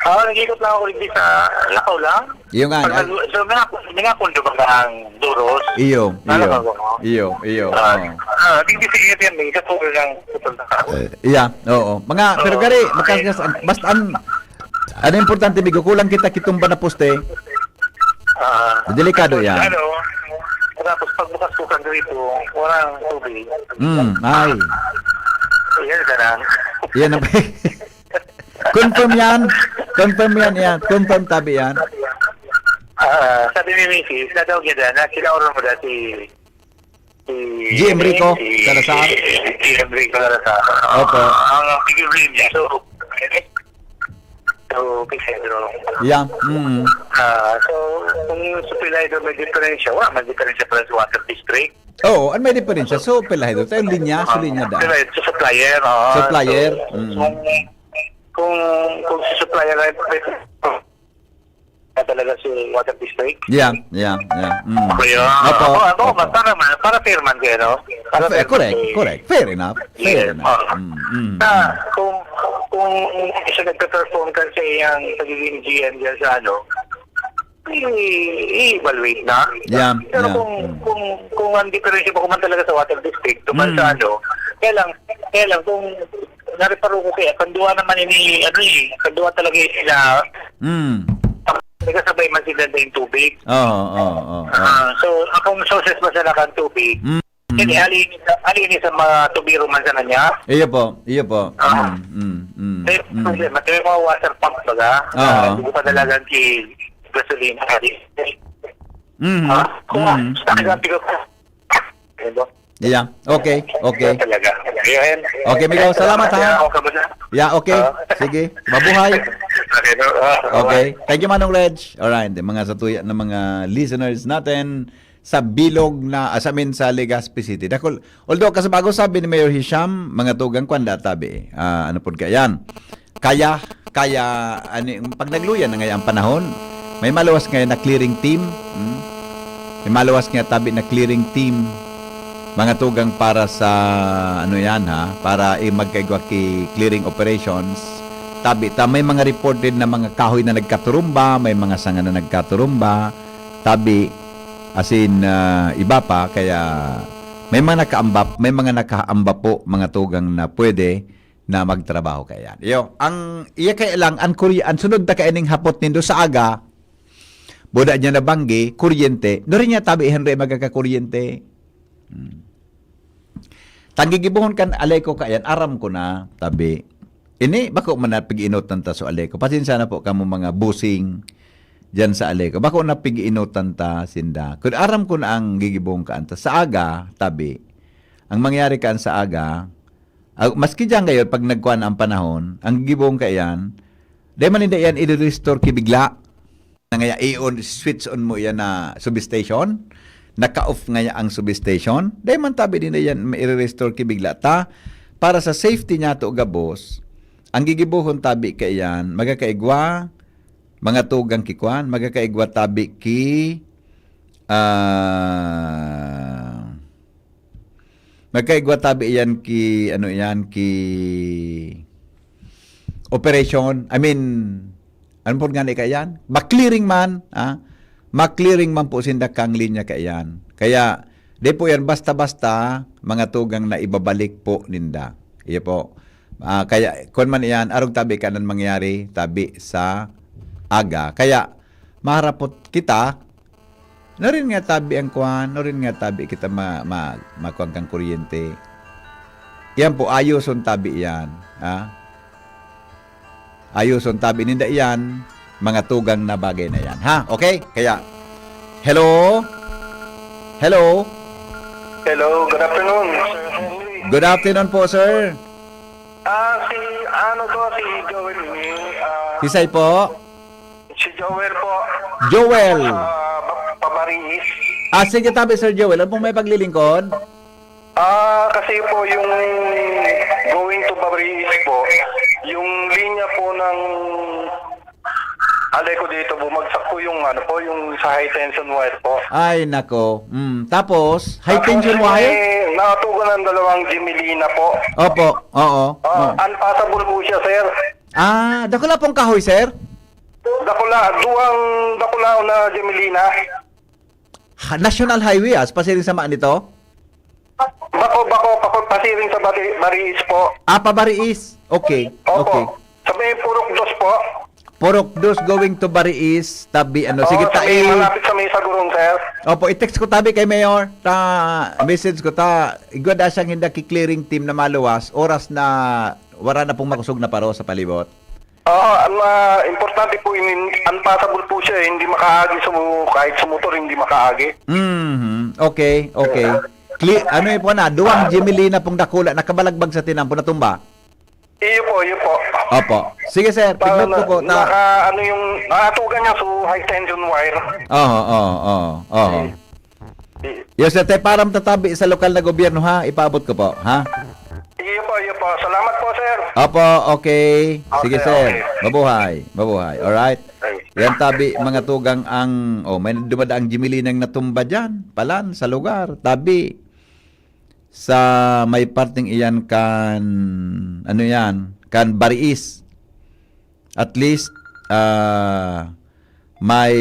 Ah, nag-ikot lang ako dito sa Lakaw lang. Iyo nga, Pag ah, nag-, so, mga, mga kondo ba ang duros? Iyo, Ano iyo. ba ako? Iyo, iyo, Ah, oo. ah, hindi sa area, may sa tulo lang pupunta ka. Eh, iya, oo. Mga, pero Oo. gari, mataas, basta ang, ang importante, Migo, kulang kita kitumba na poste. Ah, Delikado tapos, yan. ano, tapos pagbukas ko kang grito, walang tubig. Mm, ay. Yan ka lang. Yan ang Confirm yan. Confirm yan, yan. Confirm tabi yan. Ah, sabi ni Misis, natawag niya dyan, na sila oras mo dati, si G M Rico si Salazar. G M Rico Salazar. Opo. Ang figure niya, so, so, Pedro. Yeah. Mm. Ah, so, kung sa Pilay doon may diferensya, wala may diferensya pa sa Water District. Oo, ano may diferensya? So, Pilay doon. Tayo linya, so linya da. Pilay, sa supplier, oo. Supplier. So, Mm. kung, kung, kung sa supplier ay na talaga si Water District. Yeah, yeah, yeah. Mm. Okay, ah. Opo, Ako, ako, opo. para man, para fair man kayo, no? Para Fair, fair man correct, kayo. correct. Fair enough. Fair Yes, enough. oo. Mm, mm, Na, mm. kung, kung siya nagpe-perform kasi yung pagiging G M dyan sa ano, i-, i-evaluate na. Yeah, Pero yeah, kung, mm. kung, kung ang diferensya pa kuman talaga sa Water District, kuman Mm. sa ano, kaya lang, kaya lang kung nareparo ko kaya, kanduwa naman ini, ano eh, kanduwa talaga yung sila, Mm. nagkasabay man sila na yung tubig. Oo, oo, oo, oo. Ah, so, akong sources man sa nakang tubig, Mm. Kaya ali ini sa, ali ini sa mga tubiro man sana niya. Iyo po, iyo po. Ah. Mm, mm, mm, May mm. problema, may mga water pump baga, Aha. ah, hindi ko padalagan si gasolina. Mm, Ah, kung mm, sa mm. Sabi ko, diba? Yeah, okay, okay. Yun talaga. Yun. Okay, Migo, salamat, ha? Yeah, okay ba na? Yeah, okay. Ah. Sige, mabuhay. Okay, no? Ah, Okay. Thank you, Manong Reg. Alright, mga satuya na mga listeners natin sa bilog na, ah, sa amin sa Legazpi City. Dakul-, although, kasi bago sabi ni Mayor Hisham, mga tugang kwan, databi, ah, ano pod ka, yan. Kaya, kaya, ano, pag nagluya na ngayon ang panahon, may maluwas ngayon na clearing team. Hmm? Imaluwas niya tabi na clearing team, mga tugang para sa, ano yan ha, para i-, magkaigwa ki clearing operations. Tabi ta may mga reported na mga kahoy na nagkaturumba, may mga sanga na nagkaturumba. Tabi, as in, ah, iba pa, kaya may mga nakaambap, may mga nakaambap po, mga tugang na pwede na magtrabaho kaya yan. Iyo, ang iya kaya lang, ang kurye-, ang sunod na kaya ning hapot nindo sa aga, buda niya na banggi, kuryente. Doon niya tabi, Henry, magkakakuryente. Hmm. Tanggigibuhon kan Aleco kaya yan, aram ko na, tabi. Ini, bako man na pig-inutan ta so Aleco. Pasensya na po kamo mga busing diyan sa Aleco. Bako na pig-inutan ta sinda. Kun aram ko na ang gigibuhon kaan ta sa aga, tabi. Ang mangyari kaan sa aga, ah, maski diyan ngayon, pag nagkuha na ang panahon, ang gigibuhon kaya yan, dahil man hindi yan i-restore ki bigla. Na ngaya, i-on, switch on mo yan na substation. Naka-off ngaya ang substation. Dahil man tabi din na yan, i-restore ki bigla ta. Para sa safety niya to gabos, ang gigibuhon tabi kaya yan, magkakaigwa, mga tugang ki kwan, magkakaigwa tabi ki, ah, magkaigwa tabi yan ki, ano yan, ki operation. I mean, ano po nga ni kaya yan? Ma-clearing man, ah, ma-clearing man po sinda kang linya kaya yan. Kaya, di po yan basta-basta mga tugang na ibabalik po ninda. Iyo po. Ah, kaya, kung man yan, arog tabi kanan mangyari, tabi sa aga. Kaya, maharapot kita, narin nga tabi ang kwan, narin nga tabi kita ma-, ma-, makuha kang kuryente. Yan po, ayoson tabi yan. Ha? Ayoson tabi ninda yan, mga tugang na bagay na yan. Ha? Okay? Kaya, hello? Hello? Hello, good afternoon, Sir Henry. Good afternoon po, sir. Ah, si, ano to, si Joel ini, ah, Kisay po? Si Joel po. Joel. Ah, pa-, Pabariis. Ah, sige, tabi, Sir Joel. Ano pong may paglilingkod? Ah, kasi po yung going to Pabariis po, yung linya po ng Aleco dito, bumagsak po yung, ano po, yung sa high tension wire po. Ay, nako. Mm. Tapos, high Tapos tension yung wire? May natugon ng dalawang Gemelina po. Opo, oo. Ah, oo. Unpassable po siya, sir. Ah, dakula pong kahoy, sir? Dakula, duwang dakula na Gemelina. Ha, National Highway, ah, pasiring sa maan nito? Bako, bako, bako, pasiring sa Bari-, Bariis po. Ah, pa Bariis. Okay, Opo. okay. Sa may Purok Dos po. Purok Dos going to Bariis, tabi, ano, Oo, sige, sa may tai-, malapit sa may Sagurong, sir. Opo, i-text ko tabi kay Mayor. Ta, message ko ta, igwa da siyang hinda ki clearing team na maluwas, oras na wala na pong makusog na paro sa palibot. Oo, ang, ah, importante po, in-, unpassable po siya, eh. Hindi makaagi sa mo-, kahit sa motor, hindi makaagi. Mhm. Okay, okay. Clear, ano yun po na, duwang Gemelina pong dakula, nakabalagbag sa tinampo, natumba? Iyo po, iyo po. Opo. Sige, sir, Para tignot ko na, po, ta- naka, ano yung, nakatugan niya sa high tension wire. Oo, oo, oo, oo. Eh, Yes, sir. Te, param tatabi sa lokal na gobyerno, ha? Ipaabot ko po, ha? Iyo po, iyo po. Salamat po, sir. Opo, okay. Sige, Okay, sir. okay. Mabuhay. Mabuhay. Alright. Ay. Yan tabi, mga tugang ang, oh, may dumadaang Gemelina natumba dyan. Palan, sa lugar. Tabi, sa may parteng iyan kan, ano yan? Kan Bariis. At least, ah, may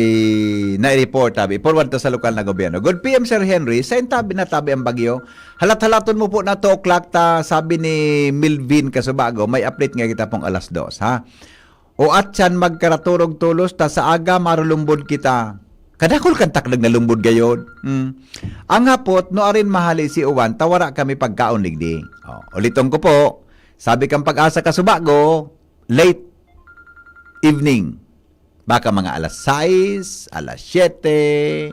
nai-report, tabi. Forward ta sa lokal na gobyerno. Good P M, Sir Henry. Sa intabi na tabi ang bagyo. Halat-halaton mo po na two o'clock ta, sabi ni Milvin Kasubago, may update nga kita pong alas dos, ha? O atyan magkaraturog tolos ta sa aga marulumbod kita. Kadakol kan takdag na lumbod gayod. Hmm. Ang hapot, no arin mahali si Uwan, ta wara kami pagkaon digdi. Oh, uliton ko po, sabi kang Pag-asa Kasubago, late evening. Baka mga alas sais, alas siyete.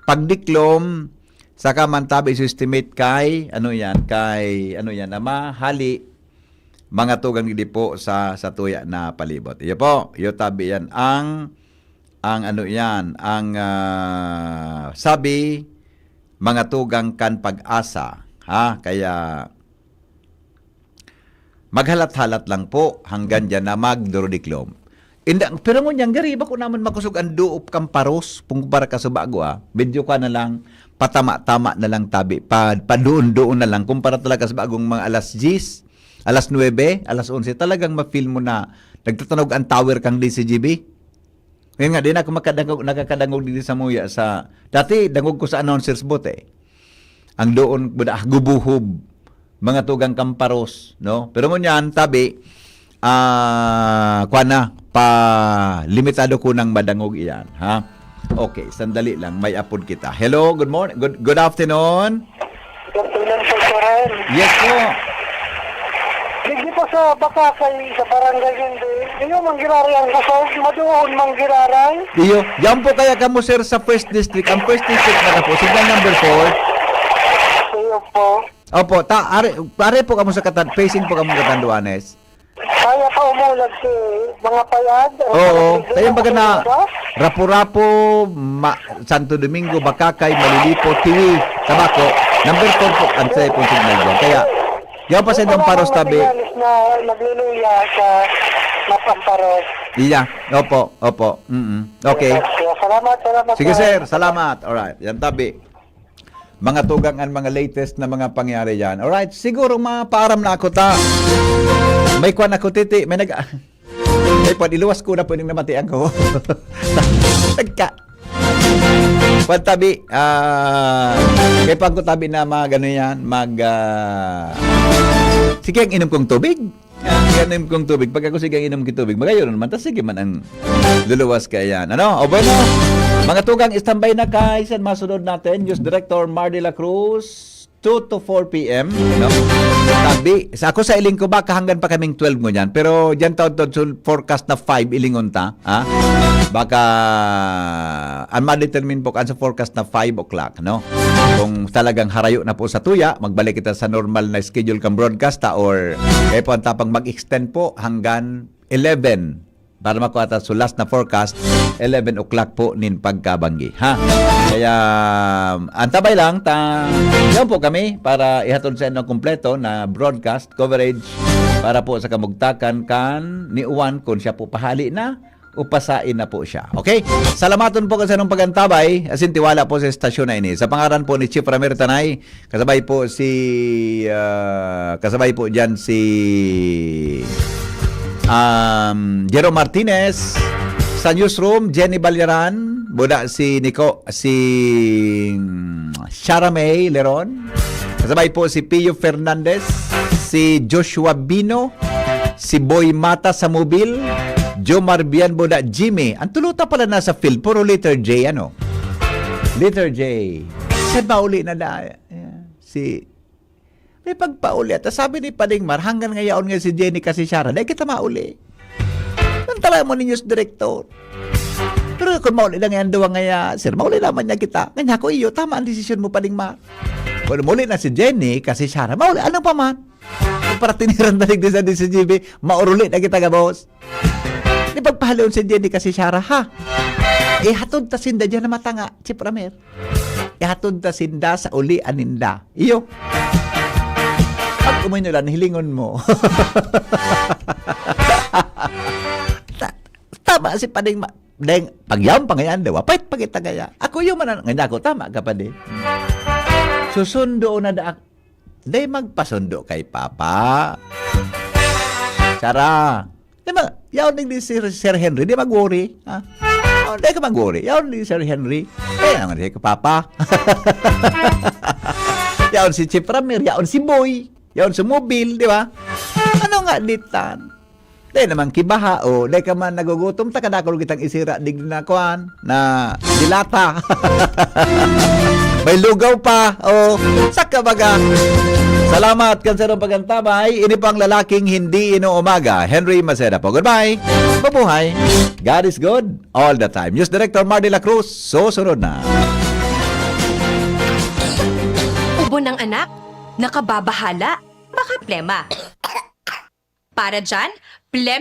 Pagdiklom, saka man tabi su-estimate kay, ano yan, kay, ano yan, ama, hali, mga tugang digdi po sa, sa tuya na palibot. Iyo po, iyo tabi yan. Ang, ang ano yan, ang, ah, sabi, mga tugang kan Pag-asa. Ha? Kaya, maghalat-halat lang po hanggang dyan na magdurudiklom. Inda, pero ngunyan, gari, bako naman makosog ang duop kan paros, kung kumpara ka sa bago, ah. Medyo ka na lang, patama-tama na lang tabi, pa, padoon-doon na lang, kumpara talaga sa bagong mga alas diyes, alas nuebe, alas onse, talagang ma-feel mo na nagtatanog ang tower kang D C G B. Ngayon nga, di na ako makadangog, nakakadangog dito sa Muya. Sa, dati, dangog ko sa announcers booth eh. Ang doon, buda, gubuhob, mga tugang kamparos, no? Pero ngunyan, tabi, ah, kwa na, pa limitado ko nang madangog iyan, ha? Okay, sandali lang, may apod kita. Hello, good morning, good, good afternoon. Good afternoon po, Sir Ren. Yes po. Hindi po sa Bakakay, sa Barangay Hindi. Iyo, manggiraray ang kasal. Maduon, manggiraray. Iyo, yan po kaya kamo, sir, sa first district. Ang first district na po, signal number four. Iyo po. Opo, ta are, are po kamo sa katan, facing po kamo Catanduanes. Kaya pa umulag si mga payag. Oo, kaya baga na Rapu-Rapu, ma, Santo Domingo, Bakakay, Malilipo, Tiwi, Tabaco, number four po ang cellphone signal dyan. Kaya, yan pa sa inyong paros tabi. Matigalis na nagluluya sa Mapamparos. Iya, opo, opo. Mm-mm. Okay. Kaya salamat, salamat. Sige, sir. Salamat. Alright. Yan tabi. Mga tugang ang mga latest na mga pangyari dyan. Alright. Siguro mapaaram na ako ta. May kwan ako titi. May nag... May pag iluwas ko na pwedeng namatian ko. Nagka... Kwan tabi. Ah, kaya pag ko tabi na mag ano yan, mag... ah, sige, ang inom kong tubig. Yan, inom kong tubig. Pag ako sige, ang inom kong tubig. Magayon naman. Tas sige man ang luluwas ka yan. Ano? O bueno, mga tugang, standby na kay sa masunod natin. News Director Mar de la Cruz, two to four p.m. No? Tabi, sa ako sa iling ko, baka hanggang pa kaming twelve ngunyan. Pero dyan taon-taon, so forecast na five, ilingon ta. Ha? Baka, ang ma-determine po, ang sa forecast na five o'clock, no? Kung talagang harayo na po sa tuya, magbalik kita sa normal na schedule kang broadcast, ta, or kaya po ang tapang mag-extend po hanggang eleven. Para makuha ta, so last na forecast, eleven o'clock po nin pagkabanggi. Ha? Kaya, antabay lang, ta, yan po kami para ihatod sa inyo ang kompleto na broadcast coverage para po sa kamugtakan kan ni Juan kung siya po pahali na o pasain na po siya. Okay? Salamaton po kasi ng pagantabay, asin tiwala po sa estasyon na ini. Sa pangaran po ni Chief Ramir Tanay, kasabay po si, ah, kasabay po dyan si, um, Jerome Martinez, sa newsroom, Jenny Balyaran, buda si Nico, si Shara May Leron, kasabay po si Pio Fernandez, si Joshua Bino, si Boy Mata sa Mobil, Jomar Bian Boda, Jimmy. Ang tuluta pala nasa field, puro letter J, ano? Letter J. Saan mauli na da? Ayan. Si... May pagpauli. At sabi ni Pading Mar, hanggang ngayon nga si Jenny kasi Shara, dahil kita mauli. Ang tala mo ni News Director. Pero kung mauli na ngayon duwa ngaya, sir, mauli naman niya kita. Ngayon ako iyo, tama ang desisyon mo, Pading Mar. Kung mauli na si Jenny kasi Shara, mauli, ano pa man? Kung paratiniran na ligdi sa D C G B, mauruli na kita, gabos. Di pagpahalion si Jenny kasi Shara, ha? Ihatod ta sinda dyan na matanga, Chief Ramir. Ihatod ta sinda sa uli aninda. Iyo. Pag uminulan, hilingon mo. Ta- tama si Pading Ma- Deng, pag yaon pa ngayon, di ba? Pait pa kita gaya. Ako yung manan-, ngayon ako, tama ka pa di. Susundo na daak. Dahil magpasundo kay Papa. Sara. Di ba? Yaon din si Sir, Sir Henry. Di mag-worry. Ha? Oh, di ka mag-worry. Yaon din si Sir Henry. Eh, naman si Papa. Yaon si Chief Ramir. Yaon si Boy. Yaon si Mobil. Di ba? Ano nga ditan? Dai naman kibaha, o dai ka man nagugutom, ta kadakol kitang isira, digdi na kuan, na dilata. May lugaw pa, o saka baga. Salamat kan sarong pagantabay. Ini po ang lalaking hindi inuumaga, Henry Maceda po. Goodbye. Mabuhay. God is good all the time. News Director Mar de la Cruz, susunod na. Ubo ng anak? Nakababahala? Baka plema. Para dyan, plema